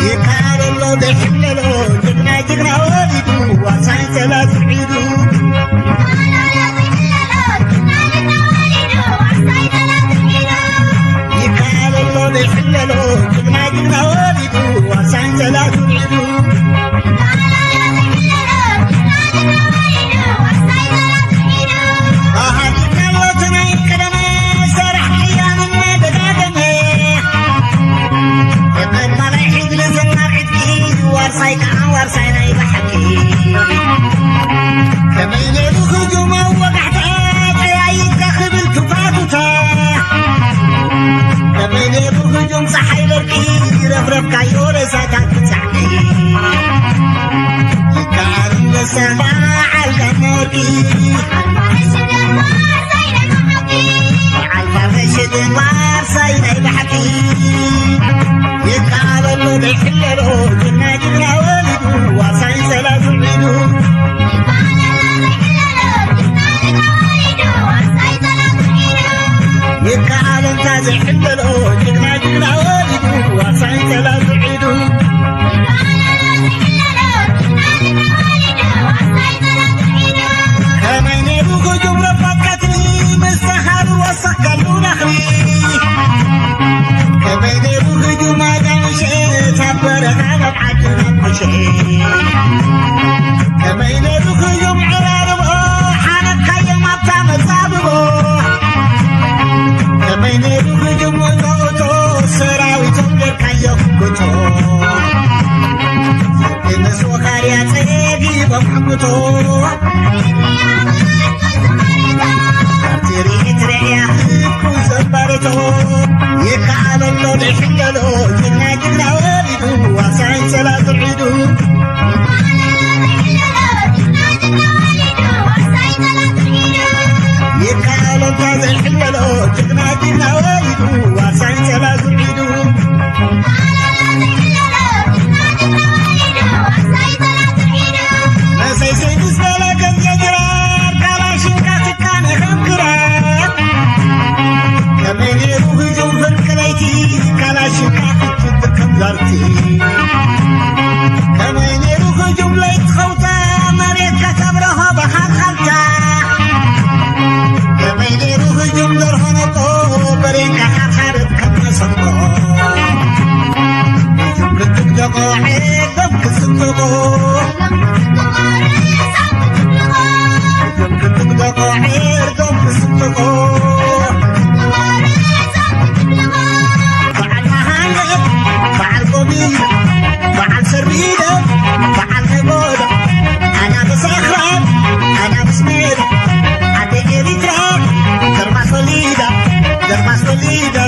ይካለሎ ዘይሕለሎ ጅግና ጅግና ወሊዱ ዋሳኝ ሰላሳ ዒዱ። ይካለሎ ዘይሕለሎ ጅግና ጅግና ወሊዱ ዋሳኝ ሰላሳ ዒዱ። ኣሃ ጅግና ወትናይ ቀደመ ሰራሕ ቅያምና ደጋገመ። የቐማላይ ሒግሊ ዝናር ዕጥቂ ዋርሳይ ከዓ ዋርሳይ ናይ ብሓቂ። ከመይ ነይሩ ህጁም ወጋሕታ ጠያይታ ክብል ትፋቱታ። ከመይ ነይሩ ህጁም ፀሓይ በርቂ ረፍረፍካዮ ሬሳታት ብፃዕቂ። ይከኣል ኣንበሳ በዓል ጋማ ወርቂ። በዓል ፋርስ ግንባር ሳይ ናይ ብሓቂ። ይከኣል ኣሎ ዘይሕለሎ ጅግና ጅግና ወሊዱ ዋሳይ ሰላሳ ዒዱ። ይከኣል እንታ ዘይሕለሎ ጅግና ጅግና ወሊዱ ዋሳይ ሰላሳ ዒዱ። ከመይ ነይሩ ህጁም ረፋት ቀትሪ ምስ ሰሃሩ ወሰኸሉ ነኽሪ። ከመይ ነይሩ ህጁም ኣጋምሸ ካብ በረኻ ናብ ዓዲ ናብ ቁሸ። ከመይ ነይሩ ህጁም ዕራርቦ ሓነካዮም ኣብታ መጻብቦ። ከመይ ነይሩ ህጁም እቶ እቶ ሰራዊቶም ጌርካዮ ጉቶ። ምስ ወኻርያ ጸጊቦም ሕምቶ። ኣብቲ ርኢት ርኢያ ህዝቡ ዘባርቶ። ይከኣለሎ ዘይሕለሎ ጅግና ጅግና ወሊዱ ዋሳይ ሰላሳ ዒዱ። ይከኣለሎ ዘይሕለሎ ጅግና ጅግና ወሊዱ ዋሳይ ሰላሳ ዒዱ። መሰይሰይ ምስ በለ ገንዘ ድራር ካላሽንካ ትካነ ከም ክራር። ከመይ ነይሩ ህጁም ፍርቂ ለይቲ ካላሽንካ ክትፍጥር ከም ዛርቲ። ከመይ ነይሩ ህጁም ለይቲ ኸውታ መሬት ከተብረሆ ብሃልሃልታ። ከመይ ነይሩ ህጁም ደርሆ ነጦ በሬንካ ካብ ሓደት ከም መሰንቆ። ህጁም ክትግደቆ ዒርዶም ክስንጥቆ። ህጁም ክትግደቆ ዒርዶም ክስንጥቆ። በዓል መሃንድ፣ በዓል ጎቢድ፣ በዓል ሰርቢደ፣ በዓል ነጎዳ፣ ኣናብስ ኣኽራን፣ ኣናብስ ሜዳ፣ ዓዲ ኤሪትራ፣ ደርማስ ወሊዳ፣ ደርማስ ወሊዳ።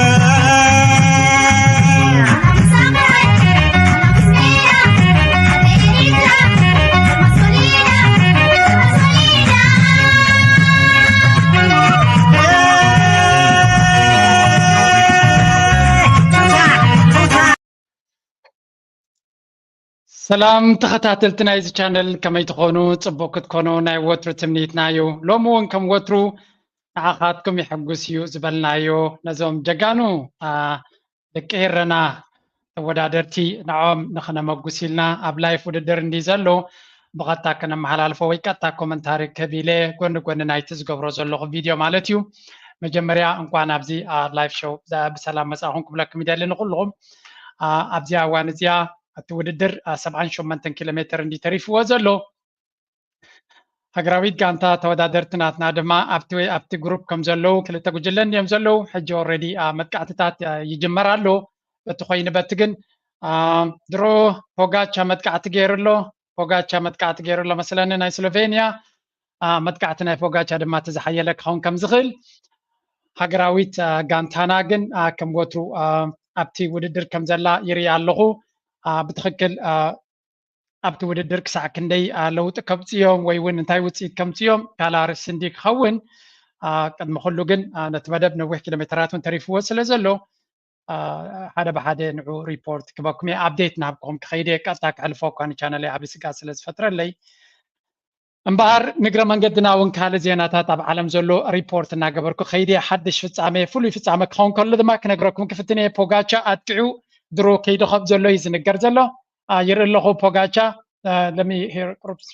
ሰላም ተኸታተልቲ ናይዚ ቻነል፣ ከመይ ትኾኑ? ጽቡቕ ክትኮኑ ናይ ወትሩ ትምኒትና እዩ። ሎሚ እውን ከም ወትሩ ንዓኻትኩም የሐጉስ እዩ ዝበልናዮ ነዞም ጀጋኑ፣ አ፣ ደቂ ኤረና ተወዳደርቲ ንዕኦም ንኽነመጉስ ኢልና ኣብ ላይፍ ውድድር እንዲ ዘሎ ብቐጥታ ከነመሓላልፎ ወይ ቀጥታ ኮመንታሪ ክህብ ኢለ ጎኒ ጎኒ ናይቲ ዝገብሮ ዘለኹ ቪድዮ ማለት እዩ። መጀመርያ እንኳን ኣብዚ፣ አ፣ ላይፍ ሾው ብዛ-፣ ብሰላም መጻእኹም ክብለኩም ይደሊ ንኹልኹም። አ፣ ኣብዚኣ እዋን እዚኣ እቲ ውድድር፣ አ፣ ሰብዓን ሸሞንተን ኪሎ ሜትር እንዲ ተሪፍዎ ዘሎ። ሃገራዊት ጋንታ ተወዳደርቲ ናትና ድማ ኣብቲ፣ ኣብቲ ግሩፕ ከም ዘለዉ ክልተ ጉጅለ እንዲዮም ዘለዉ። ሕጂ ኦልሬዲ፣ አ፣ መጥቃዕትታት፣ አ፣ ይጅመር ኣሎ። በቲ ኮይኑ በቲ ግን፣ አ፣ ድሮ ፖጋቻ መጥቃዕቲ ገይሩ ኣሎ። ፖጋቻ መጥቃዕቲ ገይሩ ኣሎ መስለኒ ናይ ስሎቬንያ። አ፣ መጥቃዕቲ ናይ ፖጋቻ ድማ እቲ ዝሓየለ ክኸውን ከም ዝኽእል። ሃገራዊት፣ አ፣ ጋንታና ግን፣ አ፣ ከም ወትሩ፣ አ፣ ኣብቲ ውድድር ከም ዘላ ይርኢ ኣለኹ። አ፣ ብትኽክል፣ አ፣ ኣብቲ ውድድር ክሳዕ ክንደይ፣ አ፣ ለውጢ ከምጽዮም ወይ እውን እንታይ ውጽኢት ከምጽዮም ካልእ ኣርእስቲ እንዲ ክኸውን፣ አ፣ ቅድሚ ኩሉ ግን፣ አ፣ ነቲ መደብ ነዊሕ ኪሎ ሜትራት እውን ተሪፍዎ ስለ ዘሎ፣ አ፣ ሓደ ብሓደ ንዑ ሪፖርት ክበኩም እየ፣ ኣፕዴት ናብኩም ክኸይድ እየ። ቀጥታ ክሕልፎ እኳ ንቻነለይ ዓቢ ስግኣት ስለ ዝፈጥረለይ። እምበኣር ንግረ መንገድና እውን ካልእ ዜናታት ኣብ ዓለም ዘሎ ሪፖርት እናገበርኩ ከይድ እየ። ሓድሽ ፍጻሜ፣ ፍሉይ ፍጻሜ ክኸውን ከሎ ድማ ክነግረኩም ክፍትን እየ። ፖጋቻ ኣጥቂዑ ድሮ ከይዱ ከም ዘሎ እዩ ዝንገር ዘሎ። ይርኢ ኣለኹ ፖጋቻ። Let me hear groups.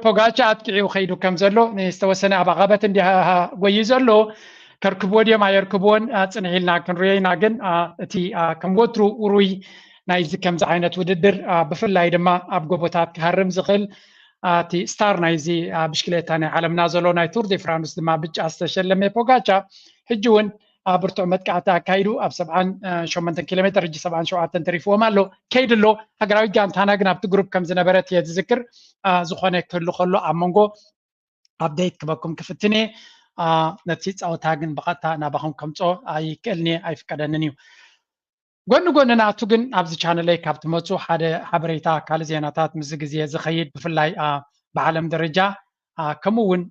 ፖጋቻ ኣጥቂዑ ከይዱ ከም ዘሎ ዝተወሰነ ኣብ ኣቐበት እንዲ ጎዩ ዘሎ። ከርክብዎ ድዮም ኣየርክብዎን ጽንሕ ኢልና ክንሪኦ ኢና። ግን እቲ ከም ወትሩ ውሩይ ናይዚ ከምዚ ዓይነት ውድድር ብፍላይ ድማ ኣብ ጎቦታት ክሃርም ዝኽእል እቲ ስታር ናይዚ ብሽክሌታ ናይ ዓለምና ዘሎ ናይ ቱር ዴ ፍራንስ ድማ ብጫ ዝተሸለመ ፖጋቻ ሕጂ እውን ብርቱዕ መጥቃዕቲ ኣካይዱ ኣብ ሰብዓን ሸሞንተን ኪሎ ሜትር ሕጂ ሰብዓን ሸውዓተን ተሪፍዎም ኣሎ። ከይዱ ኣሎ። ሃገራዊት ጋንታና ግን ኣብቲ ግሩፕ ከም ዝነበረት እየ ዝዝክር። ዝኾነ ክህሉ ከሎ ኣብ መንጎ ኣፕደይት ክበኩም ክፍትን እየ። ነቲ ፃወታ ግን ብቐጥታ ናባኹም ከምፅኦ ኣይክእልን እየ፣ ኣይፍቀደንን እዩ። ጎኒ ጎኒ ናቱ ግን ኣብዚ ቻነለይ ካብ ትመፁ ሓደ ሓበሬታ ካልእ ዜናታት ምስዚ ግዜ ዝኸይድ ብፍላይ ብዓለም ደረጃ ከምኡ እውን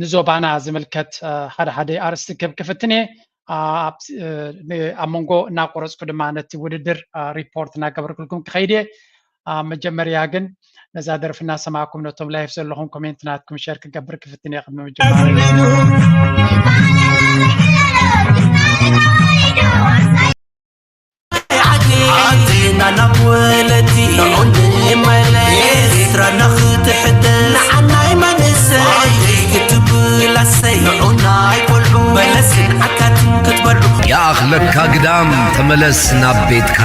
ንዞባና ዝምልከት ሓደ ሓደ ኣርእስቲ ክህብ ክፍትን እየ። ኣብ መንጎ እናቆረፅኩ ድማ ነቲ ውድድር ሪፖርት እናገበርኩልኩም ክኸይድ እየ። መጀመርያ ግን ነዛ ደርፊ እናሰማዕኩም ነቶም ላይፍ ዘለኹም ኮሜንት ናትኩም ሸር ክገብር ክፍትን እየ ቅድሚ ምጅማር። ዓድና ናብ ወለዲ ንዑ ንመለስ፣ ኤርትራና ክትሕደስ፣ ንዓናይ መንእሰይ ክትብል ኣሰይ፣ ንዑ ናይ ቆልዑ በለስን ዓካትን ክትበልዑ። ይኣኽለካ ግዳም ተመለስ ናብ ቤትካ፣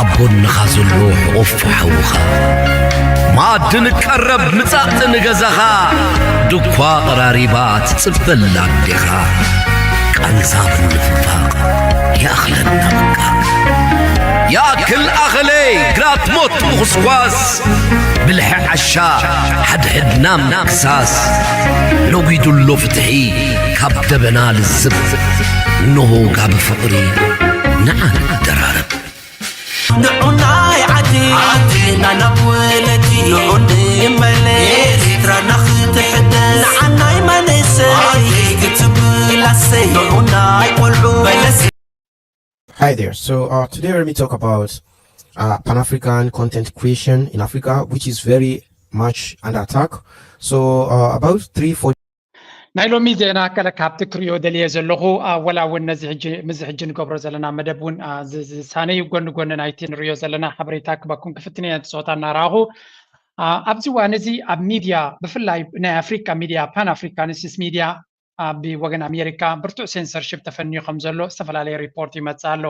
ኣብ ጎንኻ ዘሎ ሕቑፍ ሓውኻ። መኣዲ ንቀረብ ምጻእ ንገዛኻ፣ ድኳ ቀራሪባ ትጽበላ ኣዴኻ። ቃንዛ ምንፍፋቕ ይኣኽለና በቃ። ይኣክል ኣኸለይ ግራት ሞት ምኹስኳስ፣ ብልሒ ዓሻ ሓድሕድና ምክሳስ። ነጒዱ ኣሎ ፍትሒ ካብ ደበና ልዝብ፣ እንሆ ጋቢ ፍቕሪ ንዓ ንደራረብ። ንዑ ናይ ዓዲ ዓድና ናብ ወለዲ ንዑ ንመለስ፣ ኤርትራና ክትሕደስ ንዓናይ መንእሰይ ክትብል ኣሰይ፣ ንዑ ናይ ቆልዑ በለስ። Hi there. So uh, today let me talk about uh, Pan-African content creation in Africa, which is very much under attack. So uh, about three, four ናይ ሎሚ ዜና ገለ ካብቲ ክሪኦ ደልየ ዘለኹ፣ ወላ እውን ነዚ ሕጂ፣ ምስዚ ሕጂ ንገብሮ ዘለና መደብ እውን ዝሳነ እዩ። ጎኒ ጎኒ ናይቲ ንሪኦ ዘለና ሓበሬታ ክበኩም ክፍትን እየ፣ ነቲ ፆታ እናረኣኹ። ኣብዚ እዋን እዚ ኣብ ሚድያ፣ ብፍላይ ናይ ኣፍሪካ ሚድያ፣ ፓን ኣፍሪካኒስትስ ሚድያ፣ ብወገን ኣሜሪካ ብርቱዕ ሴንሰርሽፕ ተፈንዩ ከም ዘሎ ዝተፈላለየ ሪፖርት ይመፅእ ኣሎ።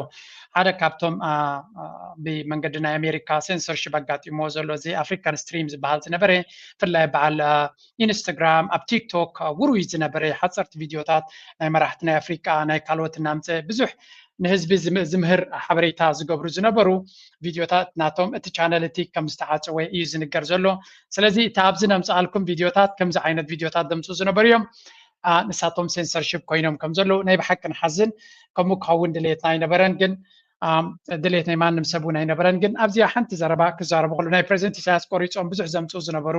ሓደ ካብቶም ብመንገዲ ናይ ኣሜሪካ ሴንሰርሽፕ ኣጋጢሞ ዘሎ እዚ ኣፍሪካን ስትሪም ዝበሃል ዝነበረ፣ ብፍላይ በዓል ኢንስታግራም፣ ኣብ ቲክቶክ ውሩይ ዝነበረ ሓፀርቲ ቪድዮታት ናይ መራሕቲ ናይ ኣፍሪቃ ናይ ካልኦት እናምፀ ብዙሕ ንህዝቢ ዝምህር ሓበሬታ ዝገብሩ ዝነበሩ ቪድዮታት ናቶም እቲ ቻነል እቲ ከም ዝተዓፀወ እዩ ዝንገር ዘሎ። ስለዚ እቲ ኣብዚ ነምፅኣልኩም ቪድዮታት ከምዚ ዓይነት ቪድዮታት ዘምፅኡ ዝነበሩ እዮም። ንሳቶም ሴንሰርሽፕ ኮይኖም ከም ዘለዉ ናይ ብሓቂ ንሓዝን። ከምኡ ክኸውን ድሌትና ኣይነበረን፣ ግን ድሌት ናይ ማንም ሰብ እውን ኣይነበረን። ግን ኣብዚኣ ሓንቲ ዘረባ ክዛረቡ ከለዉ ናይ ፕሬዚደንት ኢሳያስ ቆሪፆም ብዙሕ ዘምፅኡ ዝነበሩ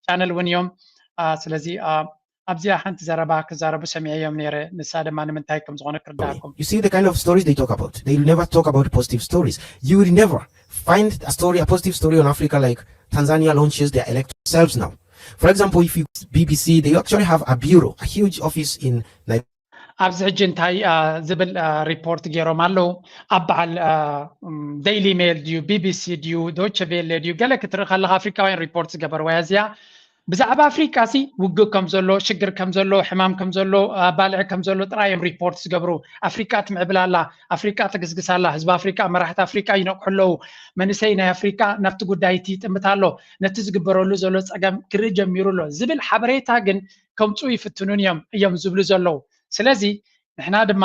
ቻነል እውን እዮም። ስለዚ ኣብዚኣ ሓንቲ ዘረባ ክዛረቡ ሰሚዐዮም ነይረ። ንሳ ድማ ንምንታይ ከም ዝኾነ ክርዳእኩም። You see the kind of stories they talk about. They never talk about positive stories. You will never find a story, a positive story on Africa like Tanzania launches their electoral themselves now. For example, if you B B C, they actually have a bureau, a huge office in Nairobi. ኣብዚ ሕጂ እንታይ ዝብል ሪፖርት ገይሮም ኣለዉ? ኣብ በዓል ዴይሊ ሜል ድዩ፣ ቢቢሲ ድዩ፣ ዶቸ ቬለ ድዩ፣ ገለ ክትርኢ ከለካ ኣፍሪካውያን ሪፖርት ዝገበርዋ እያ እዚኣ። ብዛዕባ ኣፍሪቃ ሲ ውግእ ከም ዘሎ፣ ሽግር ከም ዘሎ፣ ሕማም ከም ዘሎ፣ ኣባልዕ ከም ዘሎ ጥራይ እዮም ሪፖርት ዝገብሩ። ኣፍሪቃ ትምዕብል ኣላ፣ ኣፍሪቃ ትግስግስ ኣላ፣ ህዝቢ ኣፍሪቃ፣ መራሕቲ ኣፍሪቃ ይነቅሑ ኣለዉ። መንእሰይ ናይ ኣፍሪቃ ናብቲ ጉዳይ እቲ ይጥምት ኣሎ፣ ነቲ ዝግበረሉ ዘሎ ጸገም ክርኢ ጀሚሩ ኣሎ ዝብል ሓበሬታ ግን ከምጽኡ ይፍትኑን እዮም እዮም ዝብሉ ዘለዉ። ስለዚ ንሕና ድማ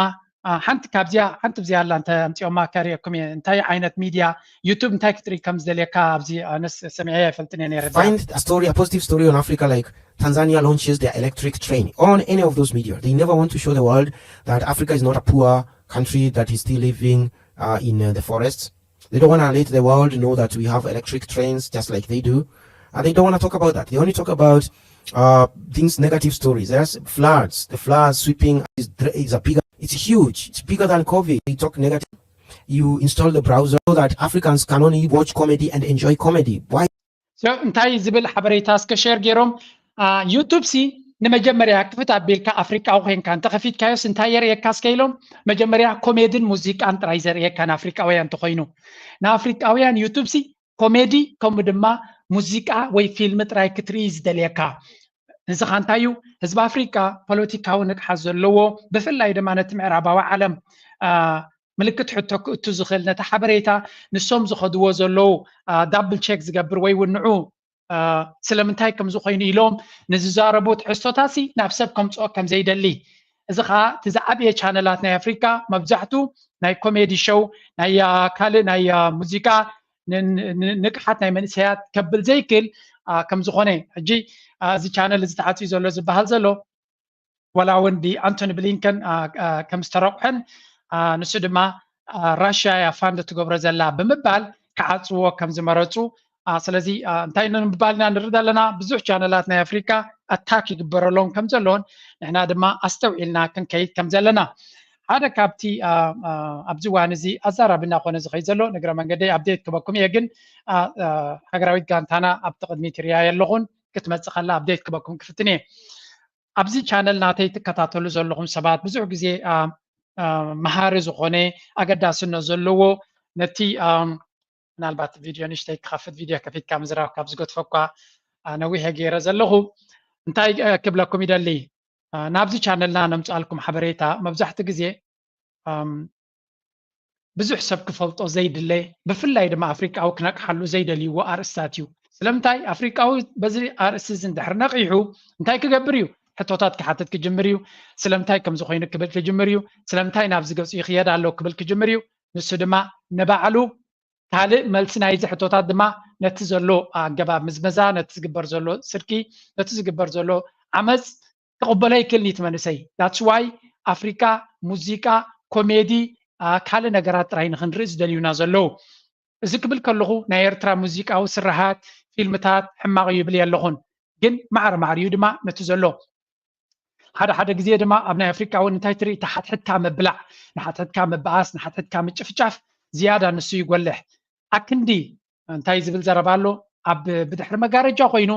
ሓንቲ ካብዚኣ ሓንቲ ብዚኣ ኣላ እንተ ኣምፅኦማ ከርእየኩም እየ። እንታይ ዓይነት ሚድያ ዩቱብ እንታይ ክትርኢ ከም ዝደልየካ ኣብዚ ኣነስ ሰሚዐ ኣይፈልጥን እየ ነይረ። Find a story, a positive story on Africa like Tanzania launches their electric train on any of those media. They never want to show the world that Africa is not a poor country that is still living uh, in uh, the forests. They don't want to let the world know that we have electric trains just like they do. And they don't want to talk about that. They only talk about uh, things, negative stories. There's floods. The floods sweeping is, is a bigger, it's huge. It's bigger than COVID. They talk negative. You install the browser so that Africans can only watch comedy and enjoy comedy. Why? እንታይ ዝብል ሓበሬታ እስከ ሸር ገይሮም ዩቱብ ሲ ንመጀመርያ ክፍት ኣቢልካ ኣፍሪቃዊ ኮይንካ እንተኸፊትካዮስ እንታይ የርእየካ እስከ ኢሎም? መጀመርያ ኮሜድን ሙዚቃን ጥራይ ዘርእየካ ንኣፍሪቃውያን እንተኾይኑ። ንኣፍሪቃውያን ዩቱብ ሲ ኮሜዲ ከምኡ ድማ ሙዚቃ ወይ ፊልም ጥራይ ክትርኢ ዝደልየካ። እዚ ኸ እንታይ እዩ? ህዝቢ ኣፍሪቃ ፖለቲካዊ ንቅሓት ዘለዎ፣ ብፍላይ ድማ ነቲ ምዕራባዊ ዓለም ምልክት ሕቶ ክእቱ ዝኽእል፣ ነቲ ሓበሬታ ንሶም ዝኸድዎ ዘለዉ ዳብል ቸክ ዝገብር ወይ እውን ንዑ ስለምንታይ ከምዚ ኮይኑ ኢሎም ንዝዛረቡ ትሕዝቶታሲ ናብ ሰብ ከምፅኦ ከም ዘይደሊ። እዚ ከዓ እቲ ዝዓበየ ቻነላት ናይ ኣፍሪካ መብዛሕቱ ናይ ኮሜዲ ሾው ናይ ካልእ ናይ ሙዚቃ ንቅሓት ናይ መንእሰያት ከብል ዘይክል ከም ዝኾነ ሕጂ እዚ ቻነል እዚ ተዓፅዩ ዘሎ ዝበሃል ዘሎ ዋላ እውን ብኣንቶኒ ብሊንከን ከም ዝተረቑሐን ንሱ ድማ ራሽያ እያ ፋንድ ትገብሮ ዘላ ብምባል ክዓፅዎ ከም ዝመረፁ ስለዚ እንታይ ንምባል ኢና ንርኢ ዘለና ብዙሕ ቻነላት ናይ ኣፍሪካ ኣታክ ይግበረሎም ከም ዘለውን ንሕና ድማ ኣስተውዒልና ክንከይድ ከም ዘለና ሓደ ካብቲ ኣብዚ ዋን እዚ ኣዛራቢ እናኮነ ዝኸይድ ዘሎ ንግረ መንገደይ ኣብዴት ክበኩም እየ ግን ሃገራዊት ጋንታና ኣብቲ ቅድሚት ርያ የለኹን ክትመፅእ ከላ ኣብዴት ክበኩም ክፍትን እየ ኣብዚ ቻነል ናተይ ትከታተሉ ዘለኹም ሰባት ብዙሕ ግዜ መሃሪ ዝኾነ ኣገዳስነት ዘለዎ ነቲ ምናልባት ቪድዮ ንሽተይ ክኸፍት ቪድዮ ከፊትካ ምዝራብ ካብ ዝገድፈኳ ነዊሐ ገይረ ዘለኹ እንታይ ክብለኩም ይደሊ ናብዚ ቻነልና ነምፅኣልኩም ሓበሬታ መብዛሕቲ ግዜ ብዙሕ ሰብ ክፈልጦ ዘይድለ ብፍላይ ድማ ኣፍሪቃዊ ክነቅሓሉ ዘይደልይዎ ኣርእስታት እዩ ስለምንታይ ኣፍሪቃዊ በዚ ኣርእስቲ እዚ እንድሕር ነቂሑ እንታይ ክገብር እዩ ሕቶታት ክሓትት ክጅምር እዩ ስለምንታይ ከምዚ ኮይኑ ክብል ክጅምር እዩ ስለምንታይ ናብዚ ገፁ ይኽየድ ኣሎ ክብል ክጅምር እዩ ንሱ ድማ ንባዕሉ ካልእ መልሲ ናይዚ ሕቶታት ድማ ነቲ ዘሎ ኣገባብ ምዝመዛ ነቲ ዝግበር ዘሎ ስርቂ ነቲ ዝግበር ዘሎ ዓመፅ ክቕበሎ ይክእልን እዩ እቲ መንእሰይ that's why ኣፍሪካ ሙዚቃ ኮሜዲ ካልእ ነገራት ጥራይ ንክንርኢ ዝደልዩና ዘለዉ እዚ ክብል ከለኹ ናይ ኤርትራ ሙዚቃዊ ስራሃት ፊልምታት ሕማቕ እዩ ይብል የለኹን ግን ማዕረ ማዕር እዩ ድማ ነቲ ዘሎ ሓደ ሓደ ግዜ ድማ ኣብ ናይ ኣፍሪካ እውን እንታይ ትርኢ ንሓትሕትካ ምብላዕ ንሓትሕትካ ምበኣስ ንሓትሕትካ ምጭፍጫፍ ዝያዳ ንሱ ይጎልሕ ኣክንዲ እንታይ ዝብል ዘረባ ኣሎ ኣብ ብድሕሪ መጋረጃ ኮይኑ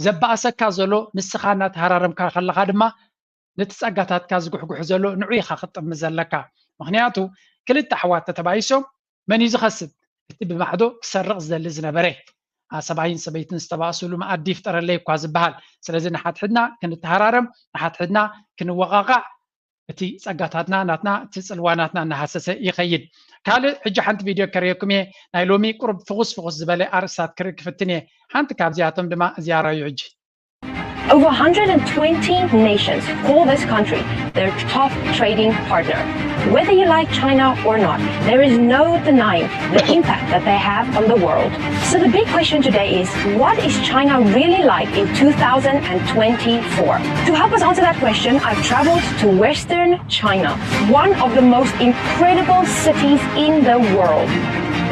ዘባእሰካ ዘሎ ንስኻ እናተሃራረምካ ከለኻ ድማ ነቲ ጸጋታትካ ዝጉሕጉሕ ዘሎ ንዑ ኢኻ ክትጥምት ዘለካ ምኽንያቱ ክልተ ኣሕዋት ተተባኢሶም መን እዩ ዝኸስብ እቲ ብማዕዶ ክሰርቕ ዝደሊ ዝነበረ ሰብኣይን ሰበይትን ዝተባእሱሉ መኣዲ ይፍጠረለይ እኳ ዝበሃል ስለዚ ንሓትሕድና ክንተሃራረም ንሓትሕድና ክንወቓቓዕ እቲ ጸጋታትና ናትና እቲ ጽልዋ ናትና እናሃሰሰ ይኸይድ ካልእ ሕጂ ሓንቲ ቪድዮ ከርእየኩም እየ ናይ ሎሚ ቁሩብ ፍኹስ ፍኹስ ዝበለ ኣርእስታት ክርኢ ክፍትን እየ ሓንቲ ካብዚኣቶም ድማ እዚኣ ራዩ ሕጂ Over one hundred twenty nations call this country their top trading partner. Whether you like China or not, there is no denying the impact that they have on the world. So the big question today is, what is China really like in two thousand twenty-four? To help us answer that question, I've traveled to Western China, one of the most incredible cities in the world.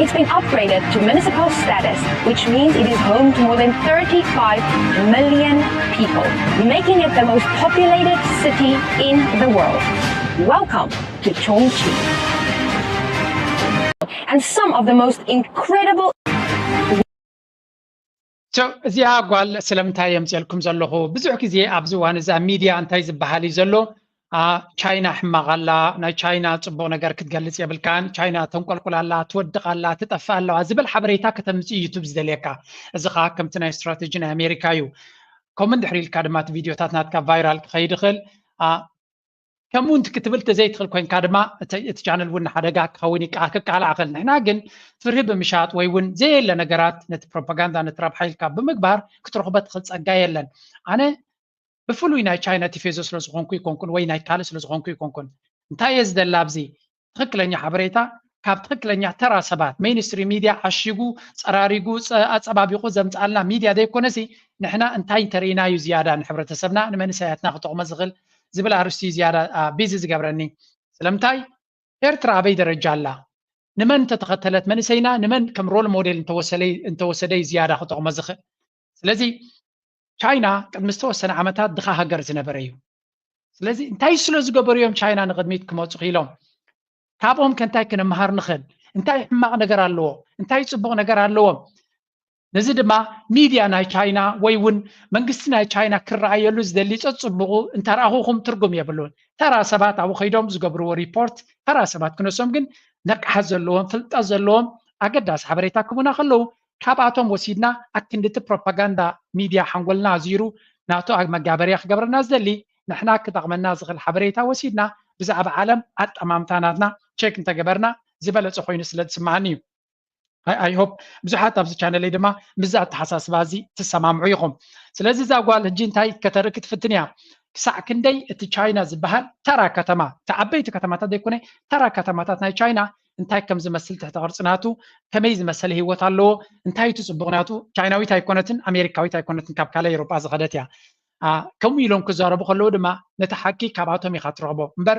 It's been upgraded to municipal status, which means it is home to more than thirty-five million people, making it the most populated city in the world. Welcome to Chongqing. And some of the most incredible እዚኣ ጓል ስለምንታይ የምፅልኩም ዘለኹ ብዙሕ ግዜ ኣብዚ እዋን እዚ ኣብ ሚድያ እንታይ ዝበሃል እዩ ዘሎ ቻይና ሕማቕ ኣላ ናይ ቻይና ፅቡቕ ነገር ክትገልፅ የብልካን ቻይና ተንቆልቁል ኣላ ትወድቕ ኣላ ትጠፍእ ኣለዋ ዝብል ሓበሬታ ከተምፅእ ዩቱብ ዝደልየካ እዚ ከዓ ከምቲ ናይ ስትራተጂ ናይ ኣሜሪካ እዩ ከምኡ እንድሕር ኢልካ ድማ እቲ ቪድዮታት ናትካ ቫይራል ክኸይድ ይኽእል ከምኡ እንት ክትብል ተዘይትኽእል ኮይንካ ድማ እቲ ቻነል እውን ንሓደጋ ክኸውን ይከኣ ክቃላዕ ክእል ንሕና ግን ፍርሂ ብምሻጥ ወይ እውን ዘየለ ነገራት ነቲ ፕሮፓጋንዳ ነቲ ረብሓ ኢልካ ብምግባር ክትረኽቦ ትኽእል ጸጋ የለን ኣነ ብፍሉይ ናይ ቻይና ቲፌዞ ስለ ዝኾንኩ ይኮንኩን ወይ ናይ ካልእ ስለ ዝኾንኩ ይኮንኩን እንታይ እየ ዝደላ ኣብዚ ትኽክለኛ ሓበሬታ ካብ ትኽክለኛ ተራ ሰባት ሜይንስትሪም ሚድያ ዓሺጉ ፀራሪጉ ኣፀባቢቑ ዘምፅኣልና ሚድያ ዘይኮነሲ ንሕና እንታይ እንተርኢና እዩ ዝያዳ ንሕብረተሰብና ንመንእሰያትና ክጠቕሞ ዝኽእል ዝብል ኣርስቲ እዩ ዝያዳ ቢዚ ዝገብረኒ ስለምንታይ ኤርትራ ኣበይ ደረጃ ኣላ ንመን እንተተኸተለት መንእሰይና ንመን ከም ሮል ሞዴል እንተወሰደ እዩ ዝያዳ ክጠቕሞ ዝኽእል ስለዚ ቻይና ቅድሚ ዝተወሰነ ዓመታት ድኻ ሃገር ዝነበረ እዩ ስለዚ እንታይ ስለ ዝገበሩ እዮም ቻይና ንቕድሚት ክመፁ ክኢሎም ካብኦም ከ እንታይ ክንምሃር ንኽእል እንታይ ሕማቕ ነገር ኣለዎ እንታይ ፅቡቕ ነገር ኣለዎም ነዚ ድማ ሚድያ ናይ ቻይና ወይ እውን መንግስቲ ናይ ቻይና ክረኣየሉ ዝደሊ ጸጽቡቑ እንተረኣኹኹም ትርጉም የብሉን። ተራ ሰባት ኣብኡ ከይዶም ዝገብርዎ ሪፖርት፣ ተራ ሰባት ክነሶም ግን ነቅሓት ዘለዎም፣ ፍልጠት ዘለዎም ኣገዳሲ ሓበሬታ ክቡና ከለዉ ካብኣቶም ወሲድና ኣክንድቲ ፕሮፓጋንዳ ሚድያ ሓንጎልና ኣዚሩ ናቱ መጋበርያ ክገብረና ዝደሊ ንሕና ክጠቕመና ዝኽእል ሓበሬታ ወሲድና ብዛዕባ ዓለም ኣጠማምታ ናትና ቸክ እንተገበርና ዝበለጸ ኮይኑ ስለ ዝስምዓኒ እዩ። I hope ብዙሓት ኣብዚ ቻነለይ ድማ ምዚ ኣተሓሳስባ እዚ ትሰማምዑ ኢኹም። ስለዚ እዛ ጓል ሕጂ እንታይ ከተርኢ ክትፍትን እያ? ክሳዕ ክንደይ እቲ ቻይና ዝበሃል ተራ ከተማ፣ እቲ ዓበይቲ ከተማታት ዘይኮነ ተራ ከተማታት ናይ ቻይና እንታይ ከም ዝመስል ትሕቲ ቅርጺ ናቱ፣ ከመይ ዝመሰለ ህይወት ኣለዎ፣ እንታይ እቲ ጽቡቕ ናቱ፣ ቻይናዊት ኣይኮነትን፣ ኣሜሪካዊት ኣይኮነትን፣ ካብ ካልእ ኤውሮጳ ዝኸደት እያ። ከምኡ ኢሎም ክዛረቡ ከለዉ ድማ ነቲ ሓቂ ካብኣቶም ኢኻ ትረኽቦ እምበር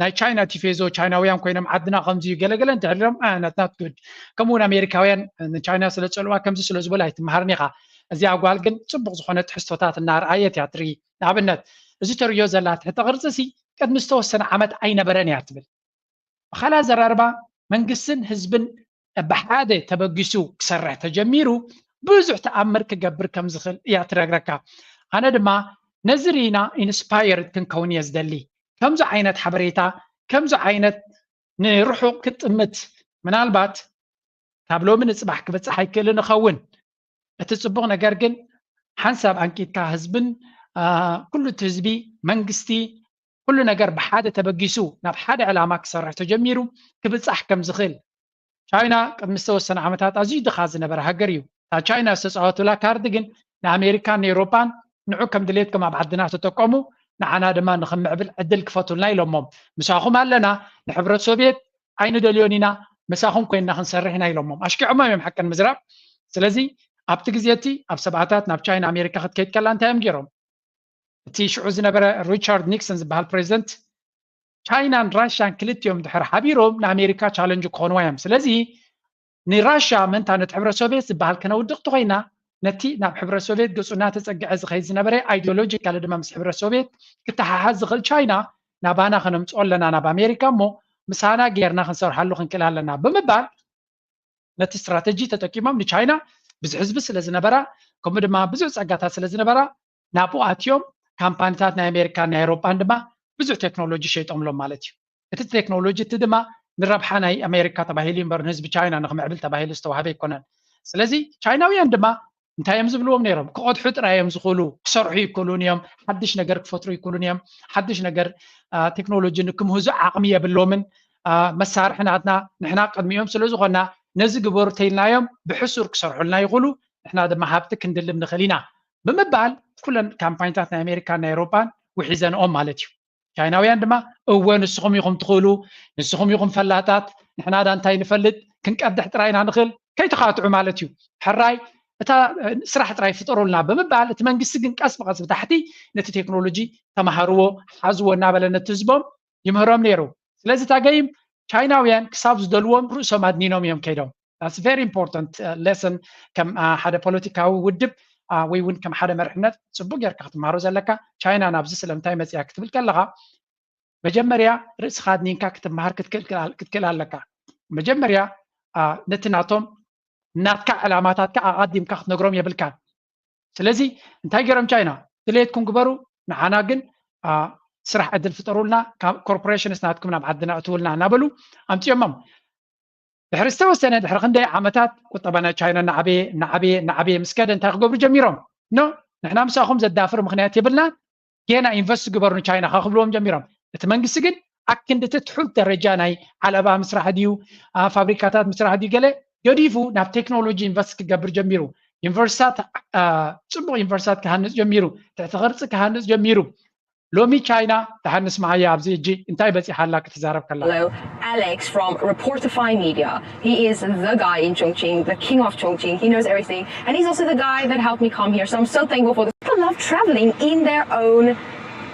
ናይ ቻይና ቲፌዞ ቻይናውያን ኮይኖም ዓድና ከምዚ እዩ ገለገለ እንድሕር ኢሎም ናትናት ጉድ ከምኡ እውን ኣሜሪካውያን ንቻይና ስለ ዝፀልዋ ከምዚ ስለ ዝበሉ ኣይትመሃርን ኢኻ። እዚኣ ጓል ግን ፅቡቕ ዝኾነ ትሕዝቶታት እናርኣየት እያ ትርኢ። ንኣብነት እዚ ተርእዮ ዘላ ትሕተ ቅርፂ ሲ ቅድሚ ዝተወሰነ ዓመት ኣይነበረን እያ ትብል። ብኻልእ ኣዘራርባ መንግስትን ህዝብን ብሓደ ተበጊሱ ክሰርሕ ተጀሚሩ ብዙሕ ተኣምር ክገብር ከም ዝኽእል እያ ትነግረካ። ኣነ ድማ ነዚ ርኢና ኢንስፓየርድ ክንከውን እየ ዝደሊ። ከምዚ ዓይነት ሓበሬታ ከምዚ ዓይነት ንርሑቕ ክጥምት ምናልባት ካብ ሎሚ ንፅባሕ ክበፅሕ ኣይክእልን እኸውን። እቲ ፅቡቕ ነገር ግን ሓንሳብ ኣንቂጥካ ህዝብን ኩሉ እቲ ህዝቢ መንግስቲ ኩሉ ነገር ብሓደ ተበጊሱ ናብ ሓደ ዕላማ ክሰርሕ ተጀሚሩ ክብፃሕ ከም ዝኽእል። ቻይና ቅድሚ ዝተወሰነ ዓመታት ኣዝዩ ድኻ ዝነበረ ሃገር እዩ። እታ ቻይና ዝተፃወቱላ ካርድ ግን ንኣሜሪካን ንኤውሮጳን ንዑ ከም ድሌትኩም ኣብ ዓድና ተጠቀሙ ንዓና ድማ ንኽምዕብል ዕድል ክፈቱልና ኢሎሞም። ምሳኹም ኣለና፣ ንሕብረት ሶቪየት ኣይንደልዮን ኢና፣ ምሳኹም ኮይንና ክንሰርሕ ኢና ኢሎሞም። ኣሽኪዖሞም እዮም ሓቂ ንምዝራብ። ስለዚ ኣብቲ ግዜ እቲ ኣብ ሰብዓታት ናብ ቻይና ኣሜሪካ ክትከይድ ከላ እንታይ እዮም ገይሮም? እቲ ሽዑ ዝነበረ ሪቻርድ ኒክሰን ዝበሃል ፕሬዚደንት ቻይናን ራሽያን ክልቲኦም ድሕር ሓቢሮም ንኣሜሪካ ቻለንጅ ክኾንዋ እዮም። ስለዚ ንራሽያ ምእንታ ነቲ ሕብረት ሶቪየት ዝበሃል ከነውድቕ ተኾይና ነቲ ናብ ሕብረት ሶቪየት ገጹ እናተጸግዐ ዝኸይድ ዝነበረ ኣይዲዮሎጂካሊ ድማ ምስ ሕብረት ሶቪየት ክተሓሓዝ ዝኽእል ቻይና ናባና ከነምጽኦ ኣለና ናብ ኣሜሪካ እሞ ምሳና ጌርና ክንሰርሓሉ ክንክእል ኣለና ብምባል ነቲ ስትራተጂ ተጠቂሞም ንቻይና ብዙሕ ህዝቢ ስለ ዝነበራ ከምኡ ድማ ብዙሕ ጸጋታት ስለ ዝነበራ ናብኡ ኣትዮም ካምፓኒታት ናይ ኣሜሪካን ናይ ኤውሮጳን ድማ ብዙሕ ቴክኖሎጂ ሸይጦምሎም ማለት እዩ። እቲ ቴክኖሎጂ እቲ ድማ ንረብሓ ናይ ኣሜሪካ ተባሂሉ እምበር ንህዝቢ ቻይና ንክምዕብል ተባሂሉ ዝተዋህበ ኣይኮነን። ስለዚ ቻይናውያን ድማ እንታይ እዮም ዝብልዎም ነይሮም? ክቐድሑ ጥራይ እዮም ዝኽእሉ፣ ክሰርሑ ይክእሉን እዮም፣ ሓድሽ ነገር ክፈጥሩ ይክእሉን እዮም፣ ሓድሽ ነገር ቴክኖሎጂ ንክምህዙ ዓቕሚ የብሎምን። መሳርሒ ናትና ንሕና ቅድሚኦም ስለ ዝኾና ነዚ ግበሩ ተይልናዮም ብሕሱር ክሰርሑልና ይኽእሉ፣ ንሕና ድማ ሃብቲ ክንድልብ ንኽእል ኢና ብምባል ኩለን ካምፓኒታት ናይ ኣሜሪካን ናይ ኤውሮጳን ውሒዘንኦም ማለት እዩ። ቻይናውያን ድማ እወ ንስኹም ኢኹም ትኽእሉ፣ ንስኹም ኢኹም ፈላጣት፣ ንሕና ዳ እንታይ ንፈልጥ ክንቀድሕ ጥራይ ኢና ንኽእል ከይተኻትዑ ማለት እዩ። ሕራይ እታ ስራሕ ጥራይ ፍጠሩልና ብምባል እቲ መንግስቲ ግን ቀስ ብቐስ ብታሕቲ ነቲ ቴክኖሎጂ ተማሃርዎ ሓዝዎ እናበለ ነቲ ህዝቦም ይምህሮም ነይሩ። ስለዚ እታ ገይም ቻይናውያን ክሳብ ዝደልዎም ርእሶም ኣድኒኖም እዮም ከይዶም። That's very important lesson። ከም ሓደ ፖለቲካዊ ውድብ ወይ እውን ከም ሓደ መርሕነት ፅቡቅ ጌርካ ክትምሃሮ ዘለካ። ቻይና ናብዚ ስለምንታይ መፅያ ክትብል ከለካ መጀመርያ ርእስኻ ኣድኒንካ ክትምሃር ክትክእል ኣለካ። መጀመርያ ነቲ ናቶም ናትካ ዕላማታትካ ኣቐዲምካ ክትነግሮም የብልካን። ስለዚ እንታይ ገይሮም ቻይና ድሌትኩም ግበሩ፣ ንዓና ግን ስራሕ ዕድል ፍጠሩልና፣ ኮርፖሬሽንስ ናትኩም ናብ ዓድና እትውልና እናበሉ ኣምፅዮሞም። ድሕሪ ዝተወሰነ ድሕሪ ክንደይ ዓመታት ቁጠባ ናይ ቻይና እናዓበየ እናዓበየ እናዓበየ ምስ ከደ እንታይ ክገብሩ ጀሚሮም? ኖ ንሕና ምሳኹም ዘዳፍር ምክንያት የብልናን፣ ጌና ኢንቨስት ግበሩ ንቻይና ክብልዎም ጀሚሮም። እቲ መንግስቲ ግን ኣክንዲ እቲ ትሑት ደረጃ ናይ ዓለባ ምስራሕ ድዩ ፋብሪካታት ምስራሕ ድዩ ገለ ገዲፉ ናብ ቴክኖሎጂ ኢንቨስት ክገብር ጀሚሩ። ዩኒቨርሲታት ፅቡቅ ዩኒቨርሲታት ክሃንፅ ጀሚሩ፣ ትሕቲ ቅርፂ ክሃንፅ ጀሚሩ። ሎሚ ቻይና ደሓን ንስምዓያ ኣብዚ እጂ እንታይ በፂሓ ኣላ ክትዛረብ ከላ። Hello, Alex from Reportify Media. He is the guy in Chongqing, the king of Chongqing. He knows everything. And he's also the guy that helped me come here. So I'm so thankful for this. People love traveling in their own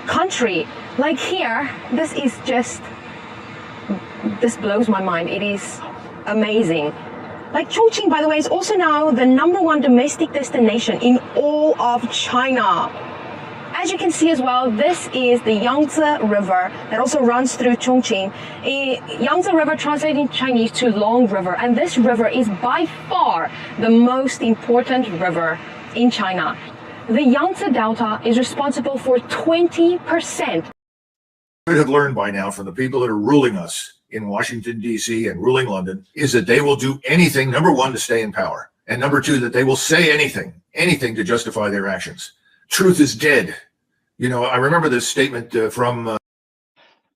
country. Like here, this is just, this blows my mind. It is amazing. Like Chongqing, by the way, is also now the number one domestic destination in all of China. As you can see as well, this is the Yangtze River that also runs through Chongqing. Eh, Yangtze River translated in Chinese to Long River, and this river is by far the most important river in China. The Yangtze Delta is responsible for twenty percent Should have learned by now from the people that are ruling us in Washington, D C, and ruling London is that they will do anything, number one, to stay in power, and number two, that they will say anything, anything to justify their actions. Truth is dead. You know, I remember this statement uh, from uh,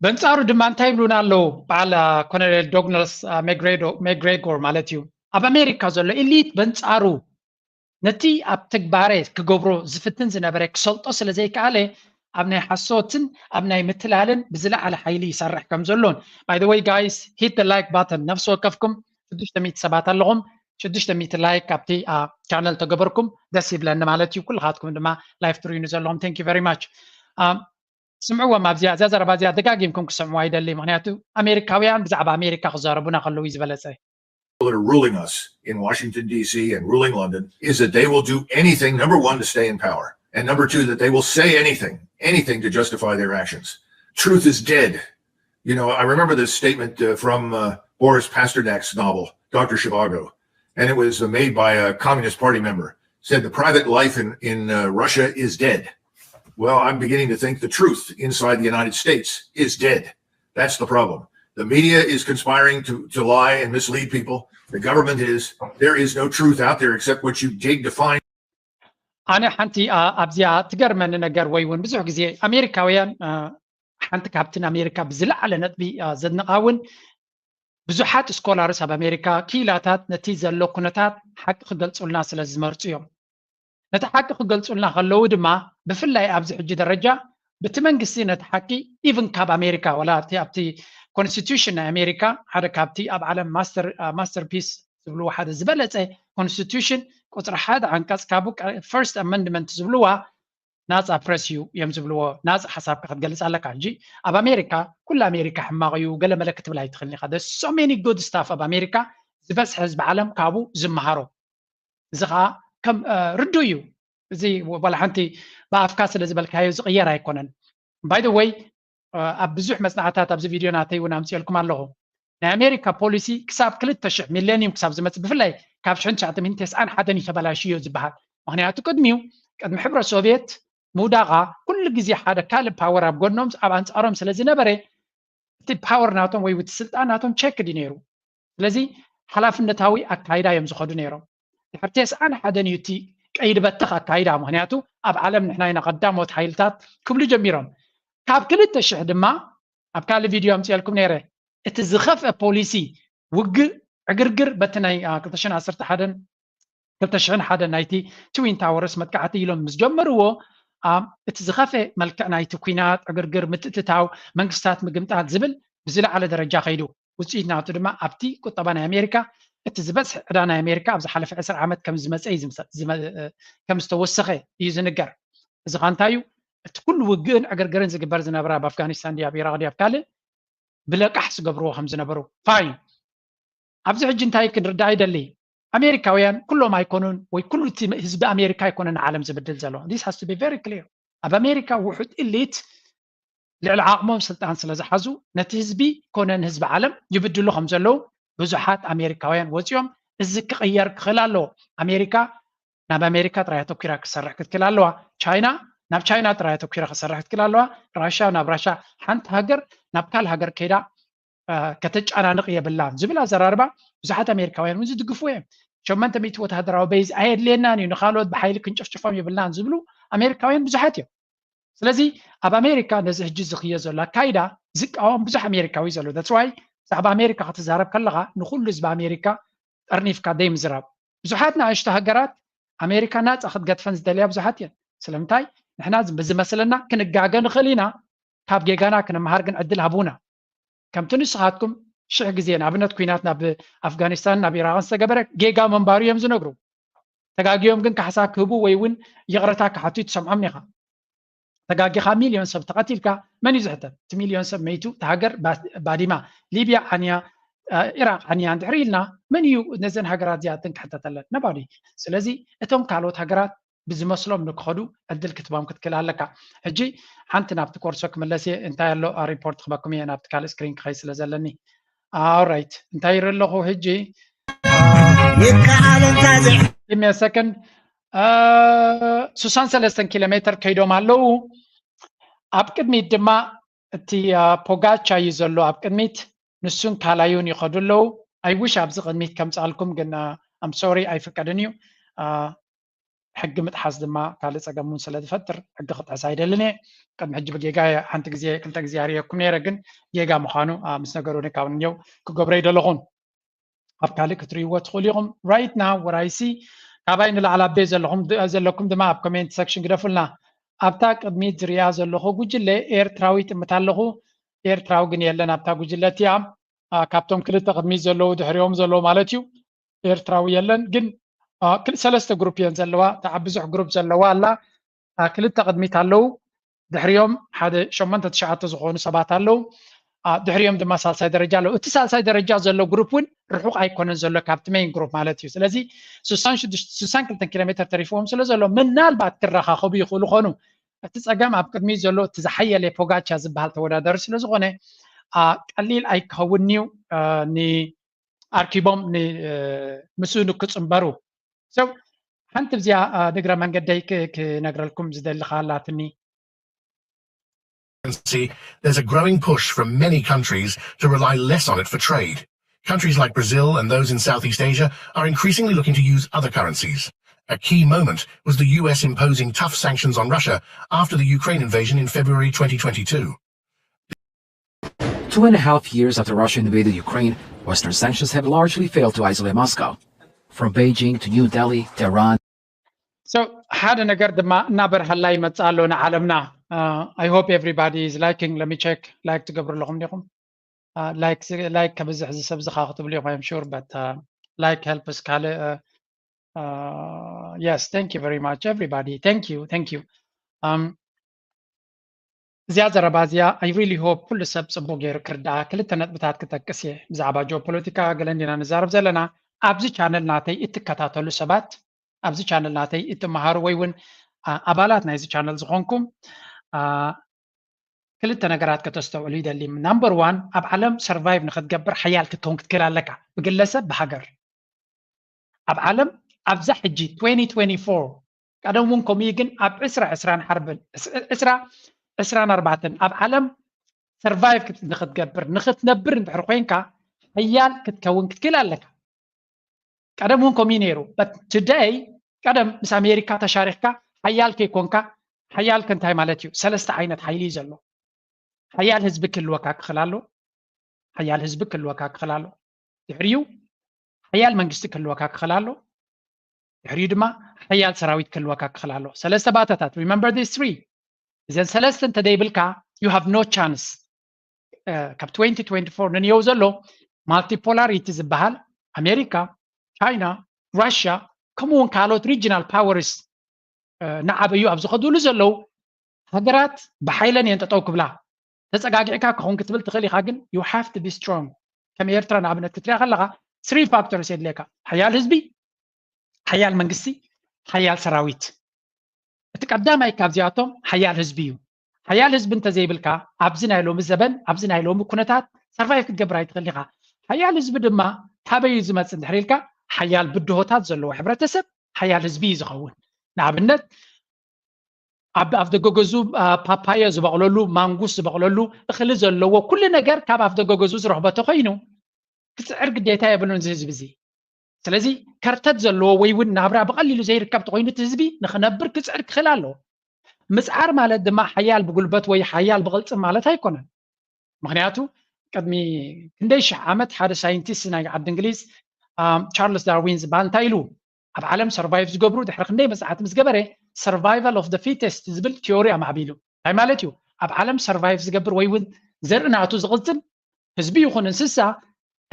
በንጻሩ ድማ እንታይ ይብሉና ኣለዉ? በዓል ኮነሬል ዶግላስ ሜግሬጎር ማለት እዩ። ኣብ ኣሜሪካ ዘሎ ኢሊት በንጻሩ ነቲ ኣብ ተግባረ ክገብሮ ዝፍትን ዝነበረ ክሰልጦ ስለ ዘይከኣለ ኣብ ናይ ሓሶትን ኣብ ናይ ምትላልን ብዝለዓለ ሓይሊ ይሰርሕ ከም ዘሎን። By the way, guys, hit the like button. ነፍሲ ወከፍኩም ሽዱሽተ ሚእቲ ሰባት ኣለኹም። ሽዱሽተ ሚእቲ like ኣብቲ ቻነል ተገበርኩም ደስ ይብለኒ ማለት እዩ። ኩልኻትኩም ድማ ላይፍ ትሪኑ ዘለኹም thank you very much። ስምዕዎም ኣብዚኣ እዛ ዘረባ እዚኣ ደጋጊምኩም ክሰምዋ ይደሊ። ምክንያቱ ኣሜሪካውያን ብዛዕባ ኣሜሪካ ክዛረቡና ከለዉ እዩ ዝበለጸ። That are ruling us in Washington, D C, and ruling London is that they will do anything, number one, to stay in power, and number two, that they will say anything, anything to justify their actions. Truth is dead. You know, I remember this statement uh, from uh, Boris Pasternak's novel, Doctor Zhivago, and it was uh, made by a Communist Party member. Said the private life in, in uh, Russia is dead. Well, I'm beginning to think the truth inside the United States is dead. That's the problem. The media is conspiring to, to lie and mislead people. The government is. There is no truth out there except what you dig to find. ኣነ ሓንቲ ኣብዚኣ ትገርመኒ ነገር ወይ እውን ብዙሕ ግዜ ኣሜሪካውያን ሓንቲ ካብቲ ንኣሜሪካ ብዝለዓለ ነጥቢ ዘድንቓ እውን ብዙሓት ስኮላርስ ኣብ ኣሜሪካ ክኢላታት ነቲ ዘሎ ኩነታት ሓቂ ክገልጹልና ስለ ዝመርጹ እዮም። ነቲ ሓቂ ክገልጹልና ከለዉ ድማ ብፍላይ ኣብዚ ሕጂ ደረጃ ብቲ መንግስቲ ነቲ ሓቂ ኢቭን ካብ ኣሜሪካ ወላ ኣብቲ ኮንስቲቱሽን ናይ ኣሜሪካ ሓደ ካብቲ ኣብ ዓለም ማስተርፒስ ዝብልዎ ሓደ ዝበለፀ ኮንስቲቱሽን ቁፅሪ ሓደ ዓንቀፅ ካብ ፈርስት ኣመንድመንት ዝብልዋ ናፃ ፕረስ እዩ እዮም ዝብልዎ። ናፃ ሓሳብካ ክትገልፅ ኣለካ። ሕጂ ኣብ ኣሜሪካ ኩሉ ኣሜሪካ ሕማቕ እዩ ገለ መለ ክትብል ኣይትኽእልን ኢኻ። So many good stuff ኣብ ኣሜሪካ ዝበዝሐ ህዝቢ ዓለም ካብኡ ዝመሃሮ። እዚ ከዓ ከም ርዱ እዩ። እዚ ዋላ ሓንቲ ብኣፍካ ስለ ዝበልካዮ ዝቕየር ኣይኮነን። By the way ኣብ ብዙሕ መፅናዕታት ኣብዚ ቪድዮ ናተይ እውን ኣምፅኤልኩም ኣለኹ። ናይ ኣሜሪካ ፖሊሲ ክሳብ ክልተ ሽሕ ሚሌኒየም ክሳብ ዝመፅእ ብፍላይ ካብ ሽሕን ትሽዓተ ሚእትን ተስዓን ሓደን እዩ ተበላሽዮ ዝበሃል። ምክንያቱ ቅድሚኡ ቅድሚ ሕብረ ሶቪየት ምውዳቓ ኩሉ ግዜ ሓደ ካልእ ፓወር ኣብ ጎኖም ኣብ ኣንፃሮም ስለ ዝነበረ እቲ ፓወር ናቶም ወይ እቲ ስልጣን ናቶም ቸክ ድዩ ነይሩ? ስለዚ ሓላፍነታዊ ኣካይዳ እዮም ዝኸዱ ነይሮም። ድሕሪ ተስዓን ሓደን እዩ እቲ ቀይዲ በተኽ ኣካይዳ። ምክንያቱ ኣብ ዓለም ንሕና ኢና ቀዳሞት ሓይልታት ክብሉ ጀሚሮም። ካብ ክልተ ሽሕ ድማ ኣብ ካልእ ቪድዮ ኣምፅኤልኩም ነይረ። እቲ ዝኸፍአ ፖሊሲ ውግእ ዕግርግር በቲ ናይ ክልተ ሽሕን ዓሰርተ ሓደን ክልተ ሽሕን ሓደን ናይቲ ትዊን ታወርስ መጥቃዕቲ ኢሎም ምስ ጀመርዎ እቲ ዝኸፍአ መልክዕ ናይቲ ኲናት ዕግርግር ምትእትታው መንግስታት ምግምጣል ዝብል ብዝለዓለ ደረጃ ከይዱ። ውፅኢት ናቱ ድማ ኣብቲ ቁጠባ ናይ ኣሜሪካ እቲ ዝበዝሕ ዕዳ ናይ ኣሜሪካ ኣብ ዝሓለፈ ዕስራ ዓመት ከም ዝመፀ ከም ዝተወሰኸ እዩ ዝንገር። እዚ ኸ እንታይ እዩ? እቲ ኩሉ ውግእን ዕግርግርን ዝግበር ዝነበረ ኣብ ኣፍጋኒስታን ድዩ ኣብ ኢራቅ ድዩ ኣብ ካልእ ብለቃሕ ዝገብርዎ ከም ዝነበሩ። ፋይን። ኣብዚ ሕጂ እንታይ ክንርዳእ ይደሊ? ኣሜሪካውያን ኩሎም ኣይኮኑን ወይ ኩሉ እቲ ህዝቢ ኣሜሪካ ኣይኮነን ንዓለም ዝብድል ዘሎ። This has to be very clear። ኣብ ኣሜሪካ ውሑድ ኢሊት ልዕሊ ዓቕሞም ስልጣን ስለ ዝሓዙ ነቲ ህዝቢ ኮነ ንህዝቢ ዓለም ይብድሉ ከም ዘለዉ ብዙሓት ኣሜሪካውያን ወፂኦም። እዚ ክቕየር ክኽእል ኣለዎ። ኣሜሪካ ናብ ኣሜሪካ ጥራይ ኣተኪራ ክትሰርሕ ክትክእል ኣለዋ። ቻይና ናብ ቻይና ጥራይ ኣተኪራ ክትሰርሕ ክትክእል ኣለዋ። ራሻ ናብ ራሻ፣ ሓንቲ ሃገር ናብ ካልእ ሃገር ከይዳ ከተጨናንቕ የብላን ዝብል ኣዘራርባ ብዙሓት ኣሜሪካውያን እውን ዝድግፍዎ እዮም። ሸሞንተ ሚእቲ ወተሃደራዊ ቤዝ ኣየድልየናን እዩ፣ ንኻልኦት ብሓይሊ ክንጭፍጭፎም የብልናን ዝብሉ ኣሜሪካውያን ብዙሓት እዮም። ስለዚ ኣብ ኣሜሪካ ነዚ ሕጂ ዝኽየ ዘሎ ኣካይዳ ዝቃወም ብዙሕ ኣሜሪካዊ ዘሎ። That's why ብዛዕባ ኣሜሪካ ክትዛረብ ከለኻ ንኹሉ ህዝቢ ኣሜሪካ ጠርኒፍካ ደይ ምዝራብ። ብዙሓት ንኣሽቱ ሃገራት ኣሜሪካ ናፃ ክትገድፈን ዝደልያ ብዙሓት እየን። ስለምንታይ? ንሕና ብዝመስለና ክንጋገ ንኽእል ኢና፣ ካብ ጌጋና ክንመሃር ግን ዕድል ሃቡና። ከምቲ ንስኻትኩም ሽሕ ግዜ ንኣብነት ኲናት ናብ ኣፍጋኒስታን ናብ ኢራቅን ዝተገበረ ጌጋ ምንባሩ እዮም ዝነግሩ። ተጋጊዮም ግን ካሕሳ ክህቡ ወይ እውን ይቕረታ ክሓቱ ትሰምዖም ኢኻ። ተጋጊኻ ሚልዮን ሰብ ተቐቲልካ መን እዩ ዝሕተት? እቲ ሚልዮን ሰብ መይቱ፣ እቲ ሃገር ባዲማ። ሊብያ ዓንያ፣ ኢራቅ ዓንያ እንድሕር ኢልና መን እዩ ነዘን ሃገራት እዚኣተን ክሕተተለን? ነባዲ። ስለዚ እቶም ካልኦት ሃገራት ብዝመስሎም ንክኸዱ ዕድል ክትቦም ክትክእል ኣለካ። ሕጂ ሓንቲ ናብቲ ኮርሶ ክምለስ እየ። እንታይ ኣሎ ሪፖርት ክበኩም እየ ናብቲ ካልእ ስክሪን ክኸይ ስለ ዘለኒ። ኣራይት እንታይ ይርኢ ኣለኹ ሕጂ? ይከኣል እንታ ዘይ ሜ ሰከንድ ሱሳን ሰለስተን ኪሎ ሜትር ከይዶም ኣለዉ። ኣብ ቅድሚት ድማ እቲ ፖጋቻ እዩ ዘሎ ኣብ ቅድሚት፣ ንሱን ካላዩን ይኸዱ ኣለዉ። ኣይውሽ ኣብዚ ቅድሚት ከምፅኣልኩም ግን ኣም ሶሪ ኣይፍቀድን እዩ። ሕጊ ምጥሓስ ድማ ካልእ ፀገም እውን ስለ ዝፈጥር ሕጊ ክጥሕስ ኣይደልን እየ። ቅድሚ ሕጂ ብጌጋ ሓንቲ ግዜ ክልተ ግዜ ኣርእየኩም ነይረ፣ ግን ጌጋ ምዃኑ ምስ ነገሩኒ ካብ ንየው ክገብሮ ይደለኹን። ኣብ ካልእ ክትርእይዎ ትኽእሉ ኢኹም። Right now what I see፣ ካባይ ንላዕሊ ኣቤ ዘለኹም ዘለኩም ድማ ኣብ ኮሜንት ሰክሽን ግደፉልና። ኣብታ ቅድሚት ዝሪኣ ዘለኹ ጉጅለ ኤርትራዊ ጥምት ኣለኹ። ኤርትራዊ ግን የለን ኣብታ ጉጅለ እቲኣ። ካብቶም ክልተ ቅድሚት ዘለዉ ድሕሪኦም ዘለዉ ማለት እዩ። ኤርትራዊ የለን ግን ሰለስተ ግሩፕ እየን ዘለዋ። እታ ኣብ ብዙሕ ግሩፕ ዘለዋ ኣላ። ክልተ ቅድሚት ኣለዉ። ድሕሪኦም ሓደ ሸሞንተ ትሽዓተ ዝኾኑ ሰባት ኣለዉ። ድሕሪኦም ድማ ሳልሳይ ደረጃ ኣለዉ። እቲ ሳልሳይ ደረጃ ዘሎ ግሩፕ እውን ርሑቕ ኣይኮነን ዘሎ ካብቲ ሜይን ግሩፕ ማለት እዩ። ስለዚ ሱሳን ክልተ ኪሎ ሜትር ተሪፍዎም ስለ ዘሎ ምናልባት ክረኻኸቡ ይኽእሉ ኾኑ። እቲ ፀገም ኣብ ቅድሚት ዘሎ እቲ ዝሓየለ ፖጋቻ ዝበሃል ተወዳዳሪ ስለ ዝኾነ ቀሊል ኣይክኸውን እዩ። ኣርኪቦም ምስኡ ንክፅንበሩ። ሓንቲ ብዚኣ ንግረ መንገደይ ክነግረልኩም ዝደሊ ካላትኒ። There's a growing push from many countries to rely less on it for trade. Countries like Brazil and those in Southeast Asia are increasingly looking to use other currencies. A key moment was the U S imposing tough sanctions on Russia after the Ukraine invasion in February twenty twenty-two. Two and a half years after Russia invaded Ukraine, Western sanctions have largely failed to isolate Moscow. From Beijing to New Delhi, Tehran, So ሓደ ነገር ድማ እናበርሃላ ይመፅእ ኣሎ ንዓለምና። I hope everybody is liking. Let me check. Like ትገብሩ ኣለኹም ዲኹም? Like ከብዝሕ ዝሰብ ዝኻ ክትብሉ ኢኹም I'm sure, but like helps ካልእ. Yes, thank you very much everybody. Thank you, thank you. እዚኣ ዘረባ እዚኣ I really hope ኩሉ ሰብ ፅቡቅ ገይሩ ክርዳኣ። ክልተ ነጥብታት ክጠቅስ እየ ብዛዕባ ጂኦፖለቲካ ገለ እንዲና ንዛረብ ዘለና። ኣብዚ ቻነል ናተይ እትከታተሉ ሰባት፣ ኣብዚ ቻነል ናተይ እትመሃሩ ወይ እውን ኣባላት ናይዚ ቻነል ዝኾንኩም ክልተ ነገራት ከተስተውዕሉ ይደሊ። ናምበር ዋን፣ ኣብ ዓለም ሰርቫይቭ ንክትገብር ሓያል ክትከውን ክትክእል ኣለካ፣ ብግለሰብ ብሃገር። ኣብ ዓለም ኣብዛ ሕጂ twenty twenty-four፣ ቀደም እውን ከምኡ እዩ፣ ግን ኣብ ዕስራ ዕስራን ሓርብን ዕስራ ዕስራን ኣርባዕተን ኣብ ዓለም ሰርቫይቭ ንክትገብር ንክትነብር እንድሕር ኮይንካ ሓያል ክትከውን ክትክእል ኣለካ። ቀደም እውን ከምኡ ነይሩ። But today ቀደም ምስ ኣሜሪካ ተሻሪኽካ ሓያል ከይኮንካ፣ ሓያል ከ እንታይ ማለት እዩ? ሰለስተ ዓይነት ሓይሊ እዩ ዘሎ። ሓያል ህዝቢ ክህልወካ ክኽእል ኣሎ። ሓያል ህዝቢ ክህልወካ ክኽእል ኣሎ። ድሕሪኡ ሓያል መንግስቲ ክህልወካ ክኽእል ኣሎ። ድሕሪኡ ድማ ሓያል ሰራዊት ክህልወካ ክኽእል ኣሎ። ሰለስተ ባእታታት። Remember these three. እዘን ሰለስተ እንተደይብልካ you have no chance. ካብ twenty twenty-four ንንየው ዘሎ ማልቲፖላሪቲ ዝበሃል ኣሜሪካ፣ ቻይና፣ ራሽያ ከምኡ እውን ካልኦት ሪጂናል ፓወርስ እናዓበዩ ኣብ ዝኸድሉ ዘለዉ ሃገራት ብሓይለን እየን ጠጠው ክብላ። ተፀጋጊዕካ ክኸውን ክትብል ትኽእል ኢኻ፣ ግን you have to be strong። ከም ኤርትራ ንኣብነት ክትሪኣ ከለኻ three factors የድልየካ። ሓያል ህዝቢ፣ ሓያል መንግስቲ፣ ሓያል ሰራዊት። እቲ ቀዳማይ ካብዚኣቶም ሓያል ህዝቢ እዩ። ሓያል ህዝቢ እንተዘይብልካ ኣብዚ ናይ ሎሚ ዘበን፣ ኣብዚ ናይ ሎሚ ኩነታት ሰርቫይቭ ክትገብር ኣይትኽእል ኢኻ። ሓያል ህዝቢ ድማ ካበይ እዩ ዝመፅእ እንድሕር ኢልካ፣ ሓያል ብድሆታት ዘለዎ ሕብረተሰብ ሓያል ህዝቢ እዩ ዝኸውን። ንኣብነት ኣብ ኣፍ ደገ ገዝኡ ፓፓዮ ዝበቕለሉ፣ ማንጉስ ዝበቕለሉ፣ እኽሊ ዘለዎ ኩሉ ነገር ካብ ኣፍ ደገ ገዝኡ ዝረኽቦ ተኮይኑ ክፅዕር ግዴታ የብሉን እዚ ህዝቢ እዚ። ስለዚ ከርተት ዘለዎ ወይ እውን ናብራ ብቐሊሉ ዘይርከብ ተኮይኑ እቲ ህዝቢ ንክነብር ክፅዕር ክኽእል ኣለዎ። ምፅዓር ማለት ድማ ሓያል ብጉልበት ወይ ሓያል ብቕልፅም ማለት ኣይኮነን። ምክንያቱ ቅድሚ ክንደይ ሽሕ ዓመት ሓደ ሳይንቲስት ናይ ዓዲ እንግሊዝ ቻርልስ ዳርዊን ዝበሃል እንታይ ኢሉ፣ ኣብ ዓለም ሰርቫይቭ ዝገብሩ ድሕሪ ክንደይ መፅዓት ምስ ገበረ survival of the fittest ዝብል ቲዮሪ ኣማዕቢሉ። እንታይ ማለት እዩ? ኣብ ዓለም ሰርቫይቭ ዝገብር ወይ እውን ዘርኢ ናቱ ዝቕፅል ህዝቢ ይኹን እንስሳ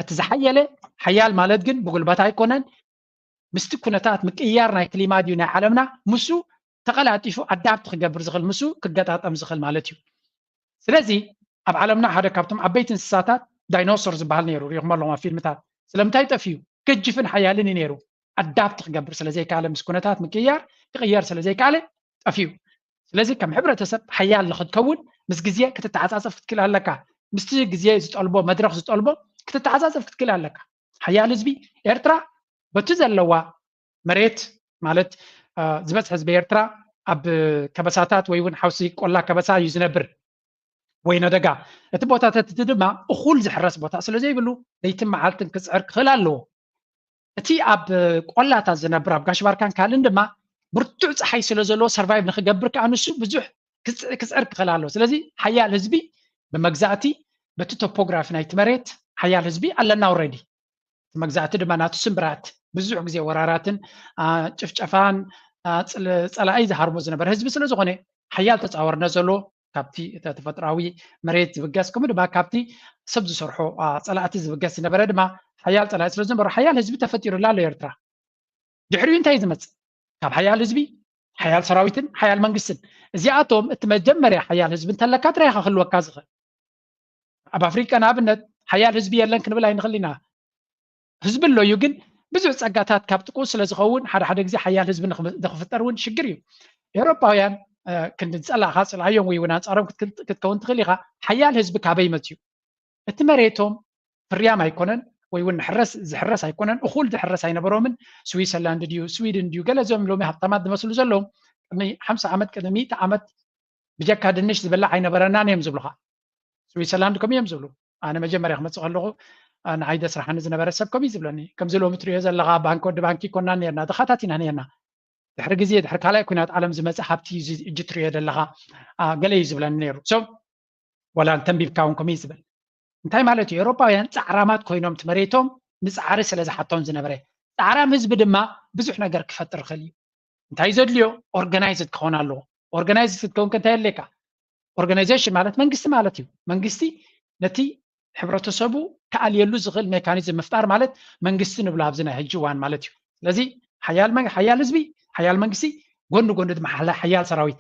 እቲ ዝሓየለ ሓያል ማለት ግን ብጉልበት ኣይኮነን፣ ምስቲ ኩነታት ምቅይያር ናይ ክሊማ ድዩ ናይ ዓለምና፣ ምስኡ ተቐላጢፉ ኣዳፕት ክገብር ዝኽእል፣ ምስኡ ክገጣጠም ዝኽእል ማለት እዩ። ስለዚ ኣብ ዓለምና ሓደ ካብቶም ዓበይቲ እንስሳታት ዳይኖሶር ዝበሃል ነይሩ፣ ሪኢኹም ኣለኹም ኣብ ፊልምታት። ስለምንታይ ጠፍዩ? ገጅፍን ሓያልን እዩ ነይሩ። ኣዳፕት ክገብር ስለዘይካለ ምስ ኩነታት ምቅያር ክቅየር ስለዘይካለ ጠፊኡ። ስለዚ ከም ሕብረተሰብ ሓያል ንክትከውን ምስ ግዜ ክትተዓፃፀፍ ክትክእል ኣለካ። ምስቲ ግዜ ዝጠልቦ መድረክ ዝጠልቦ ክትተዓፃፀፍ ክትክእል ኣለካ። ሓያል ህዝቢ ኤርትራ በቲ ዘለዋ መሬት ማለት ዝበዝሕ ህዝቢ ኤርትራ ኣብ ከበሳታት ወይ እውን ሓውሲ ቆላ ከበሳ እዩ ዝነብር ወይ ነደጋ። እቲ ቦታታት እቲ ድማ እኹል ዝሕረስ ቦታ ስለ ዘይብሉ ለይትን መዓልትን ክፅዕር ክኽእል ኣለዎ። እቲ ኣብ ቆላታት ዝነብር ኣብ ጋሽ ባርካን ካልእን ድማ ብርቱዕ ፀሓይ ስለ ዘለዎ ሰርቫይቭ ንክገብር ከዓ ንሱ ብዙሕ ክፅዕር ክኽእል ኣለዎ። ስለዚ ሓያል ህዝቢ ብመግዛእቲ በቲ ቶፖግራፊ ናይቲ መሬት ሓያል ህዝቢ ኣለና። ኦረዲ እቲ መግዛእቲ ድማ ናቱ ስምብራት ብዙሕ ግዜ ወራራትን ጭፍጨፋን ፀላኢ ዝሃርሞ ዝነበረ ህዝቢ ስለ ዝኾነ ሓያል ተፃወርነት ዘለዎ ካብቲ ተፈጥራዊ መሬት ዝብገስ ከምኡ ድማ ካብቲ ሰብ ዝሰርሖ ፀላእቲ ዝብገስ ዝነበረ ድማ ሓያል ፀላኢ ስለ ዝነበሩ ሓያል ህዝቢ ተፈጢሩላ ኣሎ ኤርትራ። ድሕሪኡ እንታይ ዝመፅእ? ካብ ሓያል ህዝቢ ሓያል ሰራዊትን ሓያል መንግስትን። እዚኣቶም እቲ መጀመርያ ሓያል ህዝቢ እንተለካ ጥራይ ኢኻ ክህልወካ ዝኽእል። ኣብ ኣፍሪቃ ንኣብነት ሓያል ህዝቢ የለን ክንብል ኣይንኽእል ኢና። ህዝቢ ኣሎ እዩ፣ ግን ብዙሕ ጸጋታት ካብ ጥቅኡ ስለ ዝኸውን ሓደ ሓደ ግዜ ሓያል ህዝቢ ንኽፍጠር እውን ሽግር እዩ። ኤውሮጳውያን ክንዲ ዝጸላእኻ ጽልኣዮም ወይ እውን ኣንጻሮም ክትከውን ትኽእል ኢኻ። ሓያል ህዝቢ ካበይ መጽዩ? እቲ መሬቶም ፍርያም ኣይኮነን ወይ እውን ሕረስ ዝሕረስ ኣይኮነን፣ እኹል ዝሕረስ ኣይነበሮምን። ስዊሰርላንድ ድዩ ስዊድን ድዩ ገለ እዞም ሎሚ ሃብታማት ዝመስሉ ዘለዉ ቅድሚ ሓምሳ ዓመት ቅድሚ ሚእቲ ዓመት ብጀካ ድንሽ ዝበላዕ ኣይነበረናን እዮም ዝብሉኻ። ስዊሰርላንድ ከምኡ እዮም ዝብሉ። ኣነ መጀመርያ ክመፅእ ከለኹ ንዓይ ዘስርሓኒ ዝነበረ ሰብ ከምኡ እዩ ዝብለኒ። ከምዚ ሎሚ ትሪኦ ዘለኻ ባንኪ ወዲ ባንኪ ኮና ነርና፣ ድኻታት ኢና ነርና። ድሕሪ ግዜ ድሕሪ ካልኣይ ኩናት ዓለም ዝመፀ ሃብቲ እዩ እዚ እጂ ትሪኦ ዘለኻ ገለ እዩ ዝብለኒ ነይሩ። ሶ ዋላ እንተንቢብካ እውን ከምኡ እዩ ዝብል። እንታይ ማለት እዩ? ኤውሮጳውያን ፃዕራማት ኮይኖም እቲ መሬቶም ንፃዕሪ ስለ ዝሓቶም ዝነበረ ፃዕራም ህዝቢ ድማ ብዙሕ ነገር ክፈጥር ይኽእል እዩ። እንታይ ዘድልዮ? ኦርጋናይዝድ ክኸውን ኣለዎ። ኦርጋናይዝድ ክትከውን ከ እንታይ የድልየካ? ኦርጋናይዜሽን ማለት መንግስቲ ማለት እዩ። መንግስቲ ነቲ ሕብረተሰቡ ክኣልየሉ ዝኽእል ሜካኒዝም ምፍጣር ማለት መንግስቲ ንብሎ ኣብዚ ናይ ሕጂ እዋን ማለት እዩ። ስለዚ ሓያል መን- ሓያል ህዝቢ፣ ሓያል መንግስቲ፣ ጎኒ ጎኒ ድማ ሓላ- ሓያል ሰራዊት።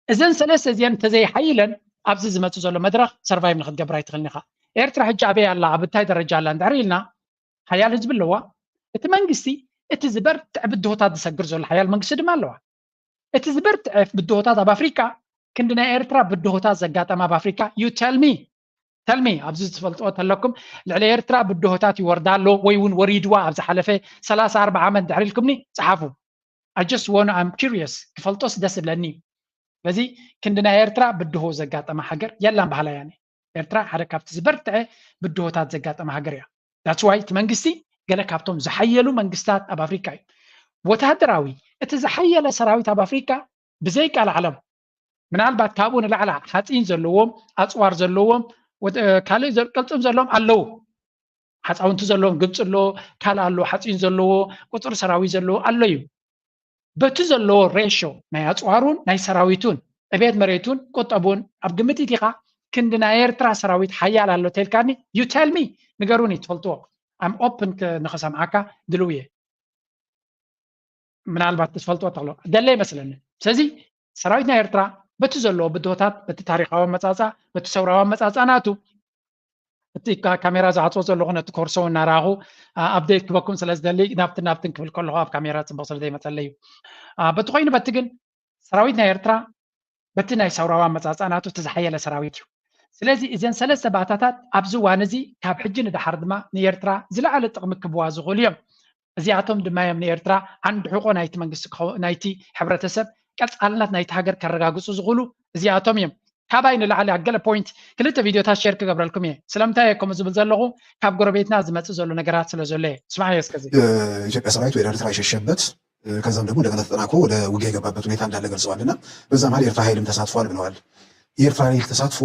እዘን ሰለስተ እዚአን እንተዘይሓይለን ኣብዚ ዝመፅእ ዘሎ መድረኽ ሰርቫይቭ ንክትገብር ኣይትኽእልን ኢኻ። ኤርትራ ሕጂ ኣበይ ኣላ? ኣብ እንታይ ደረጃ ኣላ? እንድሕር ኢልና ሓያል ህዝቢ ኣለዋ። እቲ መንግስቲ እቲ ዝበርትዐ ብድሆታት ዝሰግር ዘሎ ሓያል መንግስቲ ድማ ኣለዋ። እቲ ዝበርትዐ ብድሆታት ኣብ ኣፍሪቃ ክንዲ ናይ ኤርትራ ብድሆታት ዘጋጠማ ኣብ ኣፍሪቃ you tell me tell me ኣብዚ ዝፈልጥዎ ተለኩም ልዕሊ ኤርትራ ብድሆታት ይወርዳ ኣሎ ወይ እውን ወሪድዋ ኣብ ዝሓለፈ ሰላሳ ኣርባዓ ዓመት ድሕሪ ኢልኩምኒ ጸሓፉ። I just want I'm curious ክፈልጦስ ደስ ይብለኒ። ስለዚ ክንዲ ናይ ኤርትራ ብድሆ ዘጋጠማ ሃገር የላን በሃላይ ኣነ። ኤርትራ ሓደ ካብቲ ዝበርትዐ ብድሆታት ዘጋጠማ ሃገር እያ። That's why እቲ መንግስቲ ገለ ካብቶም ዝሓየሉ መንግስታት ኣብ ኣፍሪካ እዩ። ወታደራዊ እቲ ዝሓየለ ሰራዊት ኣብ ኣፍሪካ ብዘይቃል ዓለም ምናልባት ካብኡ ንላዕላ ሓፂን ዘለዎም ኣፅዋር ዘለዎም ወደ- ካልእ ዘ- ቅልፅም ዘለዎም ኣለዉ። ሓፃውንቲ ዘለዎም ግብፂ ኣሎ፣ ካልእ ኣሎ፣ ሓፂን ዘለዎ ቁፅሪ ሰራዊት ዘለዎ ኣሎ እዩ። በቲ ዘለዎ ሬሾ ናይ ኣፅዋሩን ናይ ሰራዊቱን ዕቤት መሬቱን ቁጠቡን ኣብ ግምት ኢቲኻ ክንዲ ናይ ኤርትራ ሰራዊት ሓያል ኣሎ ተልካኒ you tell me ንገሩኒ ትፈልጥዎ። I'm open ንኸሰምዓካ ድልው እየ። ምናልባት ትፈልጥዎ ተኽሎ ደለ ይመስለኒ። ስለዚ ሰራዊት ናይ ኤርትራ በቲ ዘለዎ ብድሆታት በቲ ታሪኻዊ ኣመፃፃ በቲ ሰውራዊ ኣመፃፃ ናቱ እቲ ካ- ካሜራ ዝዓፅዎ ዘለኹ ነቲ ኮርሶ እናረኣኹ ኣፕዴት ክበኩም ስለ ዝደሊ ናብቲ ናብትን ክብል ከለኹ ኣብ ካሜራ ፅቡቅ ስለ ዘይመፀለይ እዩ። በቲ ኮይኑ በቲ ግን ሰራዊት ናይ ኤርትራ በቲ ናይ ሰውራዊ ኣመፃፅኣ ናቱ እቲ ዝሓየለ ሰራዊት እዩ። ስለዚ እዘን ሰለስተ ባእታታት ኣብዚ እዋን እዚ ካብ ሕጂ ንደሓር ድማ ንኤርትራ ዝለዓለ ጥቕሚ ክብዋ ዝኽእሉ እዮም። እዚኣቶም ድማ እዮም ንኤርትራ ዓንዲ ሕቆ ናይቲ መንግስቲ ክኸው- ናይቲ ሕብረተሰብ ቀፃልነት ናይቲ ሃገር ከረጋግፁ ዝኽእሉ እዚኣቶም እዮም። ካባይ ንላዕሊ ኣብ ገለ ፖይንት ክልተ ቪድዮታት ሼር ክገብረልኩም እየ። ስለምንታይ እየ ከምኡ ዝብል ዘለኹ ካብ ጎረቤትና ዝመፅእ ዘሎ ነገራት ስለ ዘሎ እየ። ስማዕ እስከዚ የኢትዮጵያ ሰራዊት ወደ ኤርትራ የሸሸበት ከዛም ደግሞ እንደገና ተጠናክሮ ወደ ውጊያ የገባበት ሁኔታ እንዳለ ገልጸዋል። እና በዛ መሀል የኤርትራ ኃይልም ተሳትፏል ብለዋል። የኤርትራ ኃይል ተሳትፎ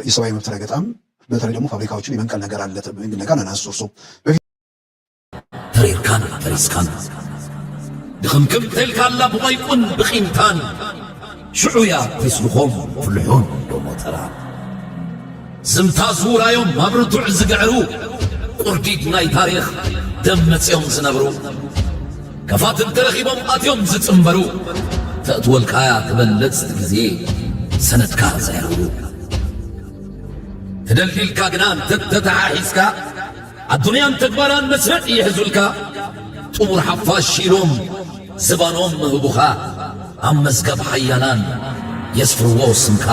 የሰብአዊ መብት ረገጣም በተለይ ደግሞ ፋብሪካዎችን የመንቀል ነገር አለ የሚል ነገር አነሱ። እርሶ ተሪርካን ተሪስካን ድኽምክም ተልካላ ብቐይቁን ብቒንታን ሽዑያ ተስልኾም ፍልሖም ዶ ሞተራ ዝምታ ዝውራዮም ኣብ ርቱዕ ዝግዕሩ ቁርዲድ ናይ ታሪኽ ደም መጽዮም ዝነብሩ ከፋትል ተረኺቦም ኣትዮም ዝጽንበሩ ተእትወልካያ ትበልጽ ግዜ ሰነድካ ዘያብሩ ተደልዲልካ ግና እንተተተሓሒዝካ ኣዱንያን ተግባራን መስርዕ ይሕዙልካ ጥሙር ሓፋሽ ኢሎም ዝባኖም ምህቡኻ ኣብ መዝገብ ሓያላን የስፍርዎ ስምካ።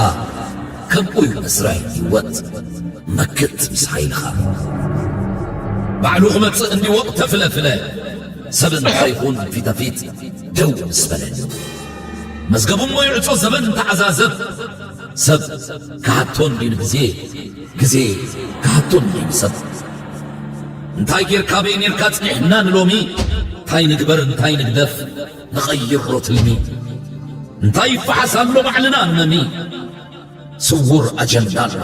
ከምኡ እዩ መስርሕ ህይወት መክት ምስ ሓይልኻ። ባዕሉ ክመጽእ እንዲ ወቕት ተፍለፍለ ሰብ እንታይ ይኹን ፊተፊት ደው ምስ በለ። መዝገቡ እሞ ይዕጾ ዘበን ተዓዛዘብ። ሰብ ክሓቶ እንዲ ንግዜ፣ ግዜ ክሓቶ እንዲ ንሰብ። እንታይ ጌርካ በይ ኔርካ ጽኒሕና ንሎሚ? እንታይ ንግበር እንታይ ንግደፍ ንቐይሮ ትልሚ። እንታይ ይፈሓስ ኣሎ ባዕልና ንመሚ? ስውር ኣጀንዳ ኣሎ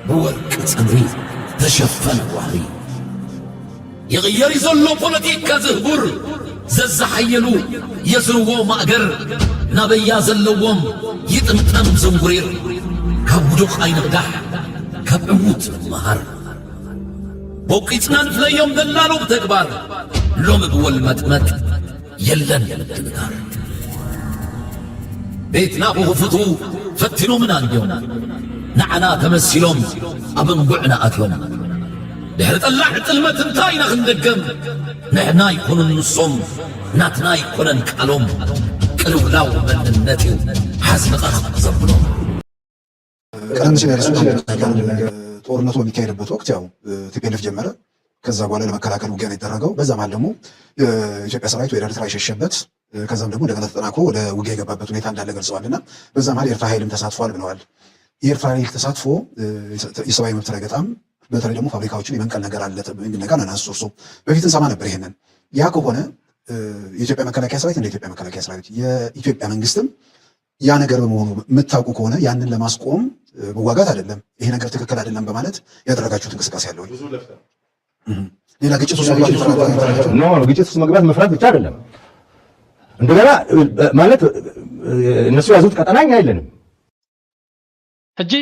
ብወርቂ ጽምሪ ተሸፈነ ዋህሪ። ይቕየር እዩ ዘሎ ፖለቲካ ዝህቡር ዘዝሓየሉ የዝርዎ ማእገር ናበያ ዘለዎም ይጥምጠም ዝንጉሪር ካብ ውዱቕ ኣይንቕዳሕ ካብ ዕዉት ንመሃር። ቦቂጽና ንፍለዮም ደላሎ ብተግባር ሎሚ ብወልመጥመጥ የለን ምድንጋር። ቤትና ብኽፉቱ ፈቲኖምና እንድዮም ንዓና ተመሲሎም ኣብ እንጉዕና ኣትዮም። ድሕሪ ጠላዕ ጥልመት እንታይ ኢና ክንደገም? ንሕና ኣይኮኑን ንሶም ናትና ኣይኮነን ቃሎም። ቅልውላው መንነት እዩ ሓዝንቐቕ ዘብሎም። ቀደም ሲል ያነሱት ጦርነቱ በሚካሄድበት ወቅት ያው ቲፒኤልኤፍ ጀመረ። ከዛ በኋላ ለመከላከል ውጊያ ነው የተደረገው። በዛ መሀል ደግሞ የኢትዮጵያ ሰራዊት ወደ ኤርትራ የሸሸበት ከዛም ደግሞ እንደገና ተጠናክሮ ወደ ውጊያ የገባበት ሁኔታ እንዳለ ገልጸዋል። እና በዛ መሀል የኤርትራ ኃይልም ተሳትፏል ብለዋል። የኤርትራ ኃይል ተሳትፎ የሰብአዊ መብት ረገጣም በተለይ ደግሞ ፋብሪካዎችን የመንቀል ነገር አለ የሚል ነገር አነሱ። እርሶ በፊት እንሰማ ነበር ይሄንን። ያ ከሆነ የኢትዮጵያ መከላከያ ሰራዊት እንደ ኢትዮጵያ መከላከያ ሰራዊት የኢትዮጵያ መንግስትም ያ ነገር በመሆኑ የምታውቁ ከሆነ ያንን ለማስቆም መዋጋት አይደለም ይሄ ነገር ትክክል አይደለም በማለት ያደረጋችሁት እንቅስቃሴ አለ ወይ? ሌላ ግጭት ውስጥ መግባት ይፈራል? ኖ ግጭት ውስጥ መግባት መፍራት ብቻ አይደለም። እንደገና ማለት እነሱ ያዙት ቀጠና እኛ የለንም። ሕጂ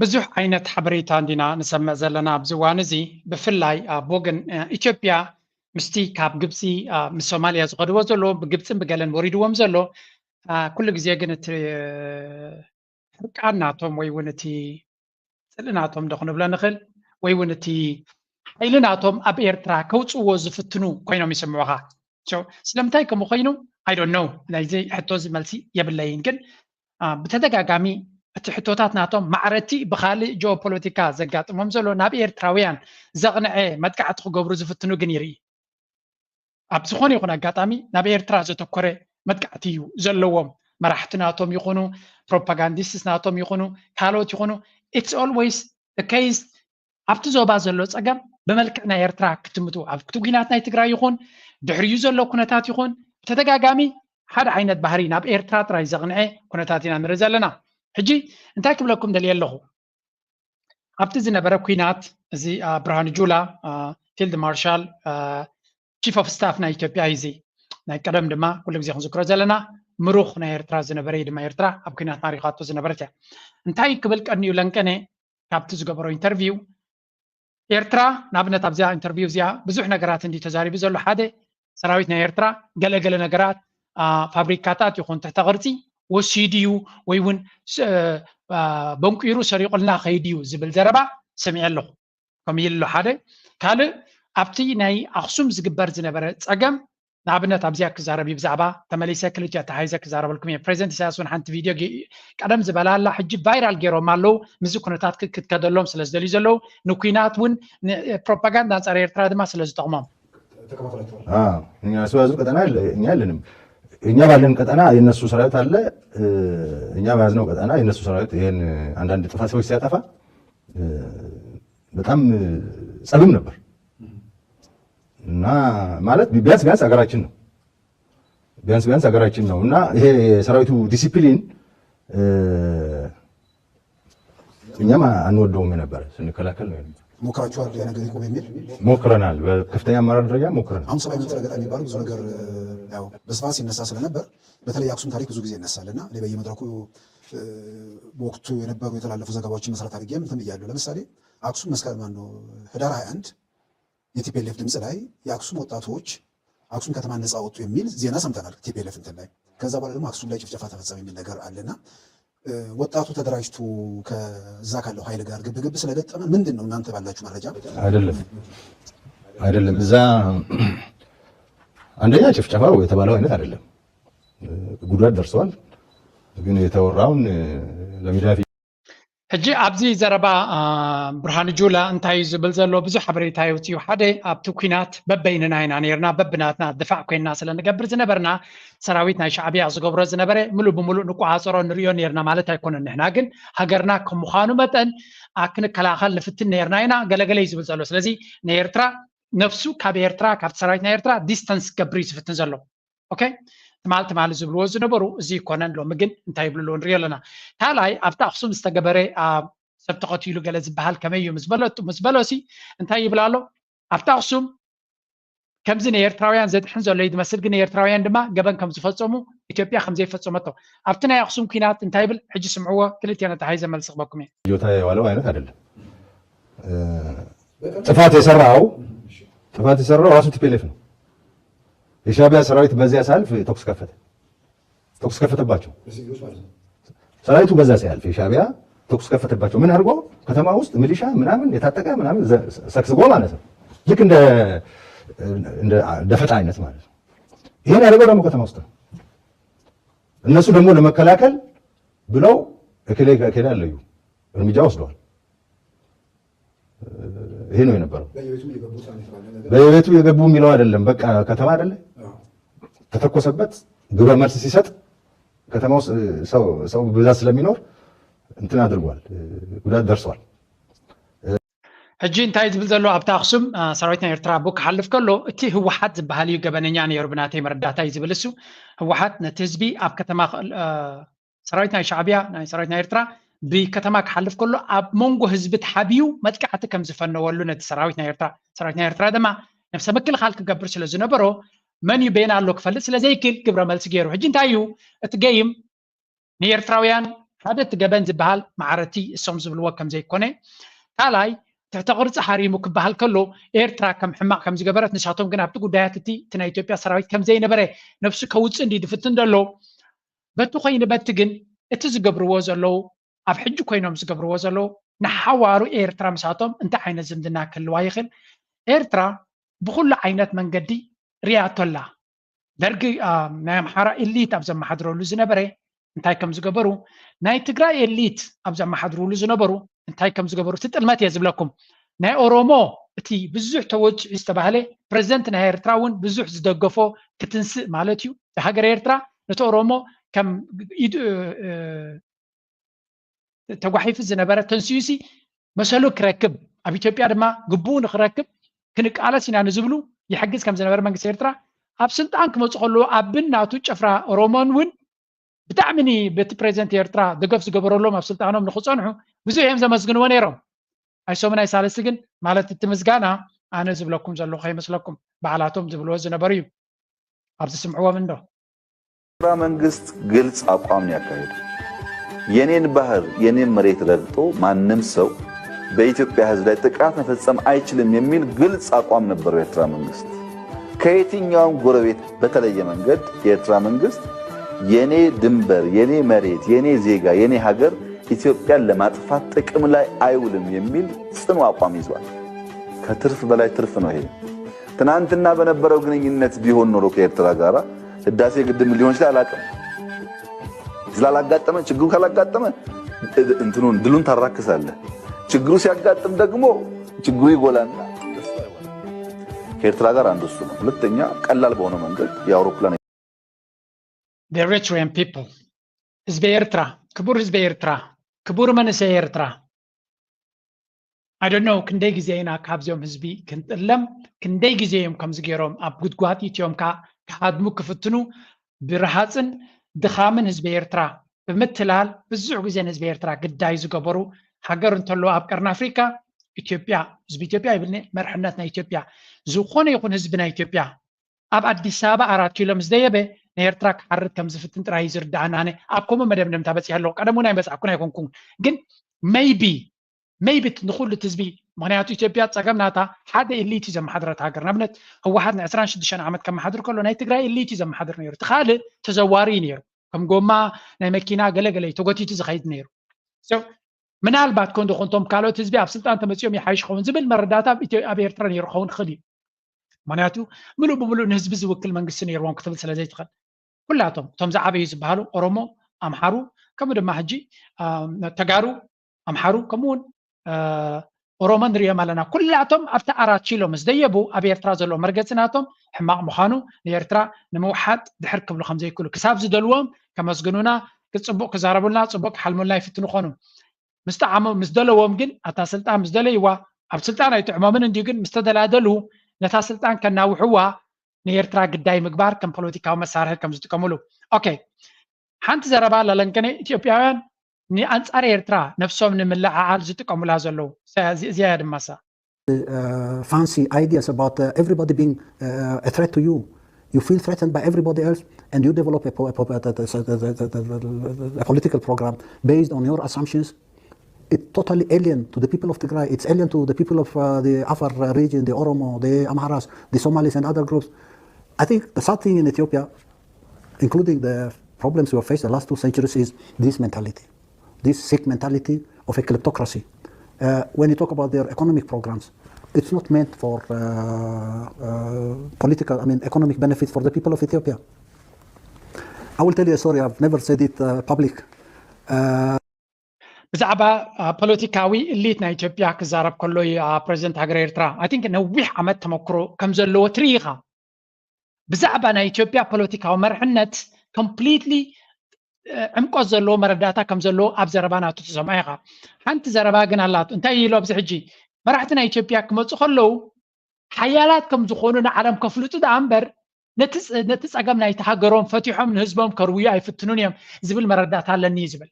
ብዙሕ ዓይነት ሓበሬታ እንዲና ንሰምዕ ዘለና ኣብዚ እዋን እዚ። ብፍላይ ኣብ ወገን ኢትዮጵያ ምስቲ ካብ ግብፂ ምስ ሶማልያ ዝኸድዎ ዘሎ ብግብፅን ብገለን ወሪድዎም ዘሎ ኩሉ ግዜ ግን እቲ ሕርቃን ናቶም ወይ እውን እቲ ፅልኢ ናቶም ዶ ክንብሎ ንኽእል ወይ እውን እቲ ሓይሊ ናቶም ኣብ ኤርትራ ከውፅዎ ዝፍትኑ ኮይኖም ይስምዑኻ። ስለምንታይ ከምኡ ኮይኑ I don't know ናይዚ ሕቶ እዚ መልሲ የብለይን። ግን ብተደጋጋሚ እቲ ሕቶታት ናቶም ማዕረቲ ብካልእ ጂኦፖለቲካ ዘጋጥሞም ዘሎ ናብ ኤርትራውያን ዘቕንዐ መጥቃዕቲ ክገብሩ ዝፍትኑ ግን ይርኢ። ኣብ ዝኾነ ይኹን ኣጋጣሚ ናብ ኤርትራ ዘተኮረ መጥቃዕቲ እዩ ዘለዎም። መራሕቲ ናቶም ይኹኑ ፕሮፓጋንዲስትስ ናቶም ይኹኑ ካልኦት ይኹኑ it's always the case ኣብቲ ዞባ ዘሎ ፀገም ብመልክዕ ናይ ኤርትራ ክትምቱ ኣብቲ ኲናት ናይ ትግራይ ይኹን ድሕሪኡ ዘሎ ኩነታት ይኹን ብተደጋጋሚ ሓደ ዓይነት ባህሪ ናብ ኤርትራ ጥራይ ዘቕንዐ ኩነታት ኢና ንርኢ ዘለና። ሕጂ እንታይ ክብለኩም ደልየ ኣለኹ? ኣብቲ ዝነበረ ኲናት እዚ ብርሃኑ ጁላ ፊልድ ማርሻል ቺፍ ኦፍ ስታፍ ናይ ኢትዮጵያ እዩ። እዚ ናይ ቀደም ድማ ኩሉ ግዜ ክንዝክሮ ዘለና ምሩኽ ናይ ኤርትራ ዝነበረ እዩ ድማ ኤርትራ ኣብ ኲናት ማሪኻቶ ዝነበረት እያ። እንታይ ክብል ቀንዩ ለንቀነ ካብቲ ዝገበሮ ኢንተርቪው ኤርትራ ንኣብነት ኣብዚኣ ኢንተርቪው እዚኣ ብዙሕ ነገራት እንዲ ተዛሪቡ ዘሎ ሓደ ሰራዊት ናይ ኤርትራ ገለገለ ነገራት ፋብሪካታት ይኹን ትሕተ ቅርፂ ወሲዱ እዩ ወይ እውን በንቂሩ ሰሪቑልና ከይዱ እዩ ዝብል ዘረባ ሰሚዐ ኣለኹ። ከምኡ ኢሉ ሓደ ካልእ ኣብቲ ናይ ኣክሱም ዝግበር ዝነበረ ፀገም ንኣብነት ኣብዚኣ ክዛረብ እዩ ብዛዕባ ተመሊሰ ክልቲኡ ኣተሓሒዘ ክዛረበልኩም እየ ፕሬዚደንት ኢሳያስ እውን ሓንቲ ቪድዮ ቀደም ዝበላ ኣላ ሕጂ ቫይራል ገይሮም ኣለዉ ምስዚ ኩነታት ክትከደሎም ስለ ዝደልዩ ዘለዉ ንኩናት እውን ፕሮፓጋንዳ ኣንፃር ኤርትራ ድማ ስለ ዝጠቕሞም እኛ እሱ ያዙ ቀጠና እኛ የለንም እኛ ባለን ቀጠና የነሱ ሰራዊት አለ እኛ በያዝነው ቀጠና የነሱ ሰራዊት ይህን አንዳንድ ጥፋት ሰዎች ሲያጠፋ በጣም ጸብም ነበር እና ማለት ቢያንስ ቢያንስ ሀገራችን ነው ቢያንስ ቢያንስ ሀገራችን ነው እና ይሄ የሰራዊቱ ዲሲፕሊን እኛም አንወደውም የነበረ ስንከላከል ነው የነበረ። ሞክራችኋል ይሄ ነገር ይቁም የሚል ሞክረናል። በከፍተኛ አመራር ደረጃ ሞክረናል። አሁን ሰብአዊ መብት ረገጣ የሚባለው ብዙ ነገር ያው በስፋት ሲነሳ ስለነበር በተለይ የአክሱም ታሪክ ብዙ ጊዜ ይነሳል እና እኔ በየመድረኩ በወቅቱ የነበሩ የተላለፉ ዘገባዎችን መሰረት አድርጌም እንትን ብያለሁ። ለምሳሌ አክሱም መስከረም ማነው ህዳር ሃያ አንድ የቲፒኤልኤፍ ድምፅ ላይ የአክሱም ወጣቶች አክሱም ከተማ ነፃ ወጡ የሚል ዜና ሰምተናል። ቲፒኤልኤፍ እንትን ላይ ከዛ በኋላ ደግሞ አክሱም ላይ ጭፍጨፋ ተፈጸመ የሚል ነገር አለና ወጣቱ ተደራጅቶ ከዛ ካለው ኃይል ጋር ግብግብ ስለገጠመ ምንድን ነው እናንተ ባላችሁ መረጃ? አይደለም አይደለም እዛ አንደኛ ጭፍጨፋው የተባለው አይነት አይደለም። ጉዳት ደርሰዋል። ግን የተወራውን ለሚዲያ ሕጂ ኣብዚ ዘረባ ብርሃኑ ጁላ እንታይ እዩ ዝብል ዘሎ? ብዙሕ ሓበሬታ የውፅኡ። ሓደ ኣብቲ ኩናት በበይንና ኢና ነርና፣ በብናትና ድፋዕ ኮይንና ስለ ንገብር ዝነበርና ሰራዊት ናይ ሻዕብያ ዝገብሮ ዝነበረ ምሉእ ብምሉእ ንቆፃፀሮ ንሪኦ ነርና ማለት ኣይኮነን። ንሕና ግን ሃገርና ከም ምዃኑ መጠን ክንከላኸል ንፍትን ነርና ኢና ገለገለ እዩ ዝብል ዘሎ። ስለዚ ንኤርትራ ነፍሱ ካብ ኤርትራ ካብቲ ሰራዊት ናይ ኤርትራ ዲስተንስ ክገብር እዩ ዝፍትን ዘሎ። ኦኬ ትማል ትማል ዝብልዎ ዝነበሩ እዚ ይኮነን። ሎሚ ግን እንታይ ይብልዎ ንሪኦ ኣለና። ካልኣይ ኣብቲ ኣክሱም ዝተገበረ ሰብ ተኸቲሉ ገለ ዝበሃል ከመይ እዩ ምስ በለሲ እንታይ ይብል ኣሎ? ኣብቲ ኣክሱም ከምዚ ንኤርትራውያን ዘድሕን ዘሎ እዩ ዝመስል፣ ግን ንኤርትራውያን ድማ ገበን ከም ዝፈጸሙ ኢትዮጵያ ከም ዘይፈጸመቶ ኣብቲ ናይ ኣክሱም ኲናት እንታይ ይብል ሕጂ ስምዕዎ። ክልቲኤን ኣተሓሒዘ መልሲ ክበኩም እየ። ጆታ የዋለው አይነት አይደለም። ጥፋት የሰራው ጥፋት የሰራው ራሱ ቲፒኤልኤፍ ነው። የሻዕቢያ ሰራዊት በዚያ ሲያልፍ ተኩስ ከፈተ። ተኩስ ከፈተባቸው። ሰራዊቱ በዛ ሲያልፍ የሻዕቢያ ተኩስ ከፈተባቸው። ምን አድርጎ? ከተማ ውስጥ ሚሊሻ ምናምን የታጠቀ ምናምን ሰግስጎ ማለት ነው። ልክ እንደ ደፈጣ አይነት ማለት ነው። ይሄን ያደረገው ደግሞ ከተማ ውስጥ ነው። እነሱ ደግሞ ለመከላከል ብለው እከሌ ከእከሌ አለዩ እርምጃ ወስደዋል። ይሄ ነው የነበረው። በየቤቱ የገቡ የሚለው አይደለም። በቃ ከተማ አይደለ ተተኮሰበት፣ ግብረ መልስ ሲሰጥ ከተማ ውስጥ ሰው ብዛት ስለሚኖር እንትን አድርጓል፣ ጉዳት ደርሷል። ሕጂ እንታይ ዝብል ዘሎ ኣብታ ኣክሱም ሰራዊት ናይ ኤርትራ ቡ ክሓልፍ ከሎ እቲ ህወሓት ዝበሃል እዩ ገበነኛ ነይሩ ብናተይ መረዳእታ እዩ ዝብል እሱ። ህወሓት ነቲ ህዝቢ ኣብ ከተማ ሰራዊት ናይ ሻዕብያ ናይ ሰራዊት ናይ ኤርትራ ብከተማ ክሓልፍ ከሎ ኣብ መንጎ ህዝቢ ተሓቢኡ መጥቃዕቲ ከም ዝፈነወሉ ነቲ ሰራዊት ናይ ኤርትራ ሰራዊት ናይ ኤርትራ ድማ ነብሰ ምክልኻል ክገብር ስለ ዝነበሮ መን እዩ በየን ኣሎ ክፈልጥ ስለ ዘይክል ግብረ መልሲ ገይሩ። ሕጂ እንታይ እዩ እቲ ገይም ንኤርትራውያን ሓደ እቲ ገበን ዝበሃል ማዕረቲ እሶም ዝብልዎ ከም ዘይኮነ ካልኣይ ትሕተ ቅርፂ ሃሪሙ ክበሃል ከሎ ኤርትራ ከም ሕማቕ ከም ዝገበረት ንሳቶም ግን ኣብቲ ጉዳያት እቲ እቲ ናይ ኢትዮጵያ ሰራዊት ከም ዘይነበረ ነብሱ ከውፅእ እንዲ ዝፍትን ዘሎ በቲ ኮይኑ በቲ ግን እቲ ዝገብርዎ ዘለዉ ኣብ ሕጂ ኮይኖም ዝገብርዎ ዘለዉ ንሓዋሩ ኤርትራ ምሳቶም እንታይ ዓይነት ዝምድና ክህልዋ ይኽእል? ኤርትራ ብኩሉ ዓይነት መንገዲ ሪኣቶ ኣላ። ደርጊ ናይ ኣምሓራ ኤሊት ኣብ ዘመሓድረሉ ዝነበረ እንታይ ከም ዝገበሩ ናይ ትግራይ ኤሊት ኣብ ዘመሓድርሉ ዝነበሩ እንታይ ከም ዝገበሩ እቲ ጥልመት እየ ዝብለኩም። ናይ ኦሮሞ እቲ ብዙሕ ተወፅዑ ዝተባህለ ፕረዚደንት ናይ ኤርትራ እውን ብዙሕ ዝደገፎ ክትንስእ ማለት እዩ። ሃገር ኤርትራ ነቲ ኦሮሞ ከም ኢድ ተጓሒፉ ዝነበረ ተንስዩሲ መሰሉ ክረክብ ኣብ ኢትዮጵያ ድማ ግቡኡ ንክረክብ ክንቃለስ ኢና ንዝብሉ ይሕግዝ ከም ዝነበረ መንግስቲ ኤርትራ ኣብ ስልጣን ክመፁ ከለዉ ኣብን ናቱ ጭፍራ ኦሮሞን እውን ብጣዕሚ ኒ በቲ ፕሬዚደንት ኤርትራ ደገፍ ዝገበረሎም ኣብ ስልጣኖም ንክፀንሑ ብዙሕ እዮም ዘመስግንዎ ነይሮም። ኣይሶምን ኣይሳለስቲ ግን ማለት እቲ ምስጋና ኣነ ዝብለኩም ዘለኹ ከይመስለኩም ባዕላቶም ዝብልዎ ዝነበሩ እዩ። ኣብዚ ስምዕዎም እንዶ። ኤርትራ መንግስት ግልጽ አቋም ነው ያካሄደው። የኔን ባህር የኔን መሬት ረግጦ ማንም ሰው በኢትዮጵያ ህዝብ ላይ ጥቃት መፈጸም አይችልም የሚል ግልጽ አቋም ነበረው የኤርትራ መንግስት። ከየትኛውም ጎረቤት በተለየ መንገድ የኤርትራ መንግስት የኔ ድንበር፣ የኔ መሬት፣ የኔ ዜጋ፣ የኔ ሀገር ኢትዮጵያን ለማጥፋት ጥቅም ላይ አይውልም የሚል ጽኑ አቋም ይዟል። ከትርፍ በላይ ትርፍ ነው ይሄ። ትናንትና በነበረው ግንኙነት ቢሆን ኖሮ ከኤርትራ ጋራ ህዳሴ ግድብ ምን ሊሆን ይችላል አላውቅም። ስላላጋጠመ ችግሩ ካላጋጠመ እንትኑን ድሉን ታራክሳለህ። ችግሩ ሲያጋጥም ደግሞ ችግሩ ይጎላና ከኤርትራ ጋር አንዱ እሱ ነው። ሁለተኛ ቀላል በሆነ መንገድ የአውሮፕላን the Eritrean people ህዝቢ ኤርትራ ክቡር ህዝቢ ኤርትራ ክቡር መንእሰይ ኤርትራ I don't know ክንደይ ግዜ ኢና ካብዚኦም ህዝቢ ክንጥለም ክንደይ ግዜ እዮም ከምዚ ገይሮም ኣብ ጉድጓድ ኢትዮምካ ክሃድሙ ክፍትኑ ብረሃፅን ድኻምን ህዝቢ ኤርትራ ብምትላል ብዙሕ ግዜ ንህዝቢ ኤርትራ ግዳይ ዝገበሩ ሃገር እንተለዉ ኣብ ቀርኒ ኣፍሪካ ኢትዮጵያ ህዝቢ ኢትዮጵያ ይብልኒ መርሕነት ናይ ኢትዮጵያ ዝኾነ ይኹን ህዝቢ ናይ ኢትዮጵያ ኣብ ኣዲስ ኣበባ ኣራት ኪሎ ምስ ደየበ ንኤርትራ ክሓርድ ከም ዝፍትን ጥራይ እዩ ዝርዳኣና ኣነ ኣብ ከምኡ መደምደምታ በፂሐ ኣለኹ ቀደም እውን ኣይመፅኣኩን ኣይኮንኩን ግን maybe maybe ንኩሉ ህዝቢ ምክንያቱ ኢትዮጵያ ፀገም ናታ ሓደ elite እዩ ዘመሓድረት ሃገር ንኣብነት ህወሓት ን ዕስራን ሽዱሽተን ዓመት ከመሓድር ከሎ ናይ ትግራይ elite እዩ ዘመሓድር ነይሩ እቲ ካልእ ተዘዋሪ እዩ ነይሩ ከም ጎማ ናይ መኪና ገለገለ እዩ ተጎቲቱ ዝኸይድ ነይሩ ምናልባት ኮንዶ ኮንቶም ካልኦት ህዝቢ ኣብ ስልጣን ተመፂኦም ይሓይሽ ኸውን ዝብል መረዳእታ ኣብ ኤርትራ ነይሩ ኸውን ክእል እዩ ምክንያቱ ምሉእ ብምሉእ ንህዝቢ ዝውክል መንግስቲ ነይርዎም ክትብል ስለ ዘይትኽእል፣ ኩላቶም እቶም ዝዓበዩ ዝበሃሉ ኦሮሞ፣ ኣምሓሩ፣ ከምኡ ድማ ሕጂ ተጋሩ፣ ኣምሓሩ፣ ከምኡ እውን ኦሮሞ ንሪኦም ኣለና። ኩላቶም ኣብቲ ኣራት ኪሎ ምስ ደየቡ ኣብ ኤርትራ ዘለዎ መርገፂ ናቶም ሕማቕ ምዃኑ፣ ንኤርትራ ንምውሓጥ ድሕር ክብሉ ከም ዘይክእሉ፣ ክሳብ ዝደልዎም ከመስግኑና፣ ክፅቡቕ ክዛረቡልና፣ ፅቡቕ ክሓልሙልና ይፍትኑ ኾኑ። ምስ ጠዓሞም፣ ምስ ደለዎም ግን፣ ኣታ ስልጣን ምስ ደለይዋ፣ ኣብ ስልጣን ኣይጥዕሞምን እንዲዩ፣ ግን ምስ ተደላደሉ ነታ ስልጣን ከናውሕዋ ንኤርትራ ግዳይ ምግባር ከም ፖለቲካዊ መሳርሒ ከም ዝጥቀምሉ። ኦኬ፣ ሓንቲ ዘረባ ኣላ ለንከነ፣ ኢትዮጵያውያን ንኣንጻር ኤርትራ ነፍሶም ንምልዕዓል ዝጥቀሙላ ዘለዉ። እዚኣ እያ ድማ እሳ። Fancy ideas about uh, everybody being uh, a threat to you. You feel threatened by everybody else, and you develop a, po- a, po- a, a, a political program based on your assumptions. It's totally alien to the people of Tigray. It's alien to the people of uh, the Afar uh, region, the Oromo, the Amharas, the Somalis, and other groups. I think the sad thing in Ethiopia, including the problems we have faced the last two centuries, is this mentality, this sick mentality of a kleptocracy. Uh, when you talk about their economic programs, it's not meant for uh, uh, political, I mean, economic benefit for the people of Ethiopia. I will tell you a story, I've never said it uh, public. Uh, ብዛዕባ ፖለቲካዊ እሊት ናይ ኢትዮጵያ ክዛረብ ከሎ እዩ ፕሬዚደንት ሃገር ኤርትራ። I think ነዊሕ ዓመት ተመክሮ ከም ዘለዎ ትርኢ ኢኻ። ብዛዕባ ናይ ኢትዮጵያ ፖለቲካዊ መርሕነት ኮምፕሊትሊ ዕምቆት ዘለዎ መረዳእታ ከም ዘለዎ ኣብ ዘረባ ናቱ ትሰምዖ ኢኻ። ሓንቲ ዘረባ ግን ኣላቱ። እንታይ ኢሉ ኣብዚ ሕጂ? መራሕቲ ናይ ኢትዮጵያ ክመፁ ከለዉ ሓያላት ከም ዝኾኑ ንዓለም ከፍልጡ ደኣ እምበር ነቲ ጸገም ናይቲ ሃገሮም ፈቲሖም ንህዝቦም ከርውዩ ኣይፍትኑን እዮም ዝብል መረዳእታ ኣለኒ እዩ ዝብል።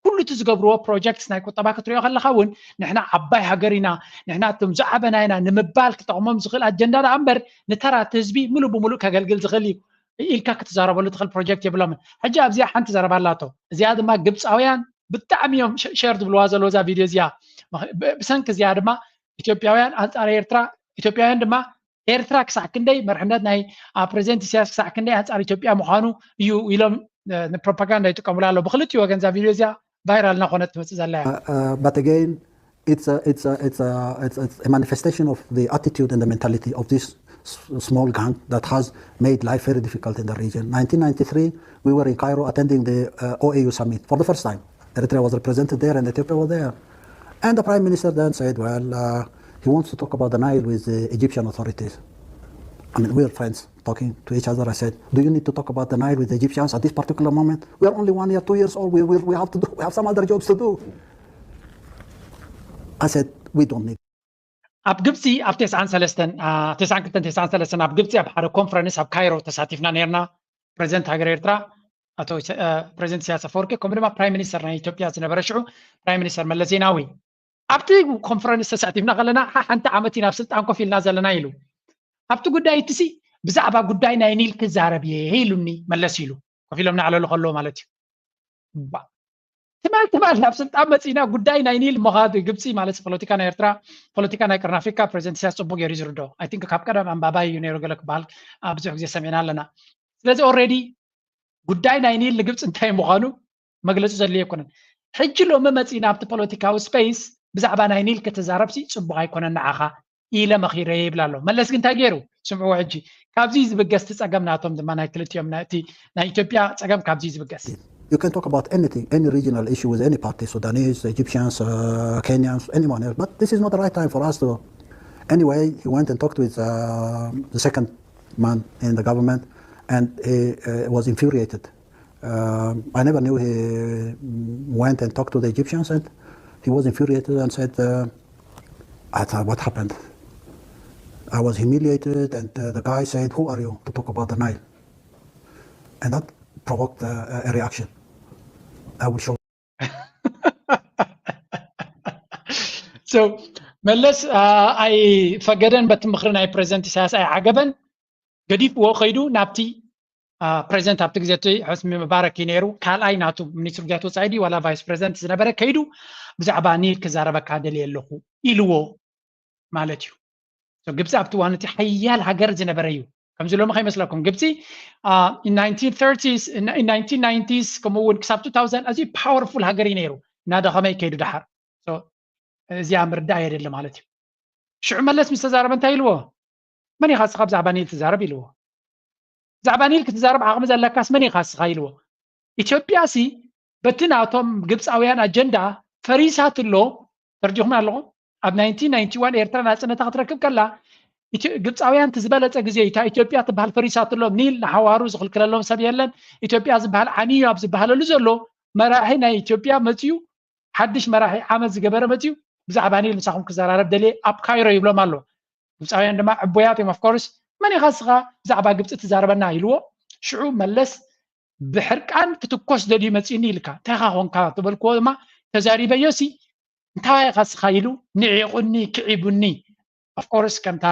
ኩሉ እቲ ዝገብርዎ ፕሮጀክትስ ናይ ቁጠባ ክትሪኦ ከለኻ እውን ንሕና ዓባይ ሃገር ኢና፣ ንሕና እቶም ዝዓበና ኢና ንምባል ክጠቕሞም ዝኽእል ኣጀንዳ ደኣ እምበር ንተራ እቲ ህዝቢ ምሉእ ብምሉእ ከገልግል ዝኽእል እዩ ኢልካ ክትዛረበሉ ትኽእል ፕሮጀክት የብሎምን። ሕጂ ኣብዚኣ ሓንቲ ዘረባ ኣላቶ። እዚኣ ድማ ግብፃውያን ብጣዕሚ እዮም ሸር ዝብልዋ ዘለዉ እዛ ቪድዮ እዚኣ። ብሰንኪ እዚኣ ድማ ኢትዮጵያውያን ኣንፃር ኤርትራ፣ ኢትዮጵያውያን ድማ ኤርትራ ክሳዕ ክንደይ መርሕነት ናይ ፕሬዚደንት ኢሳያስ ክሳዕ ክንደይ ኣንፃር ኢትዮጵያ ምዃኑ እዩ ኢሎም ንፕሮፓጋንዳ ይጥቀሙላ ኣለዉ። ብክልቲኡ ወገን እዛ ቪድዮ እዚኣ ቫይራል እናኾነት ትመፅእ ዘላ እያ። But again, it's a, it's, a, it's, a, it's, it's a manifestation of the attitude and the mentality of this s- small gang that has made life very difficult in the region. nineteen ninety-three, we were in Cairo attending the uh, O A U summit for the first time. Eritrea was represented there and Ethiopia was there. And the prime minister then said, well, uh, he wants to talk about the Nile with the Egyptian authorities. I mean, we were friends talking to each other. I said, do you need to talk about the Nile with the Egyptians at this particular moment? We are only one year, two years old. We, we, we have to do, we have some other jobs to do. I said, we don't need. ኣብ ግብፂ ኣብ ተስዓን ሰለስተን ተስዓን ክልተን ተስዓን ሰለስተን ኣብ ግብፂ ኣብ ሓደ ኮንፈረንስ ኣብ ካይሮ ተሳቲፍና ነርና። ፕሬዚደንት ሃገር ኤርትራ ኣቶ ፕሬዚደንት ኢሳያስ ኣፈወርቂ ከምኡ ድማ ፕራይም ሚኒስተር ናይ ኢትዮጵያ ዝነበረ ሽዑ ፕራይም ሚኒስተር መለስ ዜናዊ ኣብቲ ኮንፈረንስ ተሳቲፍና ከለና ሓንቲ ዓመት ኢና ኣብ ስልጣን ኮፍ ኢልና ዘለና ኢሉ። ኣብቲ ጉዳይ እትሲ ብዛዕባ ጉዳይ ናይ ኒል ክዛረብ እየ ኢሉኒ መለስ ኢሉ ኮፍ ኢሎም ናዕለሉ ከለዎ ማለት እዩ። ትማል ትማል ናብ ስልጣን መፂና ጉዳይ ናይ ኒል ምዃድ ግብፂ ማለት ፖለቲካ ናይ ኤርትራ ፖለቲካ ናይ ቅርን ኣፍሪካ ፕሬዚደንት ኢሳያስ ፅቡቅ ገይሩ ዝርዶ። I think ካብ ቀደም ኣንባባይ እዩ ነይሩ ገለ ክበሃል ብዙሕ ግዜ ሰሚዕና ኣለና። ስለዚ ኦልሬዲ ጉዳይ ናይ ኒል ንግብፂ እንታይ ምዃኑ መግለፂ ዘድልዮ ኣይኮነን። ሕጂ ሎሚ መፂና ኣብቲ ፖለቲካዊ ስፔስ ብዛዕባ ናይ ኒል ክትዛረብሲ ፅቡቅ ኣይኮነን ንዓኻ ኢለ መኺረ ይብል ኣሎ። መለስ ግን እንታይ ገይሩ? ስምዕዎ ሕጂ። ካብዚ ዝብገስ እቲ ጸገም ናቶም ድማ ናይ ክልቲኦም ናይ እቲ ናይ ኢትዮጵያ ጸገም ካብዚ ዝብገስ። You can talk about anything, any regional issue with any party, Sudanese, Egyptians, uh, Kenyans, anyone else. But this is not the right time for us to. Anyway, he went and talked with uh, the second man in the government, and he uh, was infuriated. Um, I never knew he went and talked to the Egyptians, and he was infuriated and said, uh, I thought, what happened? I was humiliated, and uh, the guy said, who are you to talk about the Nile? And that provoked uh, a reaction. I will show. So መለስ ኣይፈገደን በቲ ምኽሪ ናይ ፕሬዚደንት ኢሳያስ ኣይዓገበን። ገዲፍዎ ከይዱ ናብቲ ፕሬዚደንት ኣብቲ ግዜ እቲ ሕስኒ ሙባረክ እዩ ነይሩ። ካልኣይ ናቱ ሚኒስትር ጉዳያት ወፃኢ ድዩ ዋላ ቫይስ ፕሬዚደንት ዝነበረ ከይዱ ብዛዕባ ኒል ክዛረበካ ደልየ ኣለኹ ኢልዎ ማለት እዩ። ግብፂ ኣብቲ እዋን እቲ ሓያል ሃገር ዝነበረ እዩ። ከምዚ ሎሚ ከይመስለኩም ግብፂ ናይንቲን ከምኡ እውን ክሳብ ቱ ታውዘንድ ኣዝዩ ፓወርፉል ሃገር እዩ ነይሩ። እናደኸመ ይከይዱ ደሓር እዚኣ ምርዳእ የደሊ ማለት እዩ። ሽዑ መለስ ምስ ተዛረበ እንታይ ኢልዎ? መን ኢኻ እስኻ ብዛዕባ ኒል ትዛረብ ኢልዎ። ብዛዕባ ኒል ክትዛረብ ዓቕሚ ዘለካስ መን ኢኻ እስኻ ኢልዎ። ኢትዮጵያ ሲ በቲ ናቶም ግብፃውያን ኣጀንዳ ፈሪሳትሎ። ተርዲኹም ኣለኹም። ኣብ ናይንቲን ናይንቲ ዋን ኤርትራ ናፅነታ ክትረክብ ከላ ግብፃውያን እቲ ዝበለፀ ግዜ እታ ኢትዮጵያ ትበሃል ፈሪሳትሎም። ኒል ንሓዋሩ ዝኽልክለሎም ሰብ የለን። ኢትዮጵያ ዝበሃል ዓንዩ ኣብ ዝበሃለሉ ዘሎ መራሒ ናይ ኢትዮጵያ መፅዩ፣ ሓድሽ መራሒ ዓመት ዝገበረ መፅዩ ብዛዕባ ኒል ምሳኹም ክዘራረብ ደልየ ኣብ ካይሮ ይብሎም ኣሎ። ግብፃውያን ድማ ዕቡያት እዮም። ኦፍኮርስ መን ኢኻ እስኻ ብዛዕባ ግብፂ ትዛረበና ኢልዎ። ሽዑ መለስ ብሕርቃን ክትኮስ ደልዩ መፂኒ ኢልካ እንታይ ኢኻ ኮንካ ተበልክዎ ድማ ተዛሪበዮ ሲ እንታይ ኢኻ እስኻ ኢሉ ንዒቑኒ ክዒቡኒ። ኦፍኮርስ ከምታ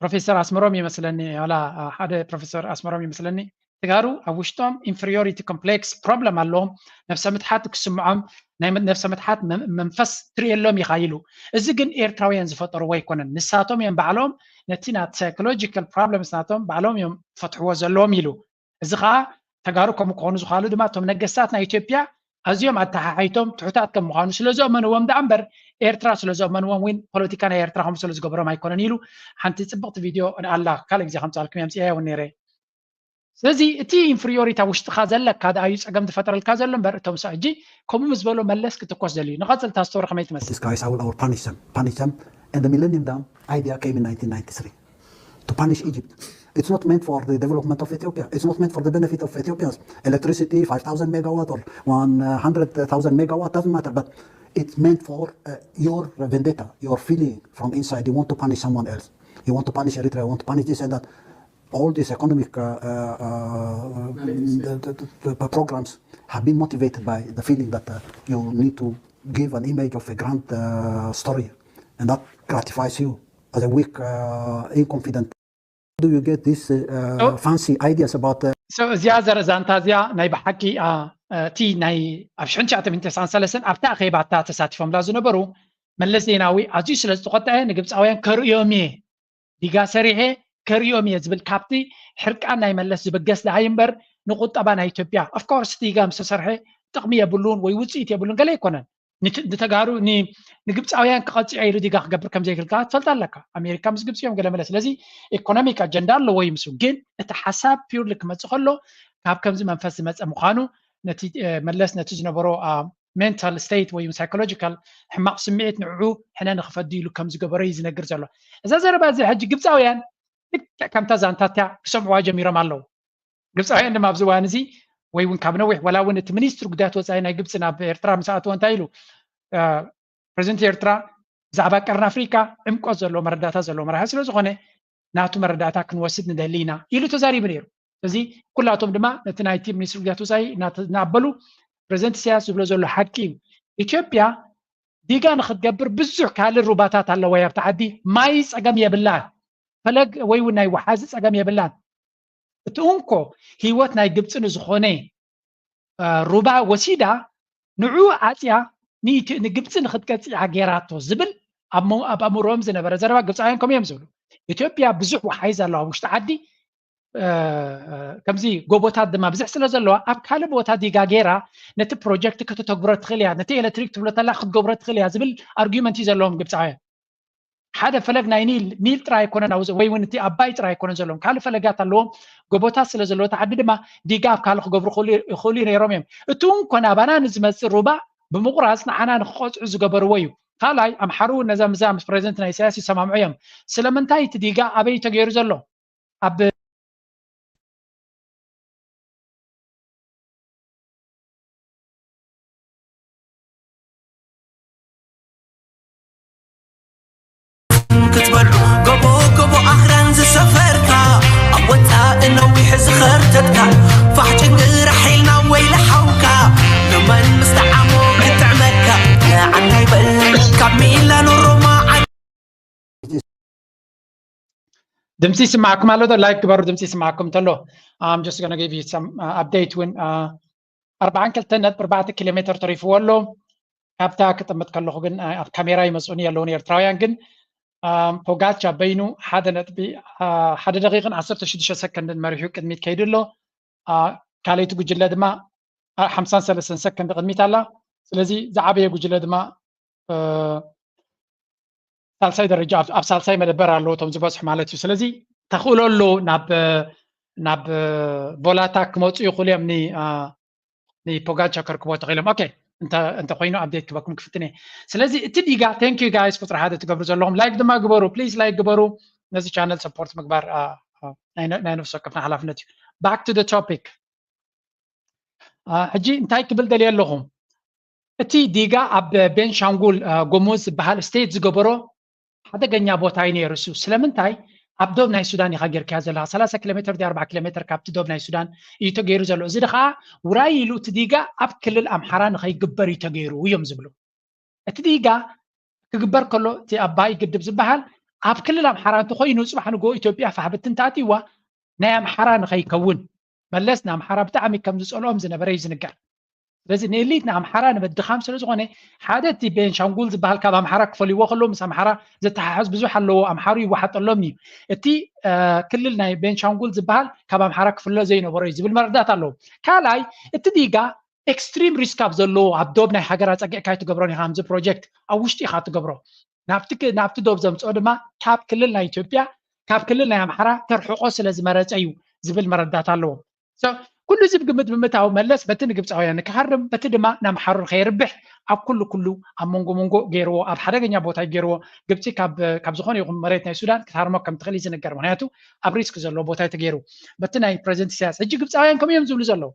ፕሮፌሰር ኣስመሮም ይመስለኒ ዋላ ሓደ ፕሮፌሰር ኣስመሮም ይመስለኒ ተጋሩ ኣብ ውሽጦም ኢንፌሪዮሪቲ ኮምፕሌክስ ፕሮብለም ኣለዎም። ነብሰ ምትሓት ክስምዖም ናይ ነብሰ ምትሓት መንፈስ ትርእየሎም ኢኻ ኢሉ። እዚ ግን ኤርትራውያን ዝፈጠርዎ ኣይኮነን። ንሳቶም እዮም ባዕሎም ነቲ ናት ሳይኮሎጂካል ፕሮብለምስ ናቶም ባዕሎም እዮም ፈትሕዎ ዘለዎም ኢሉ። እዚ ከዓ ተጋሩ ከም ክኾኑ ዝኽኣሉ ድማ እቶም ነገስታት ናይ ኢትዮጵያ ኣዝዮም ኣተሓሓይቶም ትሑታት ከም ምዃኑ ስለ ዘእመንዎም ደኣ እምበር ኤርትራ ስለ ዘእመንዎም ወይ ፖለቲካ ናይ ኤርትራ ከምኡ ስለ ዝገበሮም ኣይኮነን ኢሉ ሓንቲ ፅብቕቲ ቪድዮ ኣላ። ካልእ ግዜ ከምፃልኩም የምፅያ እውን ነይረ። ስለዚ እቲ ኢንፍሪዮሪቲ ኣብ ውሽጥኻ ዘለካ ደኣ እዩ ፀገም ዝፈጥረልካ ዘሎ እምበር እቶም ሰ ሕጂ ከምኡ ምስ በሎ መለስ ክትኮስ ደልዩ። ንቐፅል እታ ስቶሪ ከመይ ትመስል? These guys, I will, I will punish them, punish them. And the Millennium Dam idea came in nineteen ninety-three to punish Egypt. It's not meant for the development of Ethiopia. It's not meant for the benefit of Ethiopians. Electricity, five thousand megawatt or one hundred thousand megawatt, doesn't matter. But it's meant for uh, your vendetta, your feeling from inside. You want to punish someone else. You want to punish Eritrea, you want to punish this and that. All these economic uh, uh, uh, the, the, the, the programs have been motivated by the feeling that uh, you need to give an image of a grand uh, story, and that gratifies you as a weak, uh, inconfident. Do you get these uh, So- fancy ideas about uh, So እዚኣ ዘረዛንታ እዚኣ ናይ ብሓቂ አ፣ እቲ ናይ ኣብ ሽሕን ትሽዓተ ሚእትን ተስዓን ሰለስተን ኣብታ ኣኼባ እታ ተሳቲፎምላ ዝነበሩ መለስ ዜናዊ ኣዝዩ ስለ ዝተቆጠዐ ንግብፃውያን ከርእዮም እየ ዲጋ ሰሪሐ ከርእዮም እየ ዝብል ካብቲ ሕርቃን ናይ መለስ ዝብገስ ደሃይ እምበር ንቁጠባ ናይ ኢትዮጵያ ኦፍኮርስ ዲጋ ምስ ተሰርሐ ጥቕሚ የብሉን ወይ ውፅኢት የብሉን ገለ ኣይኮነን። ንት- ንተጋሩ ን- ንግብፃውያን ክቐፅዖ ኢሉ ዲጋ ክገብር ከም ዘይክልካ ትፈልጥ ኣለካ። ኣሜሪካ ምስ ግብፂ እዮም ገለ መለ። ስለዚ ኢኮኖሚክ ኣጀንዳ ኣለዎ ይምሱ፣ ግን እቲ ሓሳብ ፒውርሊ ክመፅእ ከሎ ካብ ከምዚ መንፈስ ዝመፀ ምዃኑ ነቲ እ፣ መለስ ነቲ ዝነበሮ ሜንታል ስቴት ወይ ሳይኮሎጂካል ሕማቕ ስምዒት ንዕኡ ሕነ ንክፈዲ ኢሉ ከም ዝገበሮ እዩ ዝነግር ዘሎ። እዛ ዘረባ እዚ ሕጂ ግብፃውያን ልክዕ ከምታ ዛንታትያ ክሰምዕዋ ጀሚሮም ኣለዉ። ግብፃውያን ድማ ኣብዚ እዋን እዚ ወይ እውን ካብ ነዊሕ ዋላ እውን እቲ ሚኒስትሪ ጉዳያት ወፃኢ ናይ ግብፂ ናብ ኤርትራ ምስ ኣተወ እንታይ ኢሉ እ፣ ፕሬዚደንት ኤርትራ ብዛዕባ ቀርኒ ኣፍሪካ ዕምቆት ዘለዎ መረዳእታ ዘለዎ መራሒ ስለ ዝኾነ ናቱ መረዳእታ ክንወስድ ንደሊ ኢና ኢሉ ተዛሪቡ ነይሩ። ስለዚ ኩላቶም ድማ ነቲ ናይቲ ሚኒስትሪ ጉዳያት ወፃኢ እናተ- እናኣበሉ ፕሬዚደንት ኢሳያስ ዝብሎ ዘሎ ሓቂ እዩ። ኢትዮጵያ ዲጋ ንክትገብር ብዙሕ ካልእ ሩባታት ኣለዋ ኣብቲ ዓዲ። ማይ ፀገም የብላን፣ ፈለግ ወይ እውን ናይ ወሓዚ ፀገም የብላን። እቲ እንኮ ህይወት ናይ ግብፂ ንዝኾነ እ፣ ሩባ ወሲዳ ንዑ ዓፅያ ንኢትዮ- ንግብፂ ንክትቀፅዓ ገይራቶ ዝብል ኣብ ሞ- ኣብ ኣእምሮኦም ዝነበረ ዘረባ ግብፃውያን ከምኡ እዮም ዝብሉ። ኢትዮጵያ ብዙሕ ወሓይዝ ኣለዋ ኣብ ውሽጢ ዓዲ እ፣ እ፣ ከምዚ ጎቦታት ድማ ብዙሕ ስለ ዘለዋ ኣብ ካልእ ቦታ ዲጋ ገይራ ነቲ ፕሮጀክት ከተተግብሮ ትኽእል እያ። ነቲ ኤሌክትሪክ ትብሎ ተላ ክትገብሮ ትኽእል እያ ዝብል ኣርጊመንት እዩ ዘለዎም ግብፃውያን። ሓደ ፈለግ ናይ ኒል ኒል ጥራይ ኣይኮነን ኣብዚ ወይ እውን እቲ ኣባይ ጥራይ ኣይኮነን ዘለዎም ካልእ ፈለጋት ኣለዎም። ጎቦታት ስለ ዘለዎ እቲ ዓዲ ድማ ዲጋ ኣብ ካልእ ክገብሩ ይኽእሉ ይኽእሉ ነይሮም እዮም። እቲ እንኮ ናባና ንዝመፅእ ሩባ ብምቑራፅ ንዓና ንክቐፅዑ ዝገበርዎ እዩ። ካልኣይ ኣምሓሩ እውን ነዛ ምዛ ምስ ፕሬዚደንት ናይ ኢሳያስ ይሰማምዑ እዮም። ስለምንታይ እቲ ዲጋ ኣበይ ተገይሩ ዘሎ ኣብ ክትበሉ ጎቦ ጎቦ ኣኽራን ዝሰፈርካ ኣብ ወፃኢ ነዊሕ ዝኸርተትካ ፋሕ ጭንግራሕ ኢልና ወይ ለሓውካ ንመን ምስ ተዓሞ ክጥዕመካ ንዓና ይበል ካብ ሚላኖ ሮማ ዓዲ ድምፂ ይስማዕኩም ኣሎ ዶ? ላይክ ግበሩ ድምፂ ይስማዕኩም እንተሎ። I'm just gonna give you some uh, update እውን uh, ኣርባዓን ክልተን ነጥቢ ኣርባዕተ ኪሎ ሜትር ተሪፍዎ ኣሎ። ካብታ ክጥምት ከለኹ ግን uh, ኣብ ካሜራ ይመፅኡኒ የለውን ኤርትራውያን ግን um, ፖጋቻ በይኑ ሓደ ነጥቢ uh, ሓደ ደቂቕን ዓሰርተ ሽዱሽተ ሰከንድን መሪሑ ቅድሚት ከይዱ ኣሎ። Uh, ካልኣይቲ ጉጅለ ድማ uh, ሓምሳን ሰለስተን ሰከንድ ቅድሚት ኣላ። ስለዚ ዝዓበየ ጉጅለ ድማ uh, ሳልሳይ ደረጃ ኣብ ሳልሳይ መደበር ኣለዎ እቶም ዝበዝሑ ማለት እዩ። ስለዚ ተኽእሎ ኣሎ ናብ ናብ ቮላታ ክመፁ ይኽእሉ እዮም። ንፖጋቻ ከርክቦ ተኽኢሎም። ኦኬ፣ እንተኮይኑ ኣፕዴት ክበኩም ክፍትን እየ። ስለዚ እቲ ዲጋ፣ thank you guys፣ ቁፅሪ ሓደ ትገብሩ ዘለኹም ላይክ ድማ ግበሩ ፕሊዝ፣ ላይክ ግበሩ። ነዚ ቻነል ሰፖርት ምግባር ናይ ነፍሲ ወከፍና ሓላፍነት እዩ። Back to the topic። ሕጂ እንታይ ክብል ደልየ ኣለኹ? እቲ ዲጋ ኣብ ቤንሻንጉል ጉሙዝ ዝበሃል ስቴት ዝገበሮ ሓደገኛ ቦታ እዩ ነይሩ። እሱ ስለምንታይ ኣብ ዶብ ናይ ሱዳን ኢኻ ጌርካያ ዘለኻ፣ ሰላሳ ኪሎ ሜትር ድዩ ኣርባዓ ኪሎ ሜትር ካብቲ ዶብ ናይ ሱዳን እዩ ተገይሩ ዘሎ። እዚ ድኻ ውራይ ኢሉ እቲ ዲጋ ኣብ ክልል ኣምሓራ ንኸይግበር እዩ ተገይሩ እዮም ዝብሉ። እቲ ዲጋ ክግበር ከሎ እቲ ኣባይ ግድብ ዝበሃል ኣብ ክልል ኣምሓራ እንተኾይኑ፣ ፅባሕ ንግሆ ኢትዮጵያ ፋሕብቲ እንተኣትይዋ ናይ ኣምሓራ ንኸይከውን፣ መለስ ንኣምሓራ ብጣዕሚ ከም ዝፀልኦም ዝነበረ እዩ ዝንገር። ስለዚ ንእሊት ንኣምሓራ ንምድኻም ስለ ዝኾነ፣ ሓደ እቲ ቤንሻንጉል ዝበሃል ካብ ኣምሓራ ክፈልይዎ ከሎ፣ ምስ ኣምሓራ ዘተሓሕዝ ብዙሕ ኣለዎ፣ ኣምሓሩ ይወሓጠሎም እዩ። እቲ ክልል ናይ ቤንሻንጉል ዝበሃል ካብ ኣምሓራ ክፍለ ዘይነበሮ እዩ ዝብል መረዳት ኣለዎ። ካልኣይ፣ እቲ ዲጋ ኤክስትሪም ሪስክ ኣብ ዘለዎ ኣብ ዶብ ናይ ሃገር ኣፀጊዕካ ኣይትገብሮን ኢኻ። ከምዚ ፕሮጀክት ኣብ ውሽጢ ኢኻ ትገብሮ። ናብቲ ክ- ናብቲ ዶብ ዘምፅኦ ድማ ካብ ክልል ናይ ኢትዮጵያ፣ ካብ ክልል ናይ ኣምሓራ ተርሕቆ ስለ ዝመረፀ እዩ ዝብል መረዳት ኣለዎም። So ኩሉ እዚ ብግምት ብምእታው መለስ በቲ ንግብፃውያን ንክሃርም፣ በቲ ድማ ንኣምሓሩ ንከየርብሕ ኣብ ኩሉ ኩሉ ኣብ መንጎ መንጎ ገይርዎ፣ ኣብ ሓደገኛ ቦታ እዩ ገይርዎ። ግብፂ ካብ ካብ ዝኾነ ይኹን መሬት ናይ ሱዳን ክትሃርሞ ከም ትኽእል እዩ ዝንገር። ምክንያቱ ኣብ ሪስክ ዘለዎ ቦታ እዩ ተገይሩ። በቲ ናይ ፕሬዚደንት ኢሳያስ፣ ሕጂ ግብፃውያን ከምኡ እዮም ዝብሉ ዘለዉ።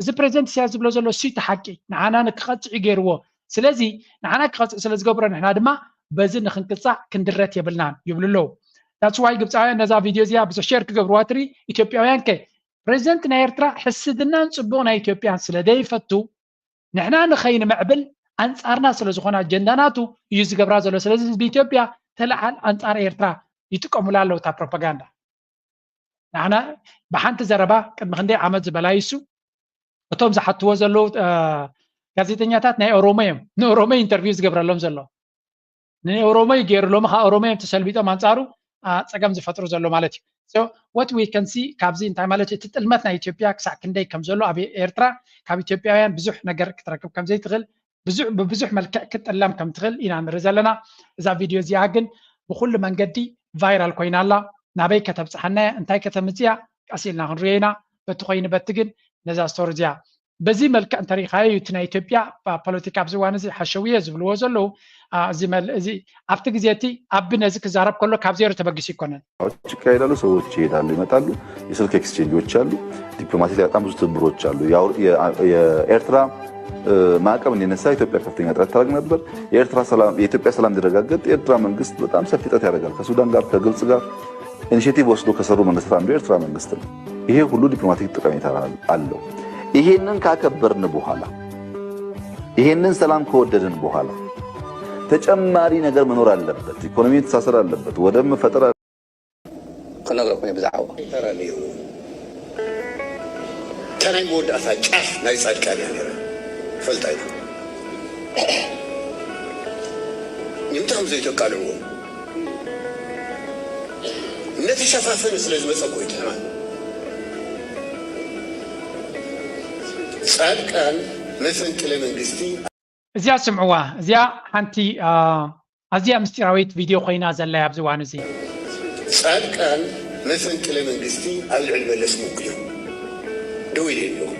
እዚ ፕሬዚደንት ኢሳያስ ዝብሎ ዘሎ እሱ እቲ ሓቂ። ንዓና ንክቐፅዕ እዩ ገይርዎ። ስለዚ ንዓና ክቐፅዕ ስለ ዝገብሮ ንሕና ድማ በዚ ንክንቅፃዕ ክንድረት የብልናን ይብሉ ኣለዉ። That's why ግብፃውያን ነዛ ቪድዮ እዚኣ ብዙሕ ሼር ክገብርዋ ትርኢ። ኢትዮጵያውያን ከ ፕሬዚደንት ናይ ኤርትራ ሕስድናን ፅቡቕ ናይ ኢትዮጵያን ስለ ዘይፈቱ ንሕና ንኸይንምዕብል ኣንፃርና ስለ ዝኾነ ኣጀንዳ ናቱ እዩ ዝገብራ ዘሎ። ስለዚ ህዝቢ ኢትዮጵያ ተለዓል ኣንፃር ኤርትራ ይጥቀሙላ ኣለዉ እታ ፕሮፓጋንዳ። ንሕና ብሓንቲ ዘረባ ቅድሚ ክንደይ ዓመት ዝበላ ይሱ እቶም ዝሓትዎ ዘለዉ ጋዜጠኛታት ናይ ኦሮሞ እዮም። ንኦሮሞ ኢንተርቪው ዝገብረሎም ዘሎ ንኦሮሞ እዩ ገይሩ። ሎሚ ከዓ ኦሮሞ እዮም ተሰልቢጦም ኣንፃሩ ፀገም ዝፈጥሩ ዘሎ ማለት እዩ። So what we can see ካብዚ እንታይ ማለት እቲ ጥልመት ናይ ኢትዮጵያ ክሳዕ ክንደይ ከም ዘሎ ኣብ ኤርትራ ካብ ኢትዮጵያውያን ብዙሕ ነገር ክትረክብ ከም ዘይትኽእል ብብዙሕ መልክዕ ክትጥለም ከም ትኽእል ኢና ንርኢ ዘለና። እዛ ቪድዮ እዚኣ ግን ብኩሉ መንገዲ ቫይራል ኮይና ኣላ። ናበይ ከተብፅሓና እያ፣ እንታይ ከተምፅእ እያ ቀስ ኢልና ክንሪኦ ኢና። በቲ ኮይኑ በቲ ግን ነዛ ስቶሪ እዚኣ በዚ መልክዕ እንተሪኢኻዮ እዩ እቲ ናይ ኢትዮጵያ ፖለቲካ ኣብዚ እዋን እዚ ሓሸውየ ዝብልዎ ዘለዉ። እዚ ኣብቲ ግዜ እቲ ኣቢ ነዚ ክዛረብ ከሎ ካብ ዜሮ ተበጊሱ ኣይኮነን። ይካሄዳሉ፣ ሰዎች ይሄዳሉ ይመጣሉ፣ የስልክ ኤክስቼንጆች አሉ፣ ዲፕሎማሲ ላይ በጣም ብዙ ትብብሮች አሉ። የኤርትራ ማዕቀብ እንዲነሳ ኢትዮጵያ ከፍተኛ ጥረት ታደርግ ነበር። የኤርትራ ሰላም የኢትዮጵያ ሰላም እንዲረጋገጥ የኤርትራ መንግስት በጣም ሰፊ ጥረት ያደርጋል። ከሱዳን ጋር ከግብጽ ጋር ኢኒሼቲቭ ወስዶ ከሰሩ መንግስታት አንዱ የኤርትራ መንግስት ነው። ይሄ ሁሉ ዲፕሎማቲክ ጠቀሜታ አለው። ይሄንን ካከበርን በኋላ ይሄንን ሰላም ከወደድን በኋላ ተጨማሪ ነገር መኖር አለበት። ኢኮኖሚ መተሳሰር አለበት። ወደብ መፈጠር ክነግረኩም እየ ብዛዕባ እታ ናይ መወዳእታ ጫፍ ናይ ፃድቃን እያ ነይራ። ፈልጣ እዩ ንምንታይ ከም ዘይተቃልዕዎ ነቲ ሸፋፈኒ ስለ ዝመፀ እኮ እዩ ትሕማን። ፃድቃን መፈንቅለ መንግስቲ እዚኣ ስምዕዋ። እዚኣ ሓንቲ ኣዝያ ምስጢራዊት ቪድዮ ኮይና ዘላ ኣብዚ እዋን እዚ። ፃድቃን መፈንቅለ መንግስቲ ኣብ ልዕሊ መለስ ምኩ እዮም ደው ኢለ ኣለኹ።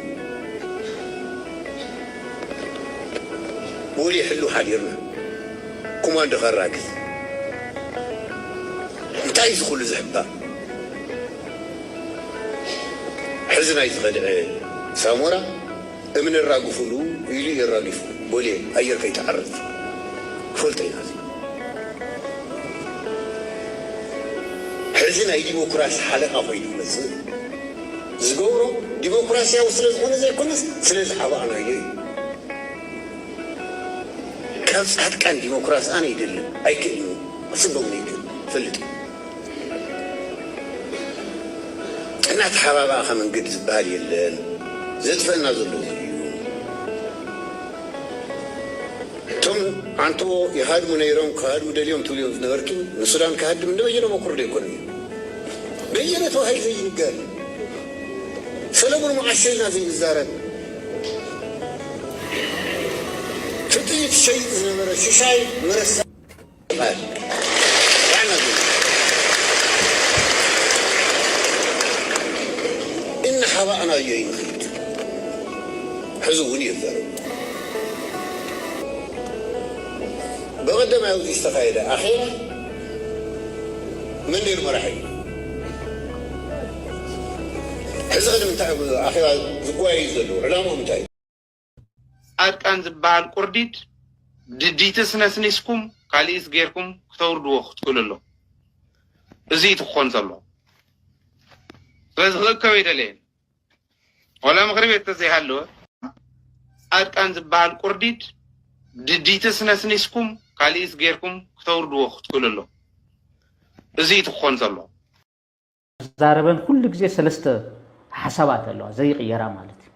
ወሊ ሕሉ ሓዲርና ኮማንዶ ከራግፍ እንታይ እዩ ዝኹሉ ዝሕባ? ሕዚ ናይ ዝኸድዐ ሳሞራ እምኒ ኣራግፉሉ ኢሉ እዩ ኣራጊፉ። ቦሌ ኣየር ከይትዓርፍ ክፈልጦ ኢና። እዚ ሕዚ ናይ ዲሞክራሲ ሓለቓ ኮይኑ ይመፅእ። ዝገብሮ ዲሞክራሲያዊ ስለ ዝኾነ ዘይኮነስ ስለ ዝሓባእናዮ እዩ። ካብ ፃድቃን ዲሞክራሲ ኣነ ይደልን ኣይክእልን እዩ። ክፅበውኒ ይክእል ፈልጥ እዩ። እናተሓባባእኻ መንገዲ ዝበሃል የለን። ዘጥፈአና ዘሎ እዚ እዩ። እቶም ዓንቶ ይሃድሙ ነይሮም ክሃድሙ ደልዮም ትብልዮም ዝነበርኪ ንሱዳን ክሃድም እንደ በየነ በኩር ዶ ኣይኮነን እዩ? በየነ ተባሂሉ ዘይንገር ሰለሙን መዓሸ ኢልና ዘይንዛረብ ፍጥይት ሸይጥ ዝነበረ ሽሻይ መረሳ እናሓባእናዮ ይንኸይድ። ሕዚ እውን ይዛረብ። በቐደም ኣብዚ ዝተኻየደ ኣኼባ መን ነይሩ መራሒ? ሕዚ ኸ ንምንታይ ኣኼባ ዝጓየዩ ዘለዉ? ዕላምኡ እንታይ? ጻድቃን ዝበሃል ቁርዲድ ድዲትስ ነስኒስኩም ካሊእስ ጌርኩም ክተውርድዎ ክትክእሉ ኣሎ። እዚ እዩ ትኾን ዘሎ። ስለዚ ክእከብ ኣይደለየን። ዋላ ምኽሪ ቤት ተዘይሃለወ ጻድቃን ዝበሃል ቁርዲድ ድዲትስ ነስኒስኩም ካሊእስ ጌርኩም ክተውርድዎ ክትክእሉ ኣሎ። እዚ እዩ ትኾን ዘሎ። ዛረበን ኩሉ ግዜ ሰለስተ ሓሳባት ኣለዋ ዘይቕየራ ማለት እዩ።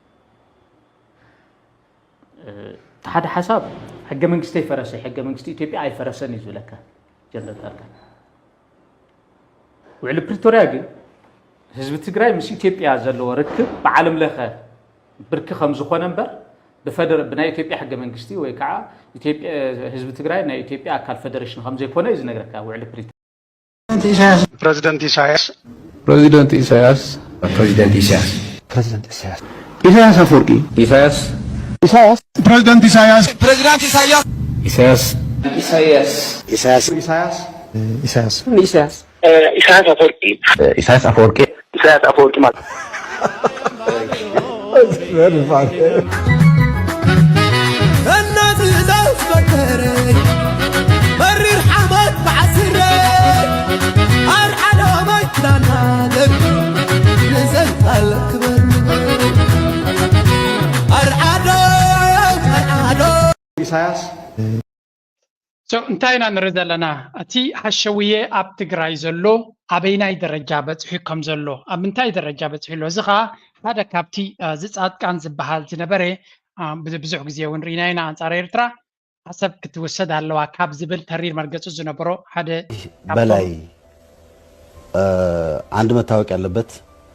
እቲ ሓደ ሓሳብ ሕገ መንግስቲ ኣይፈረሰ፣ ሕገ መንግስቲ ኢትዮጵያ ኣይፈረሰን እዩ ዝብለካ ጀነራል ጻድቃን። ውዕሊ ፕሪቶርያ ግን ህዝቢ ትግራይ ምስ ኢትዮጵያ ዘለዎ ርክብ ብዓለም ለኸ ብርኪ ከም ዝኾነ እምበር ብፈደረ ብናይ ኢትዮጵያ ሕገ መንግስቲ ወይ ከዓ ኢትዮጵያ ህዝቢ ትግራይ ናይ ኢትዮጵያ ኣካል ፈደሬሽን ከም ዘይኮነ እዩ ዝነግረካ ውዕሊ ፕሪቶርያ። ፕሬዚደንት ኢሳያስ ፕሬዚደንት ኢሳያስ ፕሬዚደንት ኢሳያስ ፕሬዚደንት ኢሳያስ ኢሳያስ አፈወርቂ ኢሳያስ ኢሳያስ ፕሬዚዳንት ኢሳያስ ፕሬዚዳንት ኢሳያስ ኢሳያስ ኢሳያስ ኢሳያስ ኢሳያስ ኢሳያስ ኢሳያስ ኢሳያስ አፈወርቂ ኢሳያስ አፈወርቂ ኢሳያስ አፈወርቂ ማለት እናትእዛዝ መከረይ መሪር ሓሞት መዓስረይ ኣርዓዶመይ ክዳናለይ ንዘንጣል ክበር ኣርዓዶ ኣርዓዶ ኢሳያስ So እንታይ ኢና ንርኢ ዘለና? እቲ ሓሸውየ ኣብ ትግራይ ዘሎ ኣበይናይ ደረጃ በፂሑ ከም ዘሎ፣ ኣብ ምንታይ ደረጃ በፂሑ ኣሎ? እዚ ከዓ ሓደ ካብቲ እዚ ፃድቃን ዝበሃል ዝነበረ ብዙሕ ግዜ እውን ርኢና ኢና ኣንፃር ኤርትራ ዓሰብ ክትውሰድ ኣለዋ ካብ ዝብል ተሪር መርገፂ ዝነበሮ ሓደ በላይ አንድ መታወቅ ያለበት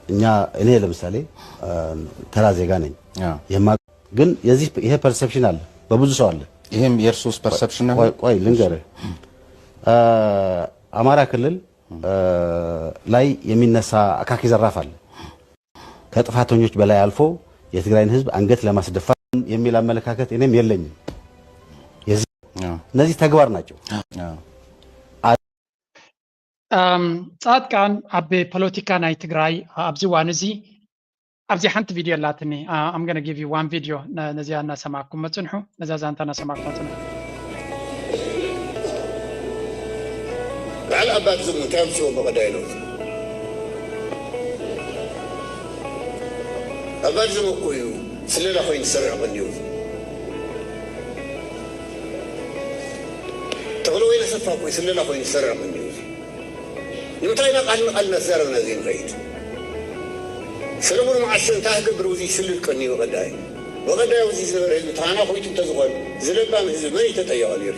እኛ እኔ ለምሳሌ ተራ ዜጋ ነኝ። ግን የዚህ ይሄ perception አለ በብዙ ሰው አለ። ይሄም የእርሱስ perception ነው? ቆይ ልንገርህ፣ አማራ ክልል ላይ የሚነሳ አካኪ ዘራፍ አለ። ከጥፋተኞች በላይ አልፎ የትግራይን ህዝብ አንገት ለማስደፋት የሚል አመለካከት እኔም የለኝም። እነዚህ ተግባር ናቸው። ጻድቃን ኣብ ፖለቲካ ናይ ትግራይ ኣብዚ እዋን እዚ ኣብዚ ሓንቲ ቪድዮ ኣላትኒ። I'm gonna give you one video ነዚኣ እናሰማዕኩም መፅንሑ፣ ነዛ ዛንታ እናሰማዕኩም መፅንሑ። በዓል ኣባት ዝሙ እንታይ ኣምፅዎ በቐዳይ ለውጢ ኣባት ዝሙ እኮ እዩ ስለላ ኮይኑ ዝሰርሕ ቀንዩ ተኽለ ወይነ ሰፋ እኮ እዩ ስለላ ኮይኑ ዝሰርሕ ቀንዩ ንምንታይ ኢና ቃል ንቃል እናተዛረብና ዘይንኸይድ? ሰለሙን መዓስ እንታይ ክገብር ውዚ ይስልል ቀንዩ በቐዳይ በቐዳይ ውዚ ዝነበረ ህዝቢ ተሃናኾይቱ እንተዝኾን ዝለባም ህዝቢ መን እዩ ተጠየቐ ነይሩ?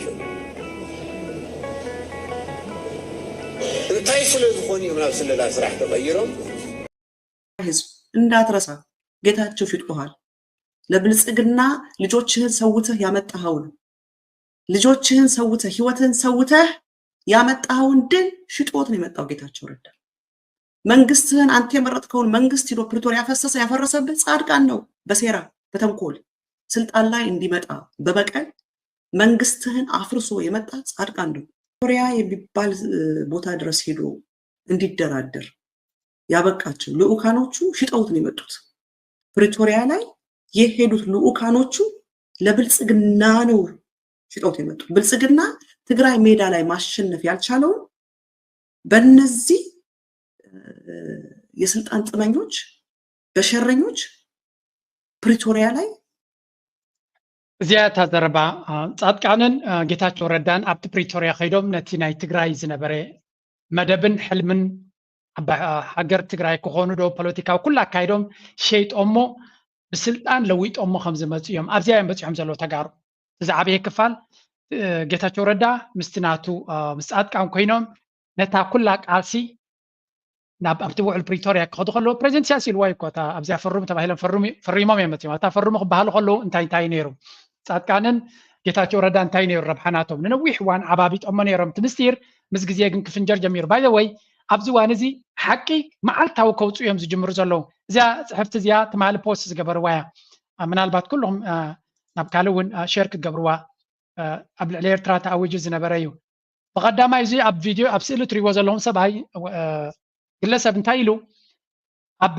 እንታይ ስለ ዝኾኑ እዮም ናብ ስለላ ስራሕ ተቐይሮም? ህዝብ እንዳትረሳ ጌታቸው ሽጦሃል። ለብልጽግና ልጆችህን ሰውተህ ያመጣኸውን ልጆችህን ሰውተህ ህይወትህን ሰውተህ ያመጣኸውን ድል ሽጦት ነው የመጣው ጌታቸው ረዳ። መንግስትህን አንተ የመረጥከውን መንግስት ሂዶ ፕሪቶሪያ ያፈሰሰ ያፈረሰብህ ጻድቃን ነው። በሴራ በተንኮል ስልጣን ላይ እንዲመጣ በበቀል መንግስትህን አፍርሶ የመጣ ጻድቃን ነው። ፕሪቶሪያ የሚባል ቦታ ድረስ ሄዶ እንዲደራደር ያበቃቸው ልኡካኖቹ ሽጠውት ነው የመጡት። ፕሪቶሪያ ላይ የሄዱት ልኡካኖቹ ለብልጽግና ነው ሽጠውት የመጡት። ብልጽግና ትግራይ ሜዳ ላይ ማሸነፍ ያልቻለውን በነዚህ የስልጣን ጥመኞች በሸረኞች ፕሪቶሪያ ላይ እዚኣ እታ ዘረባ ጻድቃንን ጌታቸው ረዳን ኣብቲ ፕሪቶሪያ ከይዶም ነቲ ናይ ትግራይ ዝነበረ መደብን ሕልምን ሃገር ትግራይ ክኾኑ ዶ ፖለቲካዊ ኩሉ ኣካይዶም ሸይጦሞ ብስልጣን ለዊጦሞ ከም ዝመፁ እዮም። ኣብዚኣ እዮም በፂሖም ዘለዉ ተጋሩ። ዝዓበየ ክፋል ጌታቸው ረዳ ምስቲ ናቱ ምስ ጻድቃን ኮይኖም ነታ ኩላ ቃልሲ ናብ ኣብቲ ውዕል ፕሪቶሪያ ክኸዱ ከለዉ ፕሬዚደንት ኢሳያስ ኢልዋ እዩ እኮ እታ ኣብዚኣ ፈርሙ ተባሂሎም ፈርሞም እዮም መፅዮም ኣብታ ፈርሙ ክበሃሉ ከለዉ እንታይ እንታይ ነይሩ ጻድቃንን ጌታቸው ረዳ እንታይ ነይሩ ረብሓ ናቶም? ንነዊሕ እዋን ዓባቢጦሞ ነይሮም። እቲ ምስጢር ምስ ግዜ ግን ክፍንጀር ጀሚሩ። ባይ ወይ ኣብዚ እዋን እዚ ሓቂ መዓልታዊ ከውፅኡ እዮም ዝጅምሩ ዘለዉ። እዚኣ ፅሕፍቲ እዚኣ ትማሊ ፖስት ዝገበርዋ እያ። ምናልባት ኩልኹም ናብ ካልእ እውን ሸር ክትገብርዋ ኣብ ልዕሊ ኤርትራ ተኣዊጁ ዝነበረ እዩ። ብቐዳማይ እዚ ኣብ ቪድዮ ኣብ ስእሊ እትሪእዎ ዘለኹም ሰብኣይ ግለሰብ እንታይ ኢሉ ኣብ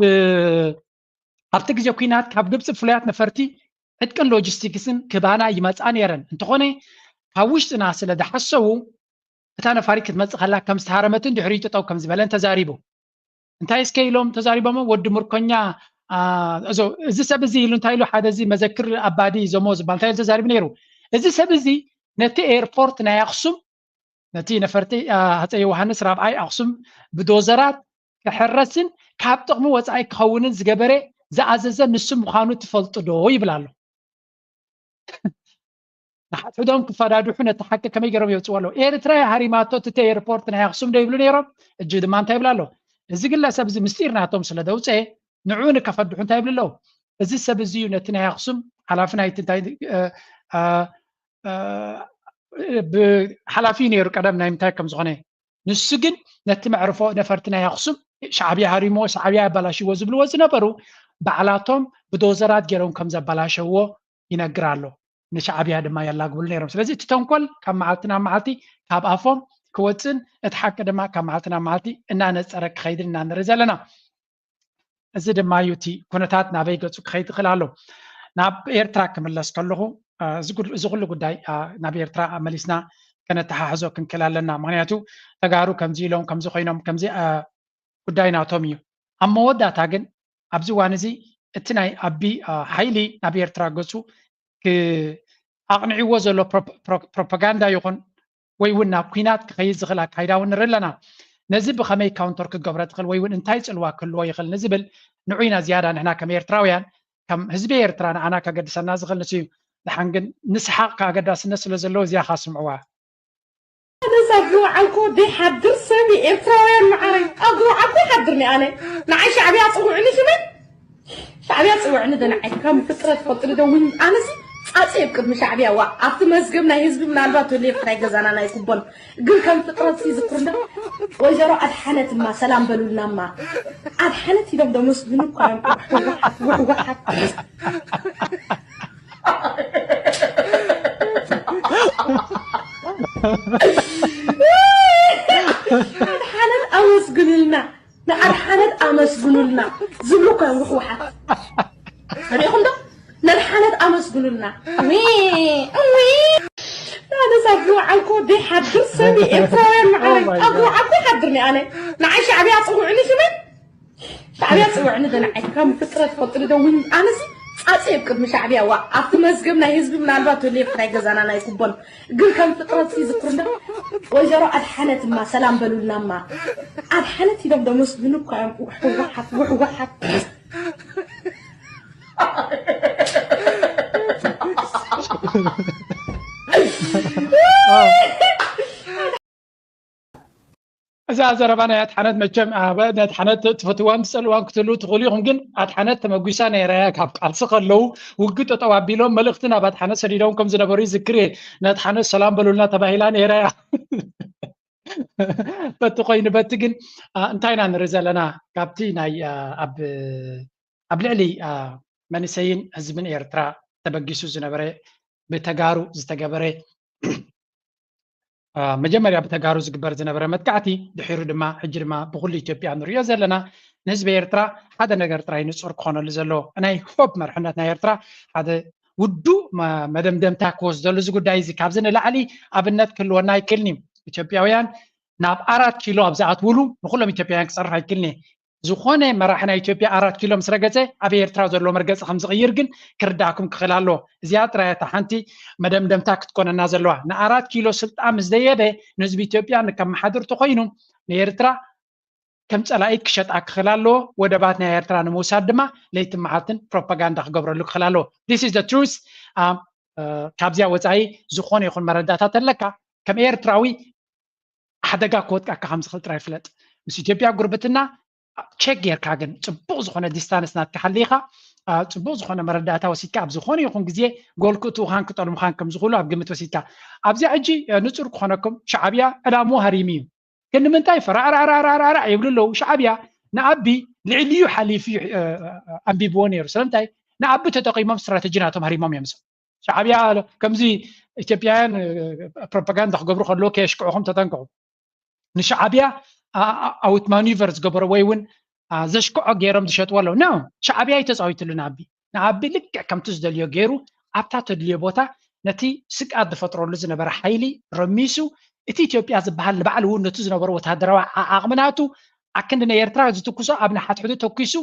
ኣብቲ ግዜ ኲናት ካብ ግብፂ ፍሉያት ነፈርቲ ዕጥቅን ሎጂስቲክስን ክባና ይመፅኣ ነይረን። እንተኾነ ካብ ውሽጥና ስለ ዝሓሰቡ እታ ነፋሪት ክትመፅእ ከላ ከም ዝተሃረመትን ድሕሪኡ ጠጠው ከም ዝበለን ተዛሪቡ። እንታይ እስከ ኢሎም ተዛሪቦም? ወዲ ምርኮኛ እዚ ሰብ እዚ ኢሉ እንታይ ኢሉ ሓደ እዚ መዘክር ኣባዲ ዘሞ ዝበሃል እንታይ ኢሉ ተዛሪቡ ነይሩ? እዚ ሰብ እዚ ነቲ ኤርፖርት ናይ ኣክሱም ነቲ ነፈርቲ ሃፀይ ዮሃንስ ራብዓይ ኣክሱም ብዶዘራት ክሕረስን ካብ ጥቕሚ ወፃኢ ክኸውንን ዝገበረ ዝኣዘዘ ንሱ ምዃኑ ትፈልጡ ዶ ይብል ኣሎ። ንሓድሕዶም ክፈዳድሑ ነቲ ሓቂ ከመይ ገይሮም የውፅዎ ኣለዉ? ኤርትራ ሃሪማቶ እቲ ኤርፖርት ናይ ኣክሱም ዶ ይብሉ ነይሮም? እጂ ድማ እንታይ ይብል ኣሎ? እዚ ግለሰብ እዚ ምስጢር ናቶም ስለ ዘውፅአ ንዑ ንከፈድሑ እንታይ ይብሉ ኣለዉ? እዚ ሰብ እዚ እዩ ነቲ ናይ ኣክሱም ሓላፊ ናይቲ እንታይ ሓላፊ ነይሩ ቀደም ናይ ምንታይ ከም ዝኾነ። ንሱ ግን ነቲ መዕርፎ ነፈርቲ ናይ ኣክሱም ሻዕብያ ሃሪሞ ሻዕብያ ያበላሽዎ ዝብልዎ ዝነበሩ ባዕላቶም ብዶዘራት ገይሮም ከም ዘበላሸዎ ይነግር ኣሎ። ንሻዕብያ ድማ የላግብሉ ነይሮም። ስለዚ እቲ ተንኮል ካብ መዓልቲ ናብ መዓልቲ ካብ ኣፎም ክወፅን እቲ ሓቂ ድማ ካብ መዓልቲ ናብ መዓልቲ እናነፀረ ክኸይድን ኢና ንርኢ ዘለና። እዚ ድማ እዩ እቲ ኩነታት ናበይ ገፁ ክኸይድ ይኽእል ኣሎ። ናብ ኤርትራ ክምለስ ከለኹ እዚ ኩሉ ጉዳይ ናብ ኤርትራ መሊስና ከነተሓሕዞ ክንክእል ኣለና። ምክንያቱ ተጋሩ ከምዚ ኢሎም ከምዚ ኮይኖም ከምዚ ጉዳይ ናቶም እዩ። ኣብ መወዳእታ ግን ኣብዚ እዋን እዚ እቲ ናይ ኣቢ ሓይሊ ናብ ኤርትራ ገፁ ኣቕኒዕዎ ዘሎ ፕሮፓጋንዳ ይኹን ወይ እውን ናብ ኲናት ክኸይድ ዝኽእል ኣካይዳ እውን ንርኢ ኣለና። ነዚ ብኸመይ ካውንተር ክትገብሮ ትኽእል ወይ እውን እንታይ ፅልዋ ክህልዎ ይኽእል ንዝብል ንዑ ኢና ዝያዳ ንሕና ከም ኤርትራውያን ከም ህዝቢ ኤርትራ ንዓና ከገድሰና ዝኽእል ንሱ እዩ። ድሓን ግን ንስሓቕ ከኣገዳስነት ስለ ዘለዎ እዚኣ ካስምዕዋ ነዛ ብውዓልኮ ደይሓድር ሰብ ኤርትራውያን መዓረይ ኣብ ብውዓልኮ ይሓድርኒ ኣነ ንዓይ ሻዕብያ ፅውዕኒ ሽመን ሻዕብያ ፅውዕኒ ዶ ንዓይ ከም ፍጥረት ፈልጥኒ ዶ እውን ኣነሲ ፃፀ እየ ቅድሚ ሻዕብያ ዋ ኣብቲ መዝገብ ናይ ህዝቢ ምናልባት ወልየ ናይ ገዛና ናይ ኩቦን ግን ከም ፍጥረት ሲ ዝክሩ እንዶ ወይዘሮ ኣድሓነትማ ሰላም በሉልናማ ኣድሓነት ኢሎም ዶ መስግኑ እኳ እዮም ህወሓት ኣድሓነት ኣመስግኑልና ንኣድሓነት ኣመስግኑልና ዝብሉ እኮ እዮም ህወሓት ሪኢኹም ዶ ነድሓነት ኣመስግኑልና ኣነሳ ብውዓልኮ ደይሓድር ሰብ ኤርትራውያን መዓረይ ኣብ ብውዓልኮ ይሓድርኒ ኣነ ንዓይ ሻዕብያ ፅውዕኒ ሽመን ሻዕብያ ፅውዕኒ ዶ ንዓይ ከም ፍጥረት ፈልጥኒ ዶ እውን ኣነሲ ፃፀ እየ ቅድሚ ሻዕብያ ዋ ኣብቲ መዝገብ ናይ ህዝቢ ምናልባት ወልየ ናይ ገዛና ናይ ኩቦን ግን ከም ፍጥረት ሲ ዝክሩ እንዶ ወይዘሮ ኣድሓነትማ ሰላም በሉልናማ ኣድሓነት ኢሎም ዶ መስግኑ እኳ እዮም ህወሓት ህወሓት እዛ ዘረባ ናይ ኣድሓነት መቸም ኣድሓነት ትፈትዋን ትፀልዋን ክትህልው ትኽእሉ ኢኹም ግን ኣድሓነት ተመጒሳ ነይራ እያ ካብ ቃልሲ ከለዉ ውግእ ጠጠው ኣቢሎም መልእኽቲ ናብ ኣድሓነት ሰዲዶም ከም ዝነበሩ ይዝክር እየ ንኣድሓነት ሰላም በሉልና ተባሂላ ነይራ እያ በቲ ኮይኑ በቲ ግን እንታይ ኢና ንርኢ ዘለና ካብቲ ናይ ኣብ ኣብ ልዕሊ መንእሰይን ህዝብን ኤርትራ ተበጊሱ ዝነበረ ብተጋሩ ዝተገበረ መጀመርያ ብተጋሩ ዝግበር ዝነበረ መጥቃዕቲ ድሒሩ ድማ ሕጂ ድማ ብኩሉ ኢትዮጵያ ንሪኦ ዘለና ንህዝቢ ኤርትራ ሓደ ነገር ጥራይ ንፁር ክኾነሉ ዘለዎ ናይ ሆፕ መርሕነት ናይ ኤርትራ ሓደ ውዱእ መደምደምታ ክወስደሉ እዚ ጉዳይ እዚ ካብዚ ንላዕሊ ኣብነት ክህልወና ኣይክእልን እዩ ኢትዮጵያውያን ናብ ኣራት ኪሎ ኣብ ዝኣትውሉ ንኩሎም ኢትዮጵያውያን ክፀርፍ ኣይክእልን እየ ዝኾነ መራሒ ናይ ኢትዮጵያ ኣራት ኪሎ ምስ ረገፀ ኣብ ኤርትራ ዘሎ መርገፂ ከም ዝቕይር ግን ክርዳእኩም ክኽእል ኣሎ እዚኣ ጥራይ እታ ሓንቲ መደምደምታ ክትኮነና ዘለዋ ንኣራት ኪሎ ስልጣን ምስ ደየበ ንህዝቢ ኢትዮጵያ ንከመሓድር ተኮይኑ ንኤርትራ ከም ፀላኢት ክሸጣ ክኽእል ኣለዎ ወደባት ናይ ኤርትራ ንምውሳድ ድማ ለይትን መዓልትን ፕሮፓጋንዳ ክገብረሉ ክኽእል ኣለዎ this is the truth ካብዚኣ ወፃኢ ዝኾነ ይኹን መረዳእታ ተለካ ከም ኤርትራዊ ሓደጋ ክወድቀካ ከም ዝኽእል ጥራይ ፍለጥ ምስ ኢትዮጵያ ጉርብትና ቸክ ጌርካ ግን ፅቡቕ ዝኾነ ዲስታንስ ናትካ ሓሊኻ አ፣ ጽቡቕ ዝኾነ መረዳእታ ወሲድካ ኣብ ዝኾነ ይኹን ግዜ ጎል ክእትዉኻን ክጠልሙኻን ከም ዝኽእሉ ኣብ ግምት ወሲድካ። ኣብዚኣ ሕጂ፣ እ፣ ንጹር ክኾነኩም ሻዕብያ ዕላምኡ ሃሪሙ እዩ። ግን ንምንታይ ፈራዕራዕራዕራዕ ይብሉ ኣለዉ? ሻዕብያ ንኣቢ ልዕሊኡ ሓሊፉ እዩ፣ እ፣ እ፣ ኣንቢብዎ ነይሩ። ስለምንታይ? ንኣቢ ተጠቒሞም ስትራተጂ ናቶም ሃሪሞም እዮም። ሻዕብያ ከምዚ ኢትዮጵያውያን፣ እ፣ ፕሮፓጋንዳ ክገብሩ ከለዉ ከየሽክዑኹም ተጠንቀቑ። ንሻዕብያ፣ አ-፣ አ-፣ ኣውት ማኒቨር ዝገበሮ ወይ እውን፣ አ፣ ዘሽክዖ ገይሮም ዝሸጥዎ ኣለዉ። ኖ፣ ሻዕብያ ኣይተጻዊትሉ ንኣቢ። ንኣቢ ልክዕ ከምቲ ዝደልዮ ገይሩ ኣብታ ተድልዮ ቦታ ነቲ ስግኣት ዝፈጥረሉ ዝነበረ ሓይሊ ረሚሱ፣ እቲ ኢትዮጵያ ዝበሃል ንባዕሉ እውን ነቲ ዝነበሮ ወተሃደራዊ ዓ-፣ ዓቕሚ ናቱ ኣክንዲ ናይ ኤርትራ ዝትኩሶ ኣብ ንሓድሕዱ ተኲሱ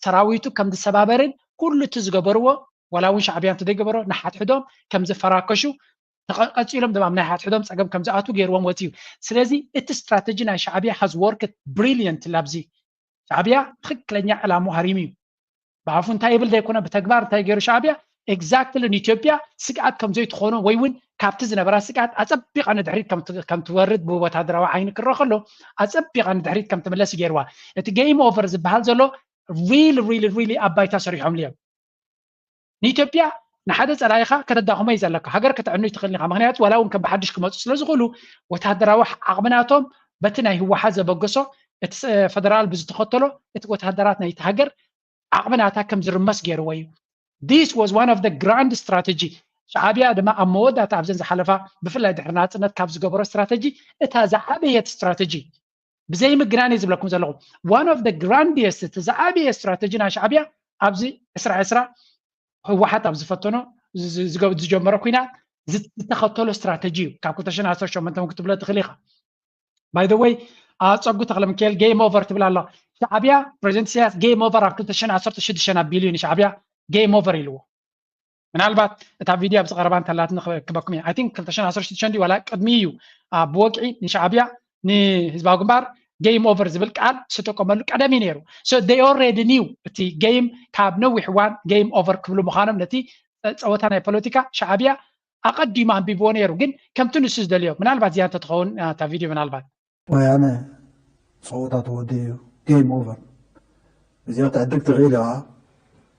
ሰራዊቱ ከም ዝሰባበርን ኩሉ እቲ ዝገበርዎ ዋላ እውን ሻዕብያ እንተዘይገበሮ ንሓድሕዶም ከም ዝፈራከሹ ተቐ-፣ ቀጺሎም ድማ ኣብ ናይ ሓድሕዶም ጸገም ከም ዝኣትዉ ገይርዎም ወጺኡ። ስለዚ እቲ ስትራተጂ ናይ ሻዕብያ has worked brilliantly ኣብዚ። ሻዕብያ ትኽክለኛ ዕላምኡ ሃሪሙ እዩ። ብኣፉ እንታይ ይብል ዘይኮነ ብተግባር እንታይ ገይሩ ሻዕብያ ኤግዛክትሊ ንኢትዮጵያ ስግኣት ከም ዘይትኾኖ ወይ እውን ካብቲ ዝነበራ ስግኣት ኣጸቢቓ ንድሕሪት ከም ት-፣ ከም ትወርድ ብወታደራዊ ዓይኒ ክረአ ከሎ ኣጸቢቓ ንድሕሪት ከም ትምለስ እዩ ገይርዋ። እቲ ጌም ኦቨር ዝበሃል ዘሎ ሪሊ ሪሊ ሪሊ ኣብ ባይታ ሰሪሖምሉ እዮም። ንኢትዮጵያ ንሓደ ጸላኢኻ ከተዳኽሞ እዩ ዘለካ። ሃገር ከተዕኑ ኣይትኽእልን ኢኻ። ምኽንያቱ ዋላ እውን ከም ብሓድሽ ክመጹ ስለ ዝኽእሉ ወተሃደራዊ ዓቕሚ ናቶም በቲ ናይ ህወሓት ዘበገሶ እቲ ስ-፣ ፈደራል ብዝተኸተሎ እቲ ወተሃደራት ናይቲ ሃገር ዓቕሚ ናታ ከም ዝርመስ ገይርዎ እዩ። This was one of the grand strategy። ሻዕብያ ድማ ኣብ መወዳእታ ኣብዘን ዝሓለፋ ብፍላይ ድሕሪ ናጽነት ካብ ዝገበሮ ስትራተጂ እታ ዝዓበየት ስትራተጂ ብዘይ ምግናን እየ ዝብለኩም ዘለኹ። One of the grandest፣ እቲ ዝዓበየ ስትራተጂ ናይ ሻዕብያ ኣብዚ ዕስራ ዕስራ ህወሓት ኣብ ዝፈተኖ ዝ-፣ ዝ-፣ ዝገ-፣ ዝጀመሮ ኲናት ዝ-፣ ዝተኸተሎ ስትራተጂ እዩ። ካብ ክልተ ሽሕን ዓሰርተ ሸሞንተ እውን ክትብሎ ትኽእል ኢኻ። By the way፣ አ፣ ጸጉ ተኽለሚካኤል ጌም ኦቨር ትብል ኣላ። ሻዕብያ፣ ፕሬዚደንት ኢሳያስ ጌም ኦቨር ኣብ ክልተ ሽሕን ዓሰርተ ሽዱሽተን ኣቢሉ እዩ ንሻዕብያ ጌም ኦቨር ኢልዎ። ምናልባት እታ ቪድዮ ኣብዚ ቀረባ እንተላትኒ ክበኩም እየ። I think ክልተ ሽሕን ዓሰርተ ሽዱሽተ ድዩ ዋላ ቅድሚ እዩ፣ አ፣ ብወግዒ ንሻዕብያ ንህዝባዊ ግንባር ጌም ኦቨር ዝብል ቃል ዝተጠቀመሉ ቀደም እዩ ነይሩ። So they already knew እቲ ጌም ካብ ነዊሕ እዋን ጌም ኦቨር ክብሉ ምዃኖም ነቲ ጸ-፣ ጸወታ ናይ ፖለቲካ ሻዕብያ ኣቐዲሙ ኣንቢብዎ ነይሩ። ግን ከምቲ ንሱ ዝደልዮ ምናልባት እዚኣ እንተትኸውን፣ አ፣ እታ ቪድዮ ምናልባት ወያነ ጸወታ ተወዲኡ እዩ። ጌም ኦቨር። እዚኣ ትዕድግ ትኽእል ኢኻ።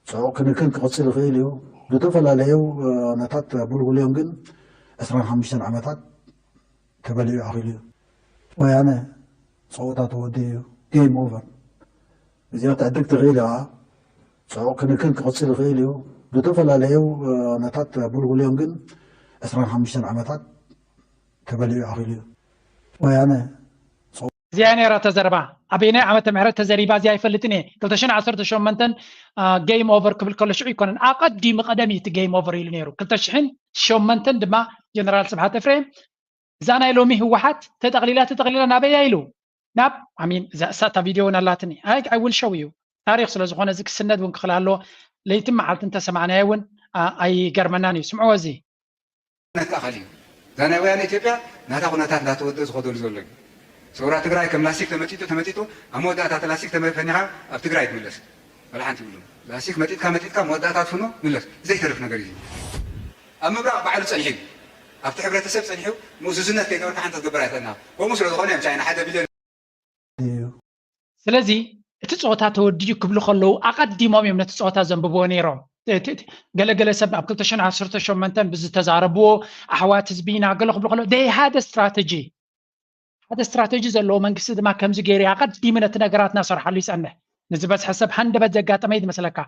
ጽዑቕ ክንክን ክቕጽል ይኽእል እዩ። ዝተፈላለዩ፣ እ፣ ነታት ኣጉልጉልዮም ግን ዕስራን ሓሙሽተን ዓመታት ተበሊዑ ኣኺሉ እዩ። ወያነ ጸወታ ተወዲኡ እዩ። ጌም ኦቨር። እዚኣ ትዕድግ ትኽእል ኢኻ። ጽዑቕ ክንክን ክቕጽል ይኽእል እዩ። ዝተፈላለዩ፣ እ፣ ነታት ኣጉልጉልዮም ግን ዕስራን ሓሙሽተን ዓመታት ተበሊዑ ኣኺሉ እዩ። ወያነ እዚኣ ነይራ ተዘረባ። ኣበየናይ ዓመተ ምሕረት ተዘሪባ እዚኣ ኣይፈልጥን እየ። ክልተ ሽሕን ዓሰርተ ሸሞንተን፣ አ፣ ጌም ኦቨር ክብል ከሎ ሽዑ ኣይኮነን። ኣቐዲሙ ቀደም እዩ እቲ ጌም ኦቨር ኢሉ ነይሩ። ክልተ ሽሕን ሸሞንተን ድማ ጀነራል ስብሓት ኤፍሬም እዛ ናይ ሎሚ ህወሓት ተጠቕሊላ ተጠቕሊላ ናበይ እያ ኢሉ። ናብ፣ I mean፣ እዛ፣ እሳ እታ ቪድዮ እውን ኣላትኒ። I፣ I will show you። ታሪኽ ስለ ዝኾነ እዚ ክስነድ እውን ክኽእል ኣለዎ። ለይትን መዓልትን ተሰማዕናዮ እውን፣ አ፣ ኣይገርመናን እዩ። ስምዕዎ እዚ። መትኣኸል እዩ። እዛ ናይ ወያነ ኢትዮጵያ ናታ ኩነታት እንዳተወደ ዝኸደሉ ዘሎ እዩ። ሰውራ ትግራይ ከም ላስቲክ ተመጢጡ ተመጢጡ ኣብ መወዳእታ እቲ ላስቲክ ተመ-፣ ፈኒኻ ኣብ ትግራይ ትምለስ። ወላ ሓንቲ ይብሉ። ላስቲክ መጢጥካ መጢጥካ መወዳእታ ትፍኖ ምለስ። ዘይተርፍ ነገር እዩ። ኣብ ምብራቕ ባዕሉ ጸኒሑ እዩ። ኣብቲ ሕብረተሰብ ጸኒሑ ምእዙዝነት ከይገበርካ ሓንቲ ክትገብር ኣይትኽእልን ኢኻ። ከምኡ ስለ ዝኾነ እዮም ቻይና ሓደ ቢልዮን እዩ። ስለዚ እቲ ጸወታ ተወዲኡ ክብሉ ከለዉ ኣቐዲሞም እዮም ነቲ ጸወታ ዘንብብዎ ነይሮም። እቲ፣ እቲ፣ ገለገለ ሰብ ኣብ ክልተ ሽሕን ዓሰርተ ሸሞንተን ብዝተዛረብዎ ኣሕዋት ህዝቢ ኢና ገለ ክብሉ ከለዉ they had a strategy። ሓደ ስትራተጂ ዘለዎ መንግስቲ ድማ ከምዚ ገይሩ ኣቐዲሙ ነቲ ነገራት እናሰርሓሉ ይጸንሕ። ንዝበዝሐ ሰብ ሃንደበት ዘጋጠመ እዩ ዝመስለካ።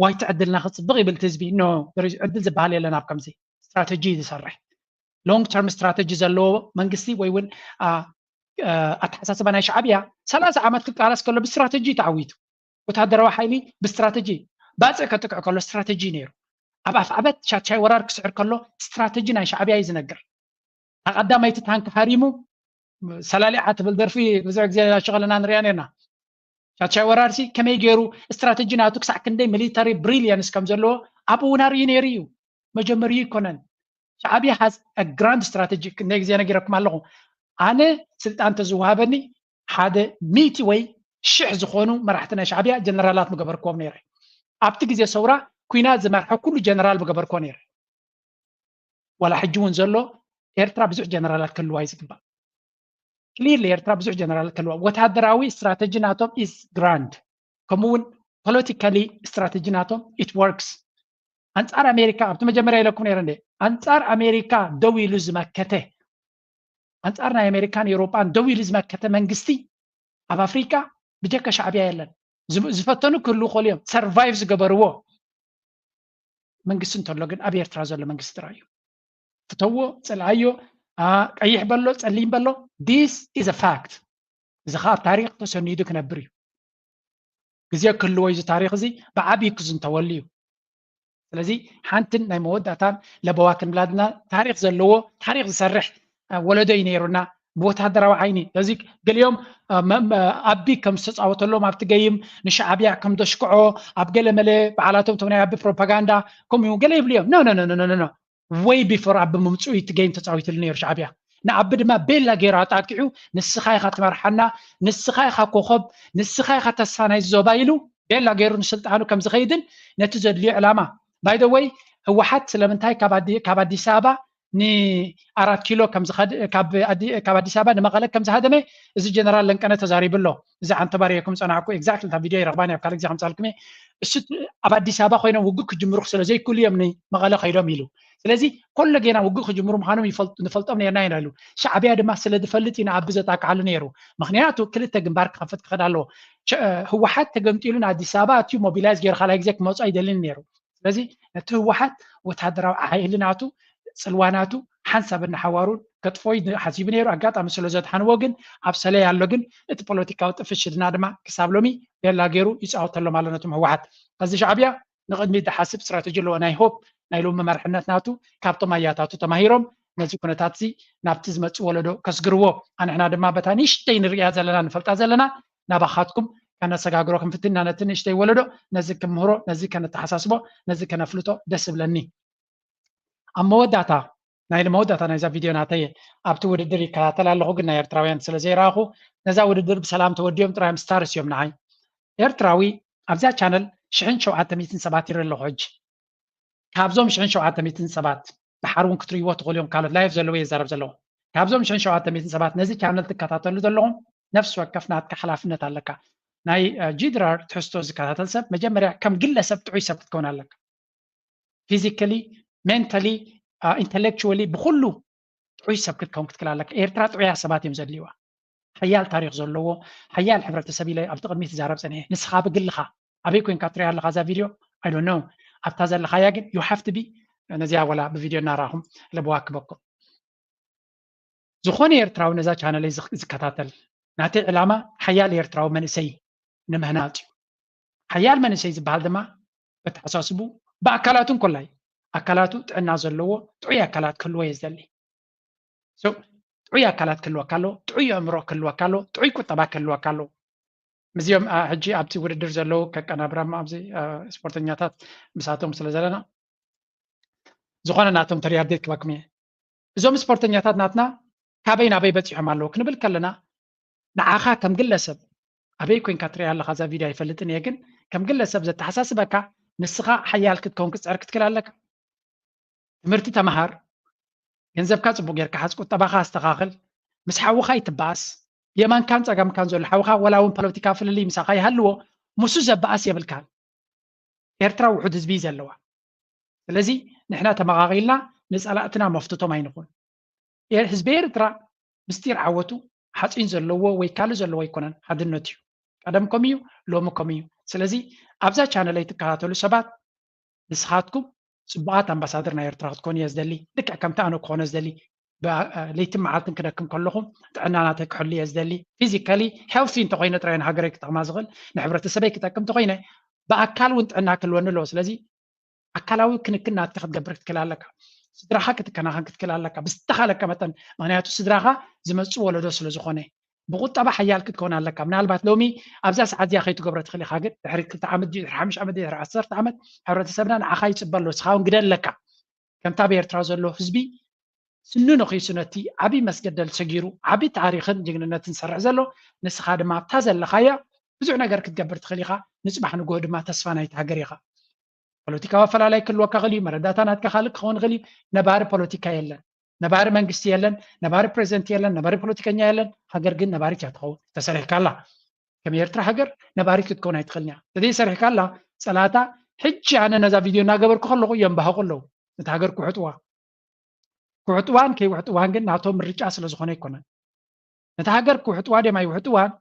ዋይ እቲ ዕድልና ክጽብቕ ይብል እቲ ህዝቢ። ኖ፣ there is ዕድል ዝበሃል የለን ኣብ ከምዚ። ስትራተጂ እዩ ዝሰርሕ። ሎንግ ተርም ስትራተጂ ዘለዎ መንግስቲ ወይ እውን፣ አ፣ አ፣ ኣተሓሳስባ ናይ ሻዕብያ ሰላሳ ዓመት ክቃለስ ከሎ ብስትራተጂ እዩ ተዓዊቱ። ወታደራዊ ሓይሊ ብስትራተጂ፣ ባጽዕ ከጥቅዕ ከሎ ስትራተጂ እዩ ነይሩ። ኣብ ኣፍዓበት ሻድሻይ ወራር ክስዕር ከሎ ስትራተጂ ናይ ሻዕብያ እዩ ዝነግር። ኣቐዳማይቲ ታንክ ሃሪሙ፣ ሰላሊዓ ትብል ደርፊ ብዙሕ ግዜ ኣብ ሸቐለና ንሪኣ ነርና። ሻድሻይ ወራርሲ ከመይ ገይሩ ስትራተጂ ናቱ ክሳዕ ክንደይ ሚሊታሪ ብሪልያንስ ከም ዘለዎ ኣብኡ እውን ኣርእዩ ነይሩ እዩ። መጀመሪኡ ኣይኮነን። ሻዕብያ has a grand strategy። ክንደይ ግዜ ነጊረኩም ኣለኹ። ኣነ ስልጣን ተዝወሃበኒ ሓደ ሚእቲ ወይ ሽሕ ዝኾኑ መራሕቲ ናይ ሻዕብያ ጀነራላት ምገበርክዎም ነይረ። ኣብቲ ግዜ ሰውራ ኲናት ዝመርሐ ኩሉ ጀነራል ምገበርክዎ ነይረ። ዋላ ሕጂ እውን ዘሎ ኤርትራ ብዙሕ ጀነራላት ክህልዋ እዩ ዝግባእ። ክሊርሊ ኤርትራ ብዙሕ ጀነራላት ክህልዋ፣ ወተሃደራዊ ስትራተጂ ናቶም is grand። ከምኡ እውን ፖለቲካሊ ስትራቴጂ ናቶም it works። ኣንጻር ኣሜሪካ ኣብቲ መጀመርያ ኢለኩም ነይረ እንደ ኣንጻር ኣሜሪካ ደው ኢሉ ዝመከተ ኣንጻር ናይ ኣሜሪካን ኤውሮጳን ደው ኢሉ ዝመከተ መንግስቲ ኣብ ኣፍሪካ ብጀካ ሻዕብያ የለን። ዝፈተኑ ክህልዉ ይኽእሉ እዮም፣ ሰርቫይቭ ዝገበርዎ መንግስቲ እንተሎ ግን ኣብ ኤርትራ ዘሎ መንግስቲ ጥራይ እዩ። ፍተዎ፣ ጽልኣዮ፣ ቀይሕ በሎ፣ ጸሊም በሎ፣ this is a fact። እዚ ከዓ ኣብ ታሪክ ተሰኒዱ ክነብር እዩ። ግዜ ክህልዎ እዚ ታሪክ እዚ ብዓብዩ ክዝንተወሉ እዩ። ስለዚ ሓንትን ናይ መወዳእታን ለበዋ ክንብላ ድና ታሪክ ዘለዎ ታሪክ ዝሰርሕ ወለዶ እዩ ነይሩና። ብወታደራዊ ዓይኒ እዚ ገሊኦም ኣቢ ከም ዝተፃወተሎም ኣብቲ ገይም ንሻዕብያ ከም ዘሽክዖ ኣብ ገለ መለ በዓላቶም ቶም ናይ ኣቢ ፕሮፓጋንዳ ከምኡ ገለ ይብሉ እዮም። ኖ ወይ ቢፎር ኣቢ ምምፅኡ እቲ ገይም ተፃዊትሉ ነይሩ ሻዕብያ። ንኣቢ ድማ ቤላ ገይሩ ኣጣቂዑ ንስኻ ኢኻ ትመርሓና፣ ንስኻ ኢኻ ኮኸብ፣ ንስኻ ኢኻ ተስፋ ናይ ዞባ ኢሉ ቤላ ገይሩ ንስልጣኑ ከም ዝኸይድን ነቲ ዘድልዮ ዕላማ ባይ ዘ ወይ ህወሓት ስለምንታይ ካብ ኣዲስ ኣበባ ንኣራት ኪሎ ካብ ኣዲስ ኣበባ ንመቐለ ከም ዝሃደመ እዚ ጀነራል ለንቀነ ተዛሪቡ ኣሎ። እዚ ዓንተባርየኩም ፀናዕኩ ኤግዛክትሊ እታ ቪድዮ ይረኽባን ኣብ ካልእ ግዜ ከምፃልኩም እየ። እሱ ኣብ ኣዲስ ኣበባ ኮይኖም ውግእ ክጅምሩ ስለ ዘይክእሉ እዮም ንመቐለ ከይዶም ኢሉ። ስለዚ ኮሎ ጌና ውግእ ክጅምሩ ምዃኖም ንፈልጦም ነርና ኢና ኢሉ። ሻዕብያ ድማ ስለ ዝፈልጥ ኢና ኣቢ ዘጣቅዓሉ ነይሩ። ምክንያቱ ክልተ ግንባር ክኸፍት ክኸድ ኣለዎ። ህወሓት ተገምጢሉ ንኣዲስ ኣበባ ኣትዩ ሞቢላይዝ ገይሩ ካልኣይ ግዜ ክመፁ ኣይደልን ነይሩ። ስለዚ ነቲ ህወሓት ወታደራዊ ሓይሊ ናቱ ፅልዋ ናቱ ሓንሳብ እናሓዋሩ ከጥፎ ሓሲቡ ነይሩ። ኣጋጣሚ ስለ ዘድሓንዎ ግን ኣብ ሰለይ ኣሎ። ግን እቲ ፖለቲካዊ ጥፍሽልና ድማ ክሳብ ሎሚ ቤላ ገይሩ ይፃወተሎም ኣሎ ነቶም ህወሓት። እዚ ሻዕብያ ንቕድሚት ዝሓስብ ስትራተጂ ኣለዎ። ናይ ሆፕ ናይ ሎሚ መርሕነት ናቱ ካብቶም ኣያታቱ ተማሂሮም ነዚ ኩነታት እዚ ናብቲ ዝመፅእ ወለዶ ከስግርዎ ኣንሕና ድማ በታ ንእሽተይ ንርእያ ዘለና ንፈልጣ ዘለና ናባኻትኩም ከነሰጋግሮ ክንፍትና ነቲ ንእሽተይ ወለዶ ነዚ ክምህሮ ነዚ ከነተሓሳስቦ ነዚ ከነፍልጦ ደስ ይብለኒ። ኣብ መወዳእታ ናይ መወዳእታ ናይዛ ቪድዮ ናተይ ኣብቲ ውድድር ይከታተል ኣለኹ ግን ናይ ኤርትራውያን ስለ ዘይረኣኹ ነዛ ውድድር ብሰላም ተወዲኦም ጥራዮም ስታርስ እዮም ንዓይ። ኤርትራዊ ኣብዛ ቻነል ሽሕን ሸውዓተ ሚእትን ሰባት ይርኢ ኣለኹ ሕጂ። ካብዞም ሽሕን ሸውዓተ ሚእትን ሰባት ድሓር እውን ክትርእይዎ ትኽእሉ እዮም ካልኦት ላይፍ ዘለዎ ይዛረብ ዘለኹ። ካብዞም ሽሕን ሸውዓተ ሚእትን ሰባት ነዚ ቻነል ትከታተሉ ዘለኹም ነፍሲ ወከፍ ናትካ ሓላፍነት ኣለካ። ናይ ጂድራር ትሕዝቶ ዝከታተል ሰብ መጀመርያ ከም ግለሰብ ጥዑይ ሰብ ክትከውን ኣለካ። ፊዚካሊ፣ ሜንታሊ፣ ኢንተሌክቹዋሊ ብኩሉ ጥዑይ ሰብ ክትከውን ክትክል ኣለካ። ኤርትራ ጥዑያ ሰባት እዮም ዘድልይዋ። ሓያል ታሪክ ዘለዎ ሓያል ሕብረተሰብ ኢለ ኣብቲ ቅድሚት ትዛረብ ፀኒሐ። ንስኻ ብግልኻ ኣበይ ኮንካ ትሪኣ ኣለኻ እዛ ቪድዮ? I don't know። ኣብታ ዘለኻያ ግን you have to be ነዚኣ ወላ ብቪድዮ እናረኣኹም ለበዋ ክበኩም። ዝኾነ ኤርትራዊ ነዛ ቻነለይ ዝከታተል ናተይ ዕላማ ሓያል ኤርትራዊ መንእሰይ ንምህናፅ እዩ። ሓያል መንእሰይ ዝበሃል ድማ በተሓሳስቡ ብኣካላቱ እንኮላይ ኣካላቱ ጥዕና ዘለዎ ጥዑይ ኣካላት ክህልዎ እየ ዝደሊ። ጥዑይ ኣካላት ክህልወካ ኣለዎ፣ ጥዑይ ኣእምሮ ክህልወካ ኣለዎ፣ ጥዑይ ቁጠባ ክህልወካ ኣለዎ። ምስዚኦም ሕጂ ኣብቲ ውድድር ዘለዉ ከቀናብራማ ኣብዚ ስፖርተኛታት ምሳቶም ስለ ዘለና ዝኾነ ናቶም ተሪያርዴት ክበኩም እየ። እዞም ስፖርተኛታት ናትና ካበይ ናበይ በፂሖም ኣለዉ ክንብል ከለና ንዓኻ ከም ግለሰብ ኣበይ ኮንካ ትሪኣ ኣለኻ እዛ ቪድዮ ኣይፈልጥን እየ፣ ግን ከም ግለሰብ ዘተሓሳስበካ ንስኻ ሓያል ክትከውን ክትፅዕር ክትክል ኣለካ። ትምህርቲ ተምሃር፣ ገንዘብካ ፅቡቅ ጌርካ ሓዝ፣ ቁጠባኻ ኣስተኻኽል፣ ምስ ሓውኻ ይትበኣስ፣ የማንካን ፀጋምካን ዘሎ ሓውኻ ወላ እውን ፖለቲካ ፍልልይ ምሳኻ ይሃልዎ፣ ምሱ ዘበኣስ የብልካን። ኤርትራ ውሑድ ህዝቢ እዩ ዘለዋ። ስለዚ ንሕና ተመቓቒልና ንፀላእትና መፍትቶም ኣይንኹን። ህዝቢ ኤርትራ ምስጢር ዓወቱ ሓፂን ዘለዎ ወይ ካልእ ዘለዎ ኣይኮነን፣ ሓድነቱ እዩ። ቀደም ከምኡ እዩ፣ ሎሚ ከምኡ እዩ። ስለዚ ኣብዛ ቻነለይ ትከታተሉ ሰባት ንስኻትኩም ፅቡቓት ኣምባሳደር ናይ ኤርትራ ክትኮኑ እየ ዝደሊ። ልክዕ ከምቲ ኣነ ክኾነ ዝደሊ ለይትን መዓልትን ክደክም ከለኹም ጥዕና ናተይ ክሕሉ እየ ዝደሊ። ፊዚካሊ ሄልቲ እንተኮይነ ጥራይ ንሃገረይ ክጠቕማ ዝኽእል ንሕብረተሰበይ ክጠቅም እንተኮይነ ብኣካል እውን ጥዕና ክህልወኒ ኣለዎ። ስለዚ ኣካላዊ ክንክን ናትካ ክትገብር ክትክእል ኣለካ። ስድራኻ ክትከናኸን ክትክእል ኣለካ ብዝተኻለካ መጠን፣ ምክንያቱ ስድራኻ ዝመፅእ ወለዶ ስለ ዝኾነ። ብቁጠባ ሓያል ክትከውን ኣለካ። ምናልባት ሎሚ ኣብዛ ሰዓት እዚኣ ከይትገብሮ ትኽእል ኢኻ፣ ግን ድሕሪ ክልተ ዓመት ድዩ ድሕሪ ሓሙሽተ ዓመት ድዩ ድሕሪ ዓሰርተ ዓመት ሕብረተሰብና ንዓኻ ይፅበ ኣሎ። ንስኻ እውን ግደ ኣለካ። ከምቲ ኣብ ኤርትራ ዘሎ ህዝቢ ስኑ ነኺሱ ነቲ ዓብዪ መስገደል ሰጊሩ ዓብዪ ታሪኽን ጅግንነትን ዝሰርሕ ዘሎ፣ ንስኻ ድማ ኣብታ ዘለኻያ ብዙሕ ነገር ክትገብር ትኽእል ኢኻ። ንፅባሕ ንግሆ ድማ ተስፋ ናይቲ ሃገር ኢኻ። ፖለቲካዊ ኣፈላላይ ክህልወካ ይኽእል እዩ፣ መረዳእታ ናትካ ካልእ ክኸውን ይኽእል እዩ። ነባሪ ፖለቲካ የለን፣ ነባሪ መንግስቲ የለን፣ ነባሪ ፕሬዚደንት የለን፣ ነባሪ ፖለቲከኛ የለን። ሃገር ግን ነባሪት እያ ትኸውን ተሰሪሕካ ኣላ። ከም ኤርትራ ሃገር ነባሪት ክትከውን ኣይትኽእልን እያ። ተዘይሰሪሕካላ ጸላታ ሕጂ ኣነ ነዛ ቪድዮ እናገበርኩ ከለኹ የንባህቑ ኣለዉ። ነታ ሃገር ክውሕጥዋ። ክውሕጥዋን ከይውሕጥዋን ግን ናቶም ምርጫ ስለ ዝኾነ ኣይኮነን። ነታ ሃገር ክውሕጥዋ ድዮም ኣይውሕጥዋን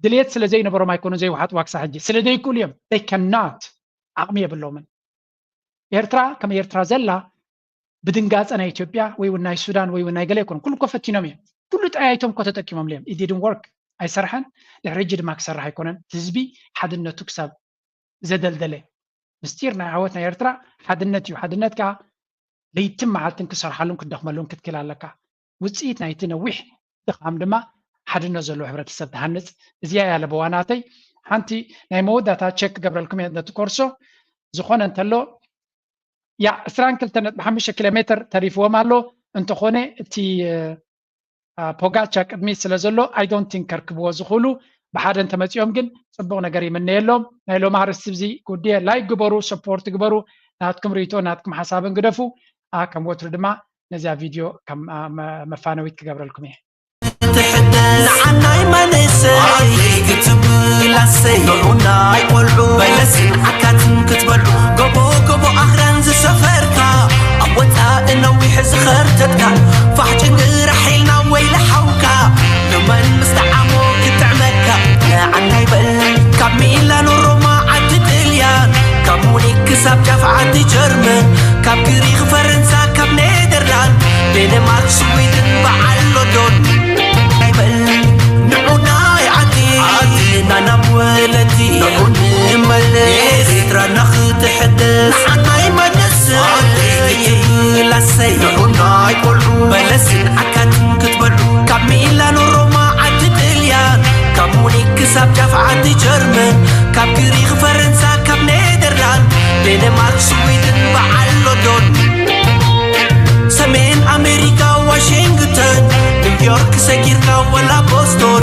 ድሌት ስለ ዘይነበሮም ኣይኮኑን ዘይውሓጥዋ ክሳብ ሕጂ። ስለ ዘይክእሉ እዮም። They cannot። ዓቕሚ የብሎምን። ኤርትራ ከም ኤርትራ ዘላ ብድንጋጸ ናይ ኢትዮጵያ ወይ እውን ናይ ሱዳን ወይ እውን ናይ ገለ ኣይኮኑን። ኩሉ እኮ ፈቲኖም እዮም። ኩሉ ጠያይቶም እኮ ተጠቂሞም እዮም። It didn't work። ኣይሰርሐን። ድሕሪ ሕጂ ድማ ክሰርሕ ኣይኮነን። ህዝቢ ሓድነቱ ክሳብ ዘደልደለ። ምስጢር ናይ ዓወት ናይ ኤርትራ ሓድነት እዩ። ሓድነት ከኣ ለይትን መዓልትን ክሰርሓሉን ክትደኽመሉን ክትክል ኣለካ። ውጽኢት ናይቲ ነዊሕ ድኻም ድማ ሓድነት ዘለዎ ሕብረተሰብ ትሃንጽ። እዚኣ እያ ለበዋ ናተይ። ሓንቲ ናይ መወዳእታ ቸክ ክገብረልኩም እየ ነቲ ኮርሶ። ዝኾነ እንተሎ ያ ዕስራን ክልተን ነጥቢ ሓሙሽተ ኪሎ ሜትር ተሪፍዎም ኣሎ። እንተኾነ እቲ እ፣ አ፣ ፖጋቻ ቅድሚት ስለ ዘሎ I don't think ከርክብዎ ዝኽእሉ። ብሓደ እንተመጺኦም ግን ጽቡቕ ነገር ይምነየሎም። ናይ ሎሚ ኣርእስቲ እዚ ጉድየ። ላይክ ግበሩ፣ ሰፖርት ግበሩ። ናትኩም ርእይቶ ናትኩም ሓሳብን ግደፉ። አ፣ ከም ወትሩ ድማ ነዚኣ ቪድዮ ከም አ፣ መ- መፋነዊት ክገብረልኩም እየ። ትሕደስ ንዓናይ መንእሰይ ክትብል ኣሰይ ንዑናይ ቆልዑ በለስን ዓካትን ክትበልዑ ጎቦ ጎቦ ኣኽራን ዝሰፈርካ ኣብ ወፃኢ ነዊሕ ዝኸርተትካ ፋሕ ጭንግራሕ ኢልና ወይለ ሓውካ ንመን ምስ ጠዓሞ ክጥዕመካ ንዓናይ በል ካብ ሚላኖ ሮማ ዓዲ ጥልያን ካብ ሙኒክ ክሳብ ጫፍ ዓዲ ጀርመን ካብ ግሪኽ ፈረንሳ ካብ ኔደርላንድ ዴንማርክ ስዊድን በዓል ሎንዶን ኣይበል ንዑናይ ዓዲ ዓድና ናብ ወለዲ ንዑ ንመለስ ኤርትራና ክትሕደስ ንዓናይ መለስ ዓደይ ክትብል ኣሰይ ንዑናይ ቆልዑ በለስን ዓካትን ክትበልዑ ካብ ሚላኖ ሮማ ዓዲ ጥልያን ካብ ሙኒክ ክሳብ ጫፍ ዓዲ ጀርመን ካብ ግሪኽ ፈረንሳ ካብ ኔደርላንድ ዴንማርክ ስዊድን በዓል ሎንዶን ሰሜን ኣሜሪካ ዋሽንግተን ኒውዮርክ ሰጊርካ ወላ